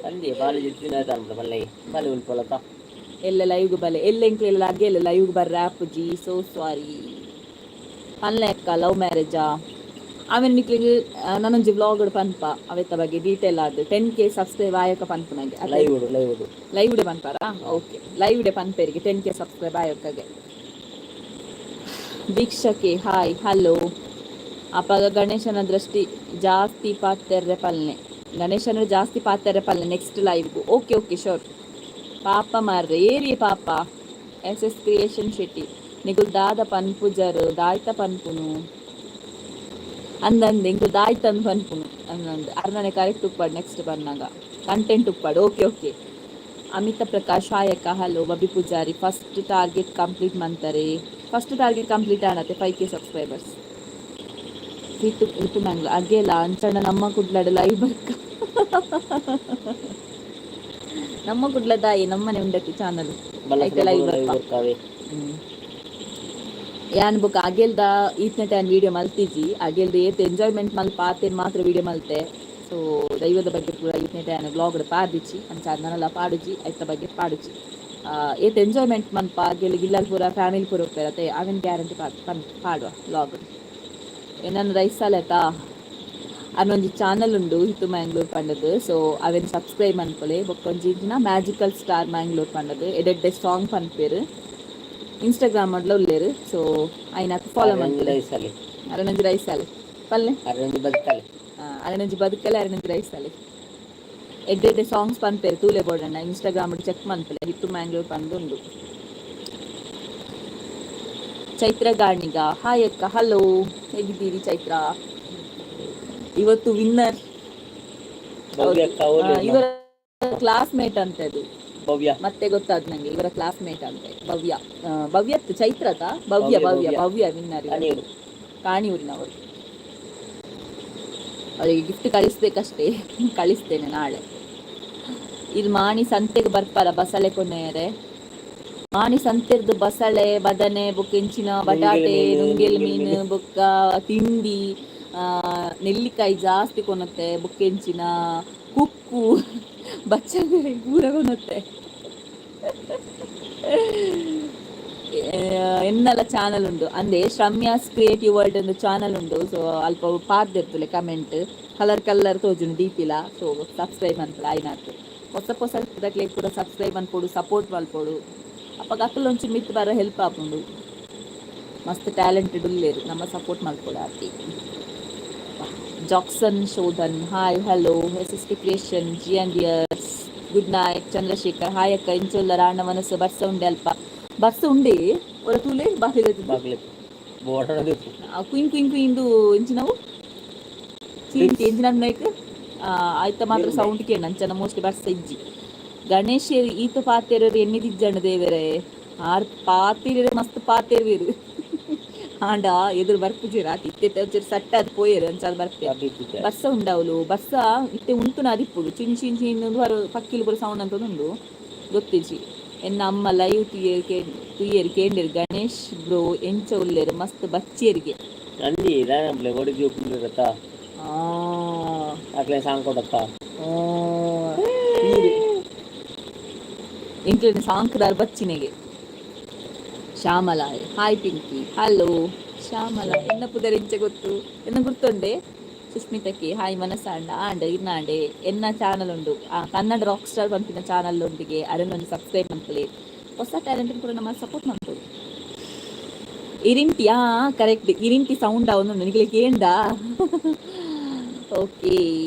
ಅಂದೆ ಬಾಲ ಜೆತ್ತಿನ ತಾಂಡ ಬಲ್ಲೆ ಬಾಲೆ ಉಲ್ಪೊಲತ. ಎಲ್ಲ ಲೈವ್ಗೆ ಬಲೆ ಎಲ್ಲ ಎಂಕ್ಲೆಲ್ಲ ಅಗೆಲ್ಲ ಲೈವ್ಗೆ ಬರ್ರ ಆಪುಜಿ, ಸೋ ಸಾರಿ. ಪನ್ಲೆ ಅಕ್ಕ, ಲವ್ ಮ್ಯಾರೇಜಾ? ಆಮೇಲೆ ನಿಕ್ಲಿಗೆ ನಾನೊಂಜಿ ವ್ಲಾಗ್ ಪನ್ಪ ಅವೆತ್ತ ಬಗ್ಗೆ ಡೀಟೇಲ್ ಆದ್. 10K subscribe ಆಯಕ ಪನ್ಪು ನಂಗೆ. ಲೈವ್ ಉಡು, ಲೈವ್ ಉಡು. ಲೈವ್ ಡೆ ಪನ್ಪಾರಾ? ಓಕೆ, ಲೈವ್ ಡೆ ಪನ್ಪೇರಿಗೆ 10K subscribe ಆಯೋಕಗೆ. ದೀಕ್ಷಕೆ ಹಾಯ್, ಹಲೋ. ಅಪಗ ಗಣೇಶನ ದೃಷ್ಟಿ ಜಾಸ್ತಿ ಪಾತೆರ್ರೆ ಪಲ್ನೆ. ಗಣೇಶನ ಜಾಸ್ತಿ ಪಾತೆರ್ರೆ ಪಲ್ನೆ ನೆಕ್ಸ್ಟ್ ಲೈವ್ಗೂ. ಓಕೆ ಓಕೆ, ಶೋರ್. ಪಾಪ ಮಾರ್ರೆ, ಏರಿ ಪಾಪ. ಎಸ್ ಎಸ್ ಕ್ರಿಯೇಷನ್ ಶೆಟ್ಟಿ, ನಿಗುಲ್ ದಾದ ಪನ್ಪುಜರು ದಾಯ್ತ ಪನ್ಪುನು ಅಂದಂದು. ಎಂಕುಲು ದಾಯ್ತಂದು ಪನ್ಪುನು ಅಂದಂದು. ಅರ್ನನೆ ಕರೆಕ್ಟ್ ಉಪ್ಪಾಡು, ನೆಕ್ಸ್ಟ್ ಬನ್ನಾಗ ಕಂಟೆಂಟ್ ಉಪ್ಪಾಡು. Okay okay. ಅಮಿತ ಪ್ರಕಾಶ್ ಹಾಯಕ್ಕ, hello. Babi Poojary, first target complete ಮಂತಾರೆ. ಫಸ್ಟ್ ಟಾರ್ಗೆಟ್ ಕಂಪ್ಲೀಟ್ ಆಣತೆ, 5K subscribers. Ritu, Ritu Mangalore ಅಗೇಲ ಅಂಚಣ್ಣ. ನಮ್ಮ ಕುಡ್ಲಾಡು ಲೈವ್ ಬರ್ಕ. ನಮ್ಮ ಕುಡ್ಲ ದಾಯಿ ನಮ್ಮನೆ ಉಂಡತಿ ಚಾನಲ್. ಐತೆ ಲೈವ್ ಲೈವ್ ಬರ್ಪ. ಬರ್ತಾವೆ. ಯಾನ್ ಬೊಕ ಅಗೆಲ್ದ ಈತ್ನೆಟ ಯಾನ್ ವಿಡಿಯೋ ಮಲ್ತಿಜಿ. ಅಗೆಲ್ದ ಏತ್ ಎಂಜಾಯ್ಮೆಂಟ್ ಮಲ್ಪ ಆತೇನ್ ಮಾತ್ರ ವಿಡಿಯೋ ಮಲ್ತೆ. ಸೊ ದೈವದ ಬಗ್ಗೆ ಪೂರ ಈತ್ನೆಟ ಯಾನ್ ವ್ಲಾಗ್ ಪಾಡ್ದಿಚ್ಚಿ. ಅಂಚ ನನಲ ಪಾಡುಜಿ, ಐತ ಬಗ್ಗೆ ಪಾಡುಜಿ. ಏತ್ ಎಂಜಾಯ್ಮೆಂಟ್ ಮಲ್ಪ ಅಗೆಲ್ ಗಿಲ್ಲಲ್ ಪೂರ ಫ್ಯಾಮಿಲಿ ಪೂರ ಉಪ್ಪೆರತೆ, ಅವೆನ್ ಗ್ಯಾರಂಟಿ ಪಾಡುವ ವ್ಲಾಗ್. ಏನನ್ನ ರೈಸ್ ಆತಾ ಅನ್ನೊಂಜಿ ಚಾನಲ್ ಉಂಡು ಹಿತು ಮ್ಯಾಂಗ್ಳೂರ್ ಪಂಡದು. ಸೊ ಅವೆನ್ ಸಬ್ಸ್ಕ್ರೈಬ್ ಮನ್ಪೊಲೆ. ಬೊಕ್ಕೊಂಜಿ ದಿನ ಮ್ಯಾಜಿಕಲ್ ಸ್ಟಾರ್ ಮ್ಯಾಂಗ್ಳೂರ್ ಪಂಡದು ಎಡೆಡ್ಡೆ ಸಾಂಗ್ ಪನ್ಪೇರು. ಇನ್ಸ್ಟಾಗ್ರಾಮ್ ಅಡ್ಲ ಉಲ್ಲೇರು. ಸೊ ಐನಾತ್ ಫಾಲೋ ಮನ್ಪುಲೆ. ರೈಸಲ್ಲಿ. ಅರನಂಜಿ ರೈಸಾಲೆ ಪಲ್ಲೆ. ಅರನಂಜಿ ಬದುಕಲೆ. ಅರನಂಜಿ ಬದುಕಲೆ, ಅರನಂಜಿ ರೈಸಾಲೆ. ಎಡ್ಡೆಡ್ಡೆ ಸಾಂಗ್ಸ್ ಪನ್ಪೇರು, ತೂಲೆ ಬೋಡಣ್ಣ. ಇನ್ಸ್ಟಾಗ್ರಾಮ್ ಚೆಕ್ ಮನ್ಪುಲೆ, ಹಿತ್ತು ಮ್ಯಾಂಗ್ಳೂರ್ ಪಂದುಂಡು. ಚೈತ್ರ ಗಾಣಿಗ, ಹಾಯ್ ಅಕ್ಕ, ಹಲೋ. ಹೇಗಿದ್ದೀರಿ ಚೈತ್ರ? ಇವತ್ತು ವಿನ್ನರ್ ಭವ್ಯ ಅಕ್ಕ ಅವ್ರು. ಇವರ ಕ್ಲಾಸ್ಮೇಟ್ ಅಂತ ಅದು. ಭವ್ಯ. ಮತ್ತೆ ಗೊತ್ತಾದ್ ನಂಗೆ, ಇವರ ಕ್ಲಾಸ್ಮೇಟ್ ಅಂತೆ ಭವ್ಯ. ಭವ್ಯ ಚೈತ್ರತ ಭವ್ಯ. ಭವ್ಯ, ಭವ್ಯ. ಭವ್ಯ. ಭವ್ಯ ವಿನ್ನರ್. ಅನಿರು. ಕಾಣಿಯೂರಿನವರು. ಅವರಿಗೆ ಗಿಫ್ಟ್ ಕಳಿಸ್ಬೇಕಷ್ಟೇ, ಕಳಿಸ್ತೇನೆ ನಾಳೆ. ಇದು ಮಾಣಿ ಸಂತೆಗೆ ಬರ್ಪಾರ ಬಸಳೆ ಕೊನೆಯರೆ? ಮಾಣಿ ಸಂತೆರ್ದು ಬಸಳೆ, ಬದನೆ, ಬೊಕ್ಕ ಎಂಚಿನ ಬಟಾಟೆ, ನುಂಗೆಲ್ ಮೀನು, ನುಂಗೆಲ್ ನುಂಗೆಲ್ ಮೀನು, ಮೀನು. ಬೊಕ್ಕ ತಿಂಡಿ, ನೆಲ್ಲಿಕಾಯಿ ಜಾಸ್ತಿ ಕೊನತ್ತೆ. ಬೊಕ್ಕೆಂಚಿನ ಕುಕ್ಕು, ಬಚ್ಚಂಗಡಿ ಪೂರ ಕೊನತ್ತೆ. ಎನ್ನಲ ಚಾನಲ್ ಉಂಡು ಅಂದೆ, ಶ್ರಮ್ಯಾಸ್ ಕ್ರಿಯೇಟಿವ್ ವರ್ಲ್ಡ್ ಒಂದು ಚಾನಲ್ ಉಂಡು. ಸೊ ಅಲ್ಪ ಪಾಡ್ದಿರ್ತಲೆ ಕಮೆಂಟ್, ಕಲರ್ ಕಲರ್ ತೋಜುಂಡು ಡಿಪಿಲ. ಸೊ ಸಬ್ಸ್ಕ್ರೈಬ್ ಮನ್ಪುಲೆ ಆಯ್ನಾತ್. ಹೊಸ ಹೊಸ ದಕ್ಲೆಗ್ ಪೂರ ಸಬ್ಸ್ಕ್ರೈಬ್ ಮನ್ಪೊಡು, ಸಪೋರ್ಟ್ ಮಲ್ಪೊಡು. ಅಪಗ ಅಕುಲು ಒಂಚೂರು ಮಿತ್ತ್ ಬರ ಹೆಲ್ಪ್ ಆಪುಂಡು. ಮಸ್ತ್ ಟ್ಯಾಲೆಂಟೆಡ್ ಉಲ್ಲೇರು, ನಮ್ಮ ಸಪೋರ್ಟ್ ಮಲ್ಪೊಡು ಆತಿ. Jackson Shodhan hi, hello. S S K creation G and years, good night. Chandrashekhar hi ಅಕ್ಕ, ಇಂಚೊಲ್ಲ ರಾಣ ಮನಸ್ಸು ಬರ್ಸ ಉಂಡೆ ಅಲ್ಪ? ಬರ್ಸ ಉಂಡೆ ಒರ ತೂಲೆ ಬಾಕಿಲ್. ಬಾಗ್ಲೆ ಬೋಡೋದು. ಕುಯ್ ಕುಯ್ ಕುಯ್ ಇಂದು ಎಂಚಿನವು ಚೀಂಟಿ ಎಂಚಿನ ನಾಯ್ಕ್ ಆಯ್ತ ಮಾತ್ರ ಸೌಂಡ್ ಕೇಂಡ. ಅಂಚನ ಮೋಸ್ಟ್ಲಿ ಬರ್ಸ ಇಜ್ಜಿ. ಗಣೇಶ್ ಈತ ಪಾತೆರರು ಎನ್ನಿದಿಜ್ಜಂಡ ದೇವರೇ. ಆರ್ ಪಾತಿರೆ ಮಸ್ತ್ ಪಾತೆರ್ವೇರು. ಆಂಡ ಎದುರು ಬರ್ಪುಜೆರ್ ಆತ್. ಇತ್ತೆ ಒಂಚೂರು ಸಟ್ಟ ಆದ್ ಪೋಯೆರ್, ಅಂಚಾದ್ ಬರ್ಪೆರ್. ಬರ್ಸ ಉಂಡವ್ಲು. ಬರ್ಸ ಇತ್ತೆ ಉಂತುನ ಅದಿಪ್ಪುಡು. ಚಿನ್ ಚಿನ್ ಚಿನ್ ಪಕ್ಕಿಲು ಪೂರ ಸೌಂಡ್ ಅಂತ ಉಂಡು, ಗೊತ್ತಿಜ್ಜಿ. ಎನ್ನ ಅಮ್ಮ ಲೈವ್ ತುಯೆರ್ ತುಯೆರ್, ಕೇಂಡೆರ್ ಗಣೇಶ್ ಬ್ರೋ ಎಂಚ ಉಲ್ಲೆರ್, ಮಸ್ತ್ ಬಚ್ಚಿಯರಿಗೆ. ಅಂದಿ ದಾನಂಪ್ಲೆ ಒಡಿ ಜೋಕುಲಿರತ್ತ? ಆ. ಅಕ್ಲೆ ಸಾಂಗ್ ಕೊಡತ್ತ? ಈರು ಎಂಕ್ಲೆನ ಸಾಂಕ್ದಾರ್ ಬಚ್ಚಿನೆಗೆ. ಶ್ಯಾಮಲ, ಹಾಯ್ ಪಿಂಕಿ, ಹಲೋ ಶ್ಯಾಮಲ. ಎನ್ನ ಪುದರ್ ಎಂಚ ಗೊತ್ತು? ಎನ್ನ ಗುರ್ತೊಂಡೆ? ಸುಸ್ಮಿತಕ್ಕೆ ಹಾಯ್. ಮನಸಾಂಡ ಆಂಡ ಇರ್ನಾಂಡೆ. ಎನ್ನ ಚಾನಲ್ ಉಂಡು, ಆ ಕನ್ನಡ ರಾಕ್ ಸ್ಟಾರ್ ಪನ್ಪಿನ ಚಾನಲ್ ಉಂಡಿಗೆ. ಅರೆನೊಂದು ಸಬ್ಸ್ಕ್ರೈಬ್ ಮನ್ಪುಲೆ. ಹೊಸ ಟ್ಯಾಲೆಂಟ್ ಕೂಡ ನಮ್ಮ ಸಪೋರ್ಟ್ ಮನ್ಪೊಡು. ಇರಿಂಟಿ, ಆ ಕರೆಕ್ಟ್, ಇರಿಂಟಿ ಸೌಂಡ್ ಅವನು ನಿಗಲೆ ಕೇಂಡ. ಓಕೆ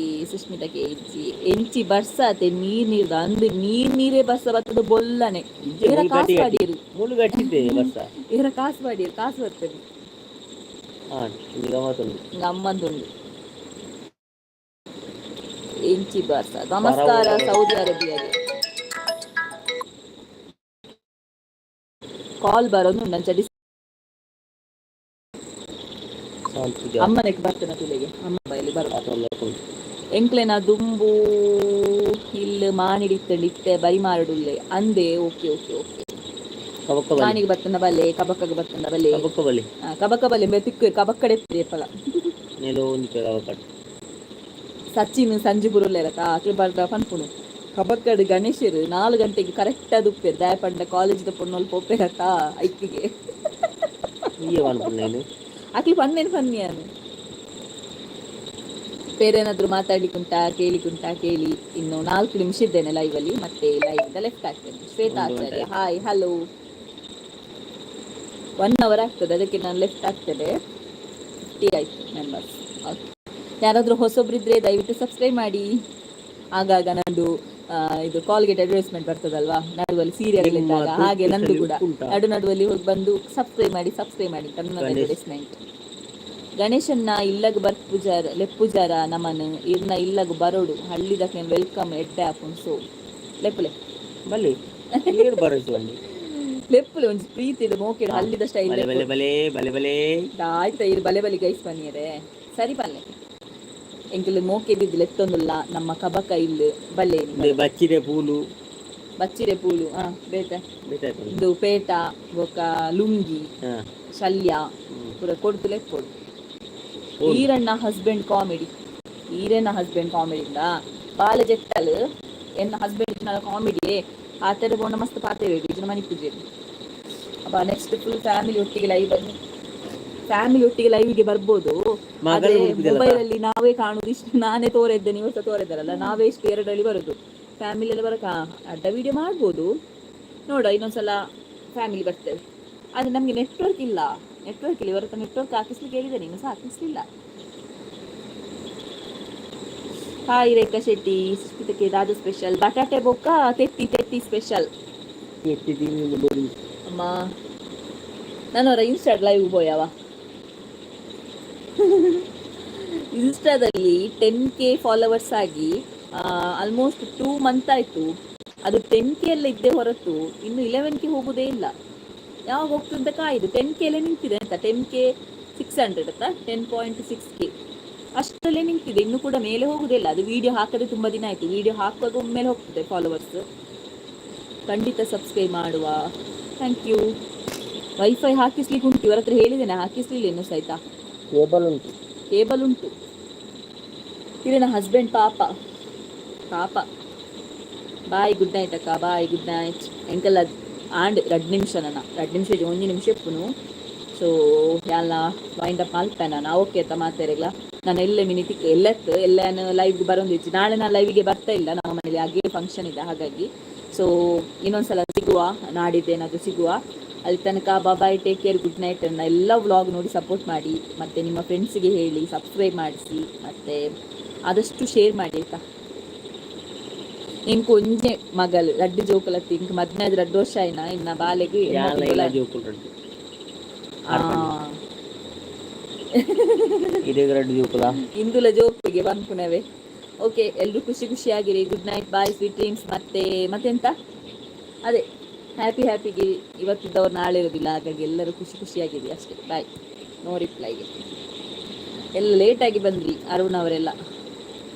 ಸುಷ್ಮಿತಾ ಕೆ ಇಜ್ಜಿ. ಎಂಚಿ ಬರ್ಸಾತೆ? ನೀರ್ ನೀರ್ದ ಅಂದ್, ನೀರ್ ನೀರೇ. ಬರ್ಸ ಬತ್ತದ ಬೊಲ್ಲನೆ. ಏರ ಕಾಸು ಪಾಡಿಯರು. ಮುಳ್ಳು ಕಟ್ಟಿದ್ದೆ ಬರ್ಸ. ಏರ ಕಾಸು ಪಾಡಿಯರು, ಕಾಸು ಬರ್ತದೆ. ಹಾ, ಗಮ್ಮತ್ತುಂಡು. ಗಮ್ಮತ್ತುಂಡು. ಎಂಚಿ ಬರ್ಸ? ನಮಸ್ಕಾರ ಸೌದಿ ಅರೇಬಿಯಾಗೆ. ಕಾಲ್ ಬರೋದು ನಂಚ. ಅಮ್ಮನಕ್ಕೆ ಬರ್ತೇನೆ ತುಲೆಗೆ, ಅಮ್ಮ ಬೈಲಿ ಬರೋ. ಎಂಕ್ಲೆನ ದುಂಬು ಇಲ್ಲ್ ಮಾನಿಡಿತ್ತಂಡು, ಇತ್ತೆ ಬರಿ ಮಾರಡುಲ್ಲೆ ಅಂದೆ. Okay okay okay. ಮಾನಿಗೆ ಬತ್ತಂದ ಬಲ್ಲೆ, ಕಬಕ್ಕಗೆ ಬತ್ತಂದ ಬಲ್ಲೆ. ಕಬಕ್ಕ ಬಲ್ಲೆ. ಕಬಕ್ಕ ಬಲ್ಲೆ ಮೆ ತಿಕ್ಕು ಕಬಕ್ಕಡೆ ಏಪಲ. ಸಚಿನ್ ಸಂಜು ಬುರುಲ್ಲೆರತ ಅಕ್ಲು ಬರ್ದ ಪನ್ಪುನು, ಕಬಕ್ಕಡ್ ಗಣೇಶರು 4 ಗಂಟೆಗೆ ಕರೆಕ್ಟ್ ಆದ್ ಉಪ್ಪೆರ್, ದಾಯೆ ಪಂಡ ಕಾಲೇಜ್ದ ಪೊಣ್ಣೋಲ್ ಪೋಪೆರತ ಐಕ್ಕಿಗೆ. ಅಕ್ಲು ಪನ್ನೇನು ಪನ್ನಿಯಾನು. ಬೇರೆ ಏನಾದರೂ ಮಾತಾಡ್ಲಿಕ್ಕುಂಟಾ, ಕೇಳಿಕ್ಕುಂಟಾ, ಕೇಳಿ. ಇನ್ನು 4 ನಿಮಿಷ ಇದ್ದೇನೆ ಲೈವ್ ಅಲ್ಲಿ, ಮತ್ತೆ ಲೈವ್ ಇಂದ ಲೆಫ್ಟ್ ಆಗ್ತೇನೆ. ಶ್ವೇತಾ ಆಚಾರ್ಯ, ಹಾಯ್, ಹಲೋ. ಒನ್ ಅವರ್ ಆಗ್ತದೆ, ಅದಕ್ಕೆ ನಾನು ಲೆಫ್ಟ್ ಆಗ್ತೇನೆ. 50 ಆಯ್ತು ಮೆಂಬರ್ಸ್. ಓಕೆ, ಯಾರಾದರೂ ಹೊಸೊಬ್ರಿದ್ರೆ ದಯವಿಟ್ಟು ಸಬ್ಸ್ಕ್ರೈಬ್ ಮಾಡಿ. ಆಗಾಗ ನಂದು ಇದು ಕಾಲ್ಗೇಟ್ ಅಡ್ವರ್ಟೈಸ್ಮೆಂಟ್ ಬರ್ತದಲ್ವಾ ನಡುವಲ್ಲಿ ಸೀರಿಯಲ್ ಇದ್ದಾಗ, ಹಾಗೆ ನಂದು ಕೂಡ ನಡು ನಡುವಲ್ಲಿ ಹೋಗಿ ಬಂದು ಸಬ್ಸ್ಕ್ರೈಬ್ ಮಾಡಿ, ಸಬ್ಸ್ಕ್ರೈಬ್ ಮಾಡಿ ಅಂತ ನನ್ನ ಅಡ್ವರ್ಟೈಸ್ಮೆಂಟ್. ಗಣೇಶನ್ನ ಇಲ್ಲಗ್ ಬರ್ಪುಜಾರ, ಲೆಪ್ಪುಜಾರ ನಮನ್? ಇರ್ನ ಇಲ್ಲಗ್ ಬರೋಡು. ಹಳ್ಳಿದಕ್ಲೆನ್ welcome ಎಡ್ಡೆ ಆಪುಂಡು. ಸೊ ಲೆಪ್ಪುಲೆ. ಬಲ್ಲಿ ಏರು ಬರೋಸು ಬಲ್ಲಿ. ಲೆಪ್ಪುಲೆ, ಒಂಜಿ ಪ್ರೀತಿಡ್ ಮೋಕೆಡ್ ಹಳ್ಳಿದ ಸ್ಟೈಲ್. ಬಲೆ ಬಲೆ ಬಲೆ ಬಲೆ ಬಲೆ. ಆಯ್ತಾ, ಇರು ಬಲೆ ಬಲೆ ಗೈಸ್ ಬನ್ನಿಯರೆ. ಸರಿ ಪಲ್ಲೆ, ಎಂಕುಲು ಮೋಕೆ ಬಿದ್ದು ಲೆತ್ತೊಂದುಲ್ಲ. ನಮ್ಮ ಕಬಕ ಇಲ್ಲು ಬಲ್ಲೆ. ಬಚ್ಚಿರೆ ಪೂಲು. ಬಚ್ಚಿರೆ ಪೂಲು, ಹಾ, ಬೇತೆ ಇದು ಪೇಟ ಬೊಕ ಲುಂಗಿ ಶಲ್ಯ ಪೂರ ಕೊಡ್ದು ಲೆಪ್ಪೊಡು. Eeranna husband comedy, Eeranna husband comedy. ಬಾಲ ಜೆಟ್ಟಲ್ ಎನ್ನ ಹಸ್ಬೆಂಡ್ ಕಾಮಿಡಿ. ಆತರ ಬೋಂಡ ಮಸ್ತ್ ಪಾತೆ ಇಜ್ಜನ ಮನಿ ಪೂಜೆ. ಅಪ್ಪ ನೆಕ್ಸ್ಟ್ ಫುಲ್ ಫ್ಯಾಮಿಲಿ ಒಟ್ಟಿಗೆ ಲೈವ್ ಬನ್ನಿ. ಫ್ಯಾಮಿಲಿ ಒಟ್ಟಿಗೆ ಲೈವ್ಗೆ ಬರ್ಬೋದು. ಮೊಬೈಲ್ ಅಲ್ಲಿ ನಾವೇ ಕಾಣುದು ಇಷ್ಟು, ನಾನೇ ತೋರಿದ್ದೆ, ನೀವು ಸಹ ತೋರಿದ್ದಾರಲ್ಲ. ನಾವೇ ಇಷ್ಟು ಎರಡರಲ್ಲಿ ಬರುದು. ಫ್ಯಾಮಿಲಿ ಎಲ್ಲ ಬರಕ ಅಡ್ಡ ವಿಡಿಯೋ ಮಾಡ್ಬೋದು. ನೋಡ, ಇನ್ನೊಂದ್ಸಲ ಫ್ಯಾಮಿಲಿ ಬರ್ತೇವೆ. ಆದರೆ ನಮಗೆ ನೆಟ್ವರ್ಕ್ ಇಲ್ಲ, ನೆಟ್ವರ್ಕ್ ಇಲ್ಲ. ಇವರ ನೆಟ್ವರ್ಕ್ ಹಾಕಿಸ್ಲಿಕ್ಕೆ ಹೇಳಿದ್ದೇನೆ, ಇನ್ನು ಸಹ ಹಾಕಿಸ್ಲಿಲ್ಲ. ಹಾಯ್ ರೇಖಾ ಶೆಟ್ಟಿ. ಸುಸ್ಮಿತಕ್ಕೆ ದಾದ ಸ್ಪೆಷಲ್? ಬಟಾಟೆ ಬೊಕ್ಕ ತೆತ್ತಿ, ತೆತ್ತಿ ಸ್ಪೆಷಲ್. ಅಮ್ಮ, ನಾನು ಅವರ ಇನ್ಸ್ಟಾ ಲೈವ್ ಹೋಯವ. ಇನ್ಸ್ಟಾದಲ್ಲಿ 10K followers ಆಗಿ ಆಲ್ಮೋಸ್ಟ್ 2 ಮಂತ್ ಆಯಿತು. ಅದು 10K ಎಲ್ಲ ಇದ್ದೇ ಹೊರತು ಇನ್ನು 11K ಹೋಗುವುದೇ ಇಲ್ಲ. ಯಾವಾಗ ಹೋಗ್ತದೆ ಅಂತ ಕಾಯ್ದು 10K ಅಲ್ಲೇ ನಿಂತಿದೆ ಅಂತ. 10K 600 ಅಂತ, 10.6K ಅಷ್ಟರಲ್ಲೇ ನಿಂತಿದೆ. ಇನ್ನು ಕೂಡ ಮೇಲೆ ಹೋಗುವುದಿಲ್ಲ ಅದು. ವಿಡಿಯೋ ಹಾಕದೆ ತುಂಬ ದಿನ ಆಯಿತು. ವಿಡಿಯೋ ಹಾಕುವಾಗ ಒಮ್ಮೆಲೆ ಹೋಗ್ತದೆ ಫಾಲೋವರ್ಸ್. ಖಂಡಿತ ಸಬ್ಸ್ಕ್ರೈಬ್ ಮಾಡುವ, thank you. Wifi ಹಾಕಿಸ್ಲಿಕ್ಕೆ ಉಂಟು, ಇವರ ಹತ್ರ ಹೇಳಿದ್ದೇನೆ, ಹಾಕಿಸ್ಲಿಲ್ಲ ಇನ್ನು ಸಹಿತ. ಕೇಬಲ್ ಉಂಟು. ಕೇಬಲ್ ಉಂಟು. ನನ್ನ ಹಸ್ಬೆಂಡ್ ಪಾಪ ಪಾಪ. ಬಾಯ್, ಗುಡ್ ನೈಟ್ ಅಕ್ಕ, ಬಾಯ್, ಗುಡ್ ನೈಟ್. ಎಂಕಲ್ಲ ಆಂಡ್ 2 ನಿಮಿಷ, ನನ್ನ 2 ನಿಮಿಷ, 1 ನಿಮಿಷ ಇಪ್ಪುನು. ಸೊ ಯಾಲ್ನ ವೈಂಡ್ ಅಪ್ ಮಲ್ಪೆ ನಾನು. ಓಕೆ ಅತ್ತ ಮಾತಾಡಿಗ್ಲ. ನಾನು ಎಲ್ಲೆ ಮಿನಿ ತಿಕ್ ಎಲ್ಲತ್ತು ಎಲ್ಲ ಲೈವ್ಗೆ ಬರೋದಿಚ್ಚಿ. ನಾಳೆ ನಾನು ಲೈವ್ಗೆ ಬರ್ತಾ ಇಲ್ಲ, ನಮ್ಮ ಮನೇಲಿ ಹಾಗೆ ಫಂಕ್ಷನ್ ಇದೆ, ಹಾಗಾಗಿ. ಸೊ ಇನ್ನೊಂದ್ಸಲ ಸಿಗುವ, ನಾಡಿದ್ದೇನಾದರೂ ಸಿಗುವ. ಅಲ್ಲಿ ತನಕ bye, take care, good night. ಎಲ್ಲ ವ್ಲಾಗ್ ನೋಡಿ ಸಪೋರ್ಟ್ ಮಾಡಿ ಮತ್ತು ನಿಮ್ಮ ಫ್ರೆಂಡ್ಸಿಗೆ ಹೇಳಿ ಸಬ್ಸ್ಕ್ರೈಬ್ ಮಾಡಿಸಿ ಮತ್ತು ಆದಷ್ಟು ಶೇರ್ ಮಾಡಿ, ಆಯಿತಾ? ಇಂಕ್ ಒಂಜೆ ಮಗಲ್, ರಡ್ಡು ಜೋಕುಲತ್ತಿ. ಇಂಕ್ ಮದ್ಮೆ ಆದ್ 2 ವರ್ಷ ಆಯ್ನ, ಇನ್ನ ಬಾಲೆಗ್. ಜೋಕುಲು ರಡ್ಡು. ಇದೇ ರಡ್ಡು ಜೋಕುಲ. ಇಂದುಲ ಜೋಕುಗೆ ಪನ್ಪುನವೆ. ಓಕೆ, ಎಲ್ಲರೂ ಖುಷಿ ಖುಷಿಯಾಗಿರಿ. Good night, bye, sweet dreams. ಮತ್ತೆ ಮತ್ತೆಂತ, ಅದೇ ಹ್ಯಾಪಿ ಹ್ಯಾಪಿಗೆ. ಇವತ್ತಿದ್ದವ್ರು ನಾಳೆ ಇರೋದಿಲ್ಲ, ಹಾಗಾಗಿ ಎಲ್ಲರೂ ಖುಷಿ ಖುಷಿಯಾಗಿರಿ ಅಷ್ಟೇ. ಬಾಯ್. ನೋ ರಿಪ್ಲೈಗೆ. ಎಲ್ಲ ಲೇಟಾಗಿ ಬಂದ್ರಿ ಅರುಣ್ ಅವರೆಲ್ಲ.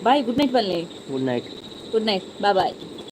ಬಾಯ್, ಗುಡ್ ನೈಟ್ ಬನ್ನಿ. Good night. Good night, bye bye.